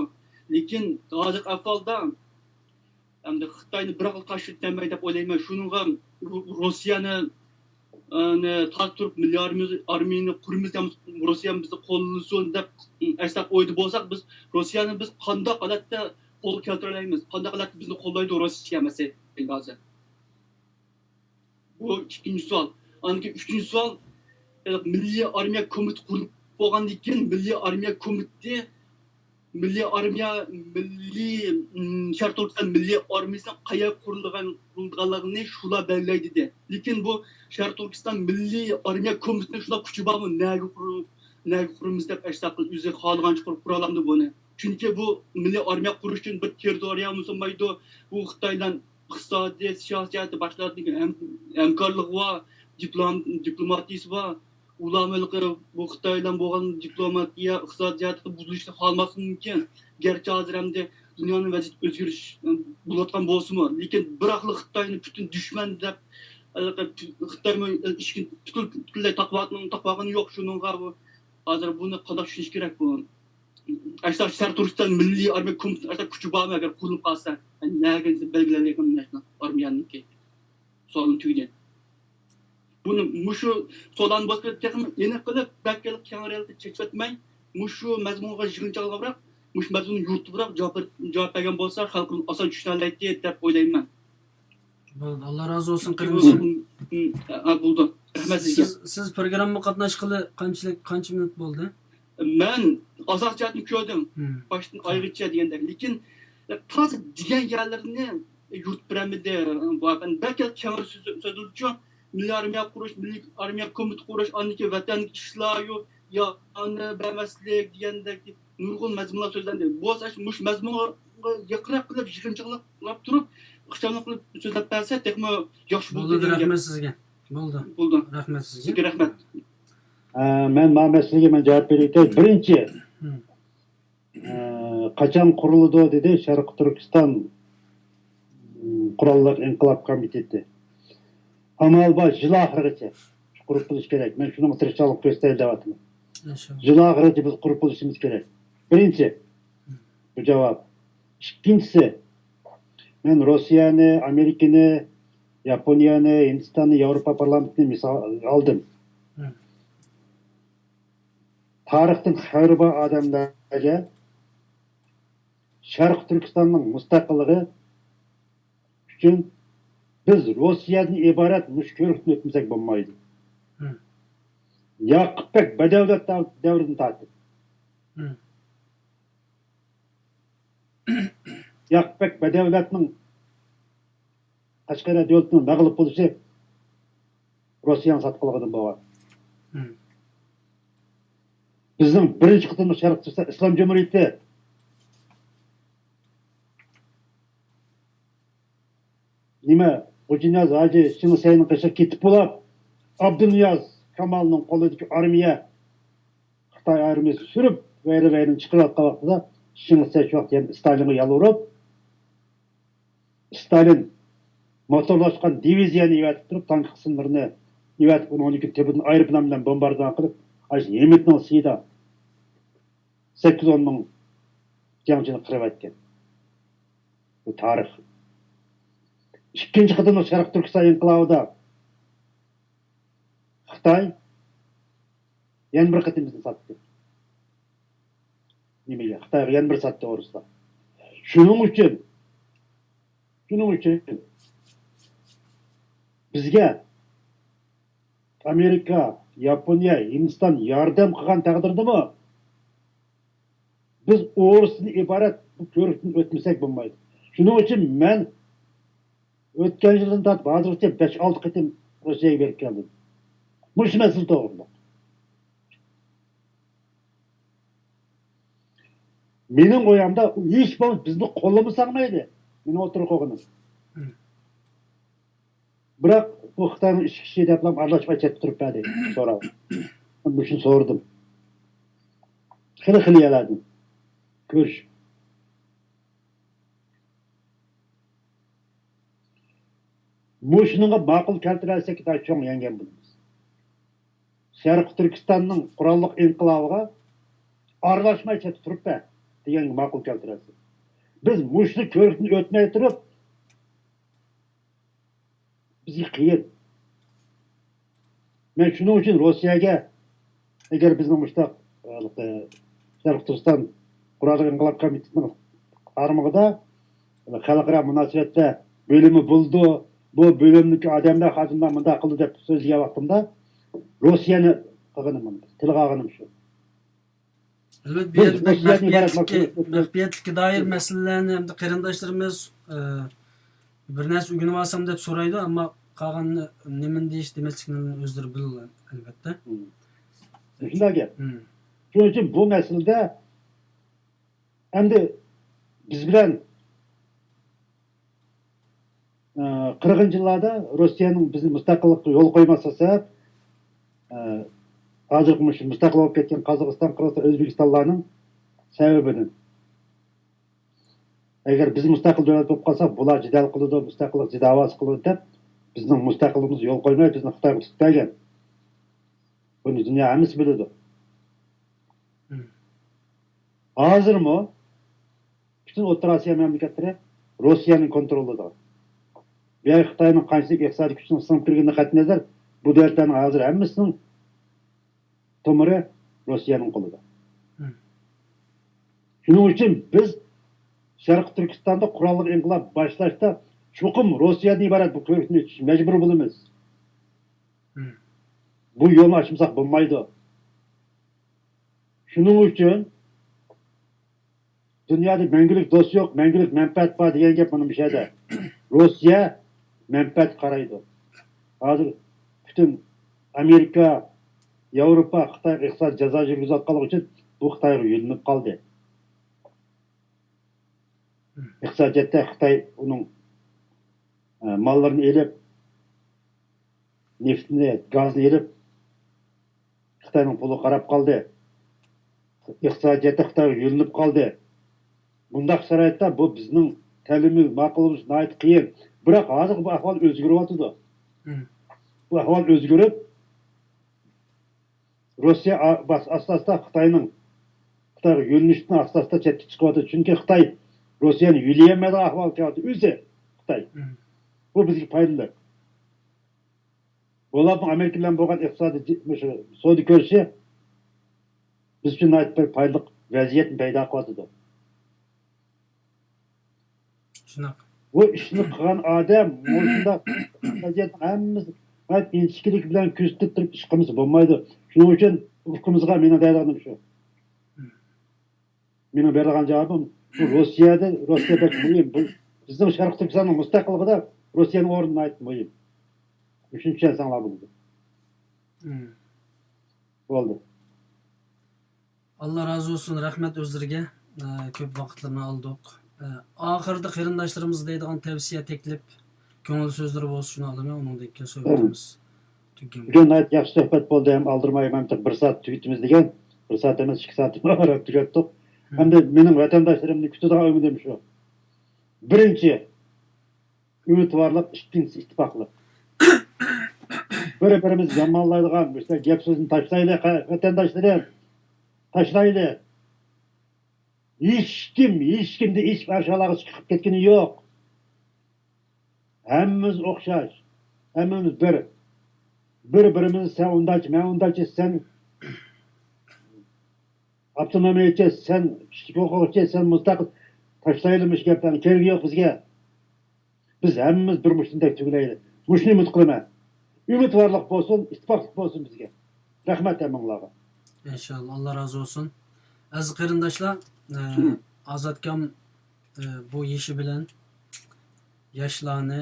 لېكىن ھازىرقى ئەھۋالدا ئەمدى خىتاينى بىراقلا قارشى تۇرالماي دەپ ئويلايمەن. شۇنىڭغا رۇ-، روسىيەنى، ئەنە، تارتىپ تۇرۇپ، مىللىي ئارمىيە، ئارمىيەنى قۇرىمىز، روسىيە بىزنى قوللىسۇن دەپ، ئەسلەپ ئويدا بولساق، بىز روسىيەنى بىز قانداق ھالەتتە قولغا كەلتۈرەلەيمىز؟ قانداق ھالەتتە بىزنى قوللايدۇ روسىيە مەسىلىسى ھازىر؟ بۇ ئىككىنچى سوئال. ئاندىن كېيىن ئۈچىنچى سوئال، مىللىي ئارمىيە كومىتېتى قۇرۇلۇپ بولغاندىن كېيىن، مىللىي ئارمىيە كومىتېتى، مىللىي ئارمىيە، مىللىي، ئىم، شەرقىي تۈركىستان مىللىي ئارمىيەسىنىڭ قەيەرگە قۇرۇلىدىغان، قۇرۇلىدىغانلىقىنى شۇلار بەلگىلەيدۇ دېدى. لېكىن بۇ شەرقىي تۈركىستان مىللىي ئارمىيە كومىتېتىنىڭ شۇنداق كۈچى بارمۇ؟ نەگە قۇر-، نەگە قۇرىمىز دەپ ئەشتاق ئۆزى خالىغانچە قۇرۇپ قۇرالامدۇ بۇنى؟ چۈنكى بۇ مىللىي ئارمىيە قۇرۇش ئۈچۈن بىر تېررىتورىيەمۇ سۇنمايدۇ. بۇ خىتاي بىلەن ئىقتىسادىي، سىياسىي جەھەتتە باشقىلاردىن ھەم-، ھەمكارلىقى بار، دىپلوم-، دىپلوماتىيىسى بار. ئۇلارمۇ ھېلىقى بۇ خىتاي بىلەن بولغان دىپلوماتىيە، ئىقتىسادىي جەھەتتىكى بۇزۇلۇشنى خالىماسلىقى مۇمكىن. گەرچە ھازىر ئەمدى دۇنيانىڭ ۋەزىيىتى ئۆزگىرىش، ئە، بولۇۋاتقان بولسىمۇ، لېكىن بىراقلا خىتاينى پۈتۈن دۈشمەن دەپ، ھېلىقى خىتايمۇ ئىشىكنى پۈتۈن-، پۈتۈنلەي تاقىۋاتقان، تاقىۋالغىنى يوق. شۇنىڭغا بۇ ھازىر بۇنى قانداق چۈشىنىش كېرەك بۇ؟ ئەسلى شەرقىي تۈركىستان مىللىي ئارمىيە كومىتېتىنىڭ ئەسلى كۈچى بارمۇ؟ ئەگەر قۇرۇلۇپ قالسا، نەگە بەلگىلەنگەن ئارمىيەنىڭكى؟ سوئالىم تۈگىدى. بۇنى مۇشۇ سوئالنى بولسا تېخىمۇ ئېنىق قىلىپ، بەك كەڭرى چېچىۋەتمەي، مۇشۇ مەزمۇنغا يىغىنچاقلاپ، مۇشۇ مەزمۇننى يورۇتۇپ جاۋاب، جاۋاب بەرگەن بولسا، خەلقىمىز ئاسان چۈشىنەلەيتتى دەپ ئويلايمەن. بولدى، ئاللا رازى بولسۇن، قېرىندىشىم. ھە، بولدى. رەھمەت سىزگە. سىز، سىز پروگراممىغا قاتناشقىلى قانچىلىك، قانچە مىنۇت بولدى؟ مەن ئاساسىي جەھەتتىن كۆردۈم. باشتىن ئايرىچە دېگەندەك. لېكىن تازا دېگەن يەرلىرىنى يورۇتۇپ بېرەلمىدى. بۇ ھەقتە بەك كەڭرى سۆز-، سۆزلىدىچۇ. مىللىي ئارمىيە قۇرۇش، مىللىي ئارمىيە كومىتېتى قۇرۇش، ئاندىن كېيىن ۋەتەنگە ئىشلار، يانى بەرمەسلىك دېگەندەك نۇرغۇن مەزمۇنلار سۆزلەندى. بولسا مۇشۇ مەزمۇنغا يېقىنراق قىلىپ، يىغىنچاقلاپ تۇرۇپ، ئىخچاملىق قىلىپ سۆزلەپ بەرسە تېخىمۇ ياخشى بولىدۇ دېگەن گەپ. رەھمەت سىزگە. بولدى. بولدى. رەھمەت سىزگە. سىزگە رەھمەت. ئە، مەن مانا مەسىلىگە مەن جاۋاب بېرەي. بىرىنچى، ئە، قاچان قۇرۇلىدۇ دېدى شەرقىي تۈركىستان، م، قوراللىق ئىنقىلاب كومىتېتى. ئامال بار، يىل ئاخىرىغىچە قۇرۇپ بولۇش كېرەك. مەن شۇنىڭغا تىرىشچانلىق كۆرسىتەي دەۋاتىمەن. يىل ئاخىرىغىچە بىز قۇرۇپ بولۇشىمىز كېرەك. بىرىنچى، بۇ جاۋاب. ئىككىنچىسى، مەن روسىيەنى، ئامېرىكىنى، ياپونىيەنى، ھىندىستاننى، ياۋروپا پارلامېنتىنى مىسال ئالدىم. تارىختىن خەۋىرى بار ئادەملەرگە شەرقىي تۈركىستاننىڭ مۇستەقىللىقى ئۈچۈن بىز روسىيەدىن ئىبارەت مۇشۇ كۆۋرۈكتىن ئۆتمىسەك بولمايدۇ. ياقۇپ بەگ بەدەۋلەت دەۋ-، دەۋرىدىن تارتىپ. ياقۇپ بەگ بەدەۋلەتنىڭ قەشقەرىيە دۆلىتىنىڭ مەغلۇپ بولۇشى روسىيەنىڭ ساتقىنلىقىدىن بولغان. بىزنىڭ بىرىنچى قېتىملىق شەرقىي تۈركىستان ئىسلام جۇمھۇرىيىتى نېمە، خوجانىياز ھاجى شېڭ شىسەينىڭ قېشىغا كېتىپ بولاپ، ئابدۇنىياز كامالنىڭ قولىدىكى ئارمىيە، خىتاي ئارمىيىسى سۈرۈپ، ۋەيرە-ۋەيرىنى چىقىرىۋاتقان ۋاقتىدا، شېڭ شىسەي شۇ ۋاقىت يەنە ستالىنغا يالۋۇرۇپ، ستالىن موتورلاشقان دىۋىزىيەنى ئەۋەتىپ تۇرۇپ، تانك قىسىملىرىنى ئەۋەتىپ، ئۇنىڭدىن كېيىن تۈبىدىن ئايروپىلان بىلەن بومباردىمان قىلىپ، ئاشۇ ھىمىتنىڭ ئىچىدە سەككىز ئون مىڭ جەڭچىنى قىرىۋەتكەن. بۇ تارىخ. ئىككىنچى قېتىملىق شەرقىي تۈركىستان ئىنقىلابىدا خىتاي يەنە بىر قېتىم بىزنى ساتتى. نېمىگە؟ خىتايغا يەنە بىر ساتتى ئورۇسلار. شۇنىڭ ئۈچۈن، شۇنىڭ ئۈچۈن بىزگە ئامېرىكا، ياپونىيە، ھىندىستان ياردەم قىلغان تەقدىردىمۇ، بىز ئورۇستىن ئىبارەت بۇ كۆۋرۈكتىن ئۆتمىسەك بولمايدۇ. شۇنىڭ ئۈچۈن مەن ئۆتكەن يىلدىن تارتىپ ھازىرغىچە بەش-ئالتە قېتىم روسىيەگە بېرىپ كەلدىم. مۇشۇ مەسىلە توغرىلىق. مېنىڭ ئويۇمدا ھېچ بولمىسا بىزنى قوللىمىساڭ مەيلى. مېنىڭ ئوتتۇرىغا قويغىنىم. بىراق بۇ خىتاينىڭ ئىچكى ئىشى دەپلا ئارىلاشماي چەتكە تۇرۇپ بەردى سوراق. مەن مۇشۇنى سورىدىم. خېلى خېلى يەرلەردىن كۆرۈشۈپ. مۇشۇنىڭغا ماقۇل كەلتۈرەلسەك، خىتاي چوڭ يەڭگەن بولىمىز. شەرقىي تۈركىستاننىڭ قوراللىق ئىنقىلابىغا ئارىلاشماي چەتتە تۇرۇپ بەر دېگەنگە ماقۇل كەلتۈرەلسەك. بىز مۇشۇ كۆرۈكتىن ئۆتمەي تۇرۇپ، بىزگە قىيىن. مەن شۇنىڭ ئۈچۈن روسىيەگە، ئەگەر بىزنىڭ مۇشۇنداق، ھېلىقى شەرقىي تۈركىستان قوراللىق ئىنقىلاب كومىتېتىنىڭ قارمىقىدا خەلقئارا مۇناسىۋەتلەر بۆلۈمى بولىدۇ، بۇ بۆلۈمدىكى ئادەملەر، خادىملار مۇنداق قىلدى دەپ سۆزلىگەن ۋاقتىمدا، روسىيەنى قىلغىنىم، تىلغا ئالغىنىم شۇ. ئەلۋەتتە، بۇ يەردە مەخپىيەتلىككە، مەخپىيەتلىككە دائىر مەسىلىلەرنى ھەمدە قېرىنداشلىرىمىز، ئە، بىر نەرسە ئۆگىنىۋالسام دەپ سورايدۇ، ئەمما قالغاننى نېمىنى دېيىش، دېمەسلىكنى ئۆزلىرى بىلىدۇ، ئەلۋەتتە. مم. شۇنداق گەپ. مم. شۇنىڭ ئۈچۈن بۇ مەسىلىدە ئەمدى بىز بىلەن، ئە، قىرىقىنچى يىللاردا روسىيەنىڭ بىزنى مۇستەقىللىققا يول قويماسلىقى سەۋەب، ئە، ھازىرقى مۇشۇ مۇستەقىل بولۇپ كەتكەن قازاقىستان، قىرغىزىستان، ئۆزبېكىستانلارنىڭ سەۋەبىدىن. ئەگەر بىز مۇستەقىل دۆلەت بولۇپ قالساق، بۇلار جېدەل قىلىدۇ، مۇستەقىللىق جېدەلۋاسى قىلىدۇ دەپ، بىزنىڭ مۇستەقىللىقىمىزغا يول قويماي، بىزنى خىتايغا تۇتۇپ بەرگەن. بۇنى دۇنيا ھەممىسى بىلىدۇ. مم. ھازىرمۇ پۈتۈن ئوتتۇرا ئاسىيا مەملىكەتلىرى روسىيەنىڭ كونترولىدا. بۇ يەرگە خىتاينىڭ قانچىلىك ئىقتىسادىي كۈچىنىڭ سىڭىپ كىرگىنىدىن قەتئىينەزەر، بۇ دۆلەتلەرنىڭ ھازىر ھەممىسىنىڭ تومۇرى روسىيەنىڭ قولىدا. مم. شۇنىڭ ئۈچۈن بىز شەرقىي تۈركىستاندا قوراللىق ئىنقىلاب باشلاشتا چوقۇم روسىيەدىن ئىبارەت بۇ كۆۋرۈكنى ئېچىش مەجبۇرى بولىمىز. مم. بۇ يولنى ئاچمىساق بولمايدۇ. شۇنىڭ ئۈچۈن دۇنيادا مەڭگۈلۈك دوست يوق، مەڭگۈلۈك مەنپەئەت بار دېگەن گەپ مانا مۇشۇ يەردە. روسىيە مەنپەئەتكە قارايدۇ. ھازىر پۈتۈن ئامېرىكا، ياۋروپا خىتايغا ئىقتىسادىي جازا يۈرگۈزۈۋاتقانلىقى ئۈچۈن بۇ خىتايغا يۆلىنىپ قالدى. ئىقتىسادىي جەھەتتە خىتاي ئۇنىڭ، ئە، ماللىرىنى ئېلىپ، نېفىتنى، گازنى ئېلىپ، خىتاينىڭ پۇلىغا قاراپ قالدى. ئىقتىسادىي جەھەتتە خىتايغا يۆلىنىپ قالدى. بۇنداق شارائىتتا بۇ بىزنىڭ تەلىپىمىز، ماقۇلىمىز ناھايىتى قىيىن. بىراق ھازىر بۇ ئەھۋال ئۆزگىرىۋاتىدۇ. مم. بۇ ئەھۋال ئۆزگىرىپ، روسىيە ئا-، باس-، ئاستا-ئاستا خىتاينىڭ، خىتايغا يۆلىنىشتىن ئاستا-ئاستا چەتكە چىقىۋاتىدۇ. چۈنكى خىتاي روسىيەنى يۆلىيەلمەيدىغان ئەھۋالغا كېلىۋاتىدۇ ئۆزى خىتاي. مم. بۇ بىزگە پايدىلىق. بولۇپمۇ ئامېرىكا بىلەن بولغان ئىقتىسادىي جى-، مۇشۇ سودا كۆرۈشى بىز ئۈچۈن ناھايىتى بىر پايدىلىق ۋەزىيەتنى پەيدا قىلىۋاتىدۇ. شۇنداق. بۇ ئىشنى قىلغان ئادەم مۇشۇنداق ۋەزىيەتنىڭ ھەممىسى ناھايىتى ئىنچىكىلىك بىلەن كۆزىتىپ تۇرۇپ ئىش قىلمىسا بولمايدۇ. شۇنىڭ ئۈچۈن ئۇكىمىزغا مېنىڭ دەيدىغىنىم شۇ. مم. مېنىڭ بېرىدىغان جاۋابىم، بۇ روسىيەدە، روسىيە بەك مۇھىم. بۇ بىزنىڭ شەرقىي تۈركىستاننىڭ مۇستەقىللىقىدا روسىيەنىڭ ئورنى ناھايىتى مۇھىم. مۇشۇنى چۈشەنسەڭلار بولىدۇ. مم. بولدى. ئاللا رازى بولسۇن، رەھمەت ئۆزلىرىگە. ئە، كۆپ ۋاقىتلىرىنى ئالدۇق. ئە، ئاخىرىدا قېرىنداشلىرىمىز دەيدىغان تەۋسىيە، تەكلىپ، كۆڭۈل سۆزلىرى بولسا شۇنى ئالىمەن، ئۇنىڭدىن كېيىن سۆھبىتىمىز تۈگىگەن بولىدۇ. بۈگۈن ناھايىتى ياخشى سۆھبەت بولدى، ھەم ئالدىرىماي ھەم بىر سائەت تۈگىتىمىز دېگەن. بىر سائەت ئەمەس، ئىككى سائەت تۈگەتتۇق. مم. ئەمدى مېنىڭ ۋەتەنداشلىرىمنى كۈتىدىغان ئۈمىدىم شۇ. بىرىنچى، ئۈمىدۋارلىق، ئىككىنچىسى، ئىتتىپاقلىق. بىر-بىرىمىزنى يامانلايدىغان مۇشۇنداق گەپ-سۆزنى تاشلايلى، قە-، ۋەتەنداشلىرىم. تاشلايلى. ھېچكىم، ھېچكىم دە ھېچ ئاشۇلارغا چىقىپ كەتكىنى يوق. ھەممىمىز ئوخشاش. ھەممىمىز بىر. بىر-بىرىمىزنى سەن ئۇنداقچە، مەن ئۇنداقچە، سەن ئاپتونومىيەچى، سەن كىشىلىك ھوقۇقچى، سەن مۇستەقىل، تاشلايلى مۇشۇ گەپلەرنى. كېرىكى يوق بىزگە. بىز ھەممىمىز بىر مۇشتۇمدەك تۈگۈلەيلى. مۇشۇنى ئۈمىد قىلىمەن. ئۈمىدۋارلىق بولسۇن، ئىتتىپاقلىق بولسۇن بىزگە. رەھمەت ھەممىڭلارغا. ئىنشاللا، ئاللا رازى بولسۇن. ئەزىز قېرىنداشلار، ئە، ئازادكام، ئە، بۇ يېشى بىلەن ياشلارنى،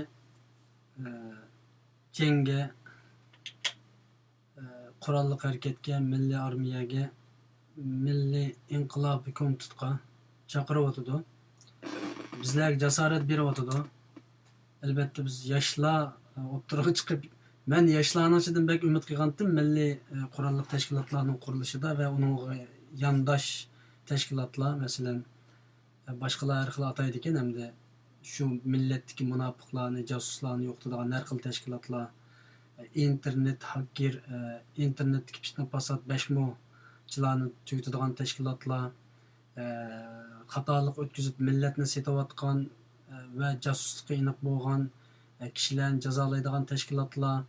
ئە، جەڭگە، ئە، قوراللىق ھەرىكەتكە، مىللىي ئارمىيەگە، مىللىي ئىنقىلابىي كومىتېتقا چاقىرىۋاتىدۇ. بىزلەرگە جاسارەت بېرىۋاتىدۇ. ئەلۋەتتە، بىز ياشلار، ئوتتۇرىغا چىقىپ، مەن ياشلارنىڭ ئىچىدىن بەك ئۈمىد قىلغانتىم، مىللىي، ئە، قوراللىق تەشكىلاتلارنىڭ قۇرۇلۇشىدا ۋە ئۇنىڭغا يانداش تەشكىلاتلار، مەسىلەن، ئە، باشقىلار ھەر خىل ئاتايدىكەن، ھەمدە شۇ مىللەتتىكى مۇناپىقلارنى، جاسۇسلارنى يوقىتىدىغان ھەر خىل تەشكىلاتلار، ئە، ئىنتېرنېت ھاكېر، ئە، ئىنتېرنېتتىكى پىتنە-پاسات، بەشمۇچىلارنى تۈگىتىدىغان تەشكىلاتلار، ئە، خاتالىق ئۆتكۈزۈپ مىللەتنى سېتىۋاتقان، ئە، ۋە جاسۇسلۇقى ئېنىق بولغان، ئە، كىشىلەرنى جازالايدىغان تەشكىلاتلار،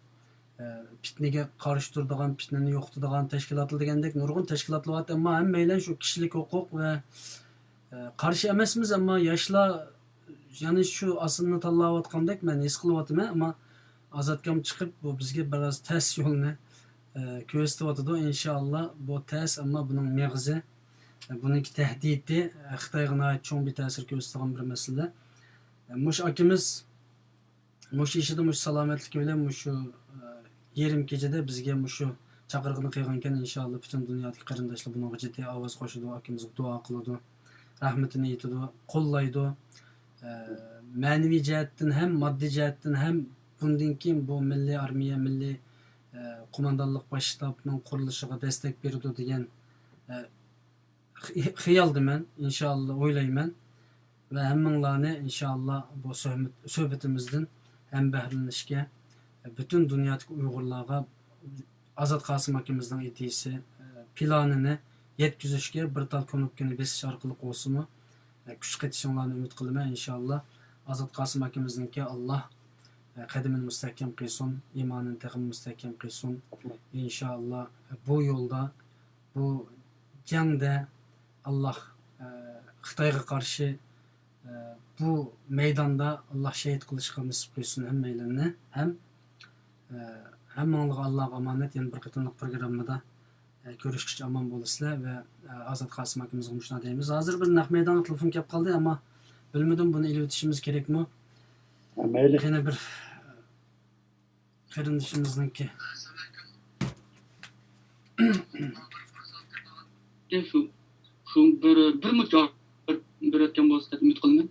ئە، پىتنىگە قارشى تۇرىدىغان، پىتنىنى يوقىتىدىغان تەشكىلاتلار دېگەندەك نۇرغۇن تەشكىلاتلار بار. ئەمما ھەممەيلەن شۇ كىشىلىك ھوقۇق ۋە، ئە، قارشى ئەمەسمىز، ئەمما ياشلار يەنى شۇ ئاسىلىنى تاللاۋاتقاندەك مەن ھېس قىلىۋاتىمەن، ئەمما ئازادكام چىقىپ، بۇ بىزگە بىراز تەس يولنى، ئە، كۆرسىتىۋاتىدۇ. ئىنشائاللا، بۇ تەس، ئەمما بۇنىڭ مېغىزى، ئە، بۇنىڭكى تەھدىتى، ئە، خىتايغا ناھايىتى چوڭ بىر تەسىر كۆرسىتىدىغان بىر مەسىلە. ئە، مۇشۇ ئاكىمىز مۇشۇ يېشىدا، مۇشۇ سالامەتلىكى بىلەن مۇشۇ، ئە، يېرىم كېچىدە بىزگە مۇشۇ چاقىرىقنى قىلغانىكەن، ئىنشائاللا، پۈتۈن دۇنيادىكى قېرىنداشلار بۇنىڭغا جىددىي ئاۋاز قوشىدۇ، ئاكىمىزغا دۇئا قىلىدۇ، رەھمىتىنى ئېيتىدۇ، قوللايدۇ. ئە، مەنىۋى جەھەتتىن ھەم، ماددىي جەھەتتىن ھەم بۇندىن كېيىن بۇ مىللىي ئارمىيە، مىللىي، ئە، قوماندانلىق باش شتابىنىڭ قۇرۇلۇشىغا دەستەك بېرىدۇ دېگەن، ئە، خىيالدىمەن، ئىنشائاللا ئويلايمەن. ۋە ھەممىڭلارنى ئىنشائاللا بۇ سۆھبىتىمىزدىن ھەم بەھرىلىنىشكە، پۈتۈن دۇنيادىكى ئۇيغۇرلارغا ئازات قاسىم ئاكىمىزنىڭ ئىدىيىسى، پىلانىنى يەتكۈزۈشكە بىر تال كۇنۇپكىنى بېسىش ئارقىلىق بولسىمۇ، كۈچ قېتىشىڭلارنى ئۈمىد قىلىمەن. ئىنشائاللا، ئازات قاسىم ئاكىمىزنىڭكى ئاللا قەدىمىنى مۇستەھكەم قىلسۇن، ئىمانىنى تېخىمۇ مۇستەھكەم قىلسۇن. ئىنشائاللا، بۇ يولدا، بۇ جەڭدە ئاللا، ئە، خىتايغا قارشى، ئە، بۇ مەيداندا ئاللا شېھىت قىلىشقا نېسىپ قىلسۇن ھەممەيلەننى. ھەم، ئە، ھەممىڭلارغا ئاللاغا ئامانەت. يەنە بىر قېتىملىق پروگراممىدا، ئە، كۆرۈشكىچە ئامان بولىسىلەر ۋە، ئە، ئازات قاسىم ئاكىمىزغا مۇشۇنداق دەيمىز. ھازىر بىر نەق مەيدانغا تېلېفون كەپ قالدى، ئەمما بىلمىدىم، بۇنى ئېلىۋېتىشىمىز كېرەكمۇ؟ ھە، مەيلى. قېنى بىر قېرىندىشىمىزنىڭكى. شۇ، شۇ بىر، بىر مۇنچە بېرىۋەتكەن بولسا دەپ ئۈمىد قىلىمەن.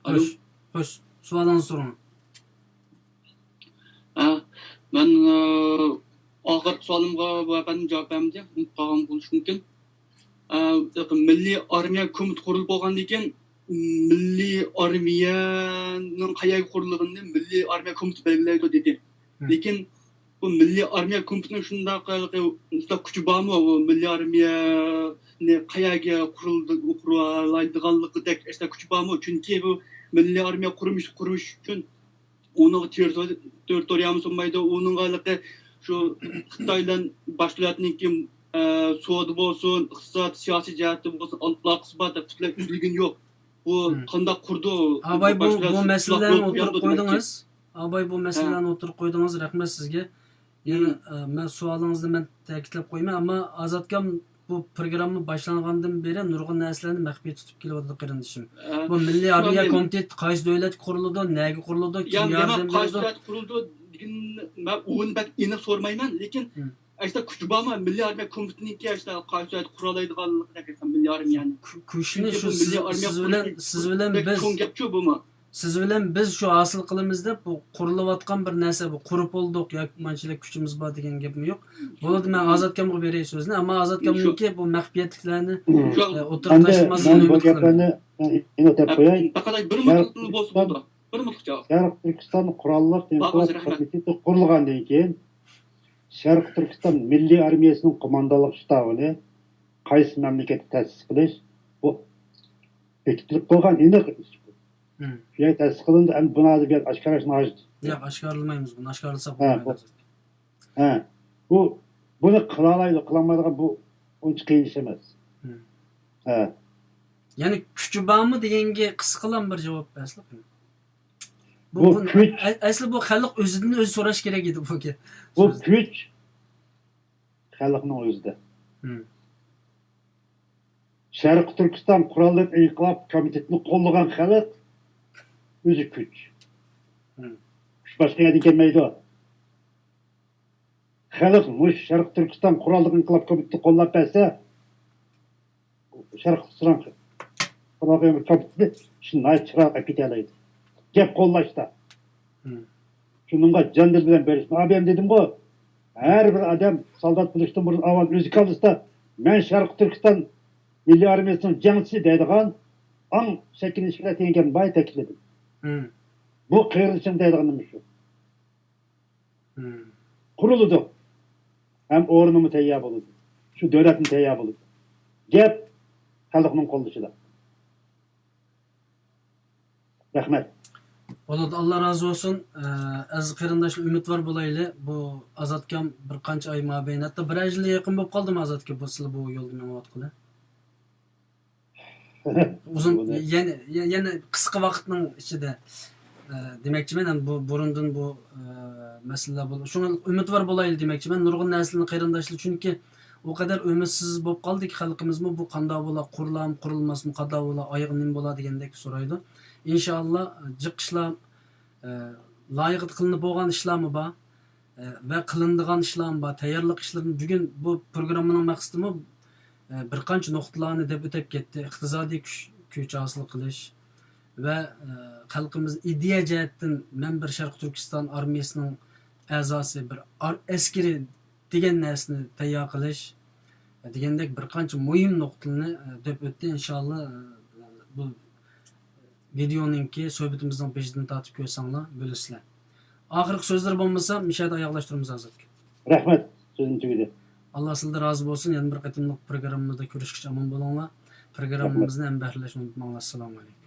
ئالو. خوش، خوش. سوئالىڭىزنى سورىڭ. ھە، مەن، ئە، ئاخىرقى سوئالىمغا بۇ ئەپەندىم جاۋاب بەرمىدى. ئۇنتۇپ قالغان بولۇشى مۇمكىن. ئە، مىللىي ئارمىيە كومىتېتى قۇرۇلۇپ بولغاندىن كېيىن، مىللىي ئارمىيەنىڭ قەيەرگە قۇرۇلىدىغىنىنى مىللىي ئارمىيە كومىتېتى بەلگىلەيدۇ دېدى. ھە. لېكىن بۇ مىللىي ئارمىيە كومىتېتىنىڭ شۇنداق، شۇنداق كۈچى بارمۇ؟ بۇ مىللىي ئارمىيەنى قەيەرگە قۇرۇلدى-، قۇرۇلايدىغانلىقىدەك ئەسلى كۈچى بارمۇ؟ چۈنكى بۇ مىللىي ئارمىيە قۇرۇش، قۇرۇش ئۈچۈن ئۇنىڭغا تېررىتورىيەمۇ سۇنمايدۇ، ئۇنىڭغا ھېلىقى شۇ خىتاي بىلەن باش دۆلەتنىڭكى، ئە، سودا بولسۇن، ئىقتىساد، سىياسىي جەھەتتىن بولسۇن، ئالاقىسى بار دەپ پۈتۈنلەي ئۈزۈلگىنى يوق. بۇ قانداق قۇرىدۇ؟ ئاباي، بۇ، بۇ مەسىلىلەرنى ئوتتۇرىغا قويدىڭىز. ئاباي، بۇ مەسىلىلەرنى ئوتتۇرىغا قويدىڭىز، رەھمەت سىزگە. يەنە، ئە، مەن سوئالىڭىزنى مەن تەكىتلەپ قويىمەن، ئەمما ئازادكام بۇ پروگرامما باشلانغاندىن بېرى نۇرغۇن نەرسىلەرنى مەخپىي تۇتۇپ كېلىۋاتىدۇ، قېرىندىشىم. ئە، بۇ مىللىي ئارمىيە كومىتېتى قايسى دۆلەتكە قۇرۇلىدۇ، نەگە قۇرۇلىدۇ، كىم ياردەم بېرىدۇ؟ قايسى دۆلەتكە قۇرۇلىدۇ دېگەن، مەن ئۇنى بەك ئېنىق سورىمايمەن، لېكىن ئەسلى كۈچى بارمۇ؟ مىللىي ئارمىيە كومىتېتىنىڭكى ئەسلى قايسى دۆلەتكە قۇرالايدىغانلىقىدەك مىللىي ئارمىيەنى. كۈ-، كۈچنى شۇ سىز، سىز بىلەن، سىز بىلەن بىز، چوڭ گەپچۇ بۇمۇ. سىز بىلەن بىز شۇ ھاسىل قىلىمىز دەپ، بۇ قۇرۇلۇۋاتقان بىر نەرسە، بۇ قۇرۇپ بولدۇق ياكى مانچىلىك كۈچىمىز بار دېگەن گەپمۇ يوق. بولدى، مەن ئازادكامغا بېرەي سۆزنى، ئەمما ئازادكامنىڭكى بۇ مەخپىيەتلىكلەرنى، ئە، ئوتتۇرىغا تاشلىماسلىقىنى ئۈمىد قىلىمەن. مەن بۇ گەپلەرنى ئېنىق دەپ قوياي. پەقەت بىر مۇنۇتلۇق بولسا بولىدۇ. بىر مۇنۇتلۇق جاۋاب. شەرقىي تۈركىستان قوراللىق ئىنقىلاب كومىتېتى قۇرۇلغاندىن كېيىن، شەرقىي تۈركىستان مىللىي ئارمىيەسىنىڭ قوماندانلىق شتابىنى قايسى مەملىكەتتە تەسىس قىلىش، بۇ بېكىتىلىپ قويغان ئېنىق ئىش. شۇ يەردە تەسىس قىلىندى، ئەمدى بۇنى ھازىر بۇ يەردە ئاشكارىلاشنى ھاجىتى يوق. ياق، ئاشكارىلىمايمىز بۇنى، ئاشكارىلىساق بولمايدۇ. ھە، بۇ، بۇنى قىلالايدۇ، قىلالمايدىغان بۇ ئۇنچە قىيىن ئىش ئەمەس. ھە. يەنى كۈچى بارمۇ دېگەنگە قىسقىلا بىر جاۋاب بەرسىلا. بۇ، بۇ بۇ كۈچ. ئە-، ئەسلى بۇ خەلق ئۆزىدىن ئۆزى سوراش كېرەك ئىدى بۇ گەپ. بۇ كۈچ خەلقنىڭ ئۆزىدە. شەرقىي تۈركىستان قوراللىق ئىنقىلاب كومىتېتىنى قوللىغان خەلق ئۆزى كۈچ. كۈچ باشقا يەردىن كەلمەيدۇ. خەلق مۇشۇ شەرقىي تۈركىستان قوراللىق ئىنقىلاب كومىتېتىنى قوللاپ بەرسە، شەرقىي تۈركىستان قوراللىق ئىنقىلاب كومىتېتى ئىشنى ناھايىتى چىرايلىق ئېلىپ كېتەلەيدۇ. گەپ قوللاشتا. شۇنىڭغا جان دىل بىلەن بېرىش. ئابىيەم دېدىمغۇ، ھەر بىر ئادەم سالدات بولۇشتىن بۇرۇن ئاۋۋال ئۆزى كاللىسىدا، مەن شەرقىي تۈركىستان مىللىي ئارمىيەسىنىڭ جەڭچىسى دەيدىغان ئاڭ شەكىللىنىشى كېرەك دېگەن گەپنى بايا تەكىتلىدىم. بۇ قېرىندىشىم دەيدىغىنىم شۇ. قۇرۇلىدۇ. ھەم ئورنىمۇ تەييار بولىدۇ. شۇ دۆلەتمۇ تەييار بولىدۇ. گەپ خەلقنىڭ قوللىشىدا. رەھمەت. بولىدۇ، ئاللا رازى بولسۇن. ئە، ئەزىز قېرىنداشلار، ئۈمىدۋار بولايلى. بۇ ئازادكام بىر قانچە ئاي مابەينى، ھەتتا بىرەر يىلغا يېقىن بولۇپ قالدىمۇ ئازادكە بۇ، سىلە بۇ يولدا مېڭىۋاتقىلى؟ ئۇزۇن، يەنە، يەنە قىسقا ۋاقىتنىڭ ئىچىدە، ئە، دېمەكچىمەن، ھەم بۇ بۇرۇندىن بۇ، ئە، مەسىلىلەر بولدى. شۇڭا ئۈمىدۋار بولايلى دېمەكچىمەن. نۇرغۇن نەرسىلەرنى قېرىنداشلار، چۈنكى ئۇ قەدەر ئۈمىدسىز بولۇپ قالدىكى خەلقىمىزمۇ، بۇ قانداق بولا، قۇرۇلارمۇ، قۇرۇلماسمۇ، قانداق بولا، ئايىغى نېمە بولا دېگەندەك سورايدۇ. ئىنشائاللا، جىق ئىشلار، ئە، لايىقىدا قىلىنىپ بولغان ئىشلارمۇ بار، ئە، ۋە قىلىنىدىغان ئىشلارمۇ بار. تەييارلىق ئىشلىرىنى بۈگۈن بۇ پروگراممىنىڭ مەقسىتىمۇ، ئە، بىر قانچە نۇقتىلارنى دەپ ئۆتۈپ كەتتى. ئىقتىسادىي كۈچ، كۈچ ھاسىل قىلىش ۋە، ئە، خەلقىمىز ئىدىيە جەھەتتىن مەن بىر شەرقىي تۈركىستان ئارمىيەسىنىڭ ئەزاسى، بىر ئار-، ئەسكىرى دېگەن نەرسىنى تەييار قىلىش دېگەندەك بىر قانچە مۇھىم نۇقتىلارنى، ئە، دەپ ئۆتتى. ئىنشائاللا، ئە، بۇ ۋىدېئونىڭكى سۆھبىتىمىزنىڭ بېشىدىن تارتىپ كۆرسەڭلار بىلىسىلەر. ئاخىرقى سۆزلىرى بولمىسا، مۇشۇ يەردە ئاياغلاشتۇرىمىز ھازىرقى. رەھمەت، سۆزۈم تۈگىدى. ئاللا سىلەردىن رازى بولسۇن. يەنە بىر قېتىملىق پروگراممىمىزدا كۆرۈشكىچە ئامان بولۇڭلار. پروگراممىمىزنى ھەم بەھرىلەشنى ئۇنتۇماڭلار. ئەسسالامۇ ئەلەيكۇم.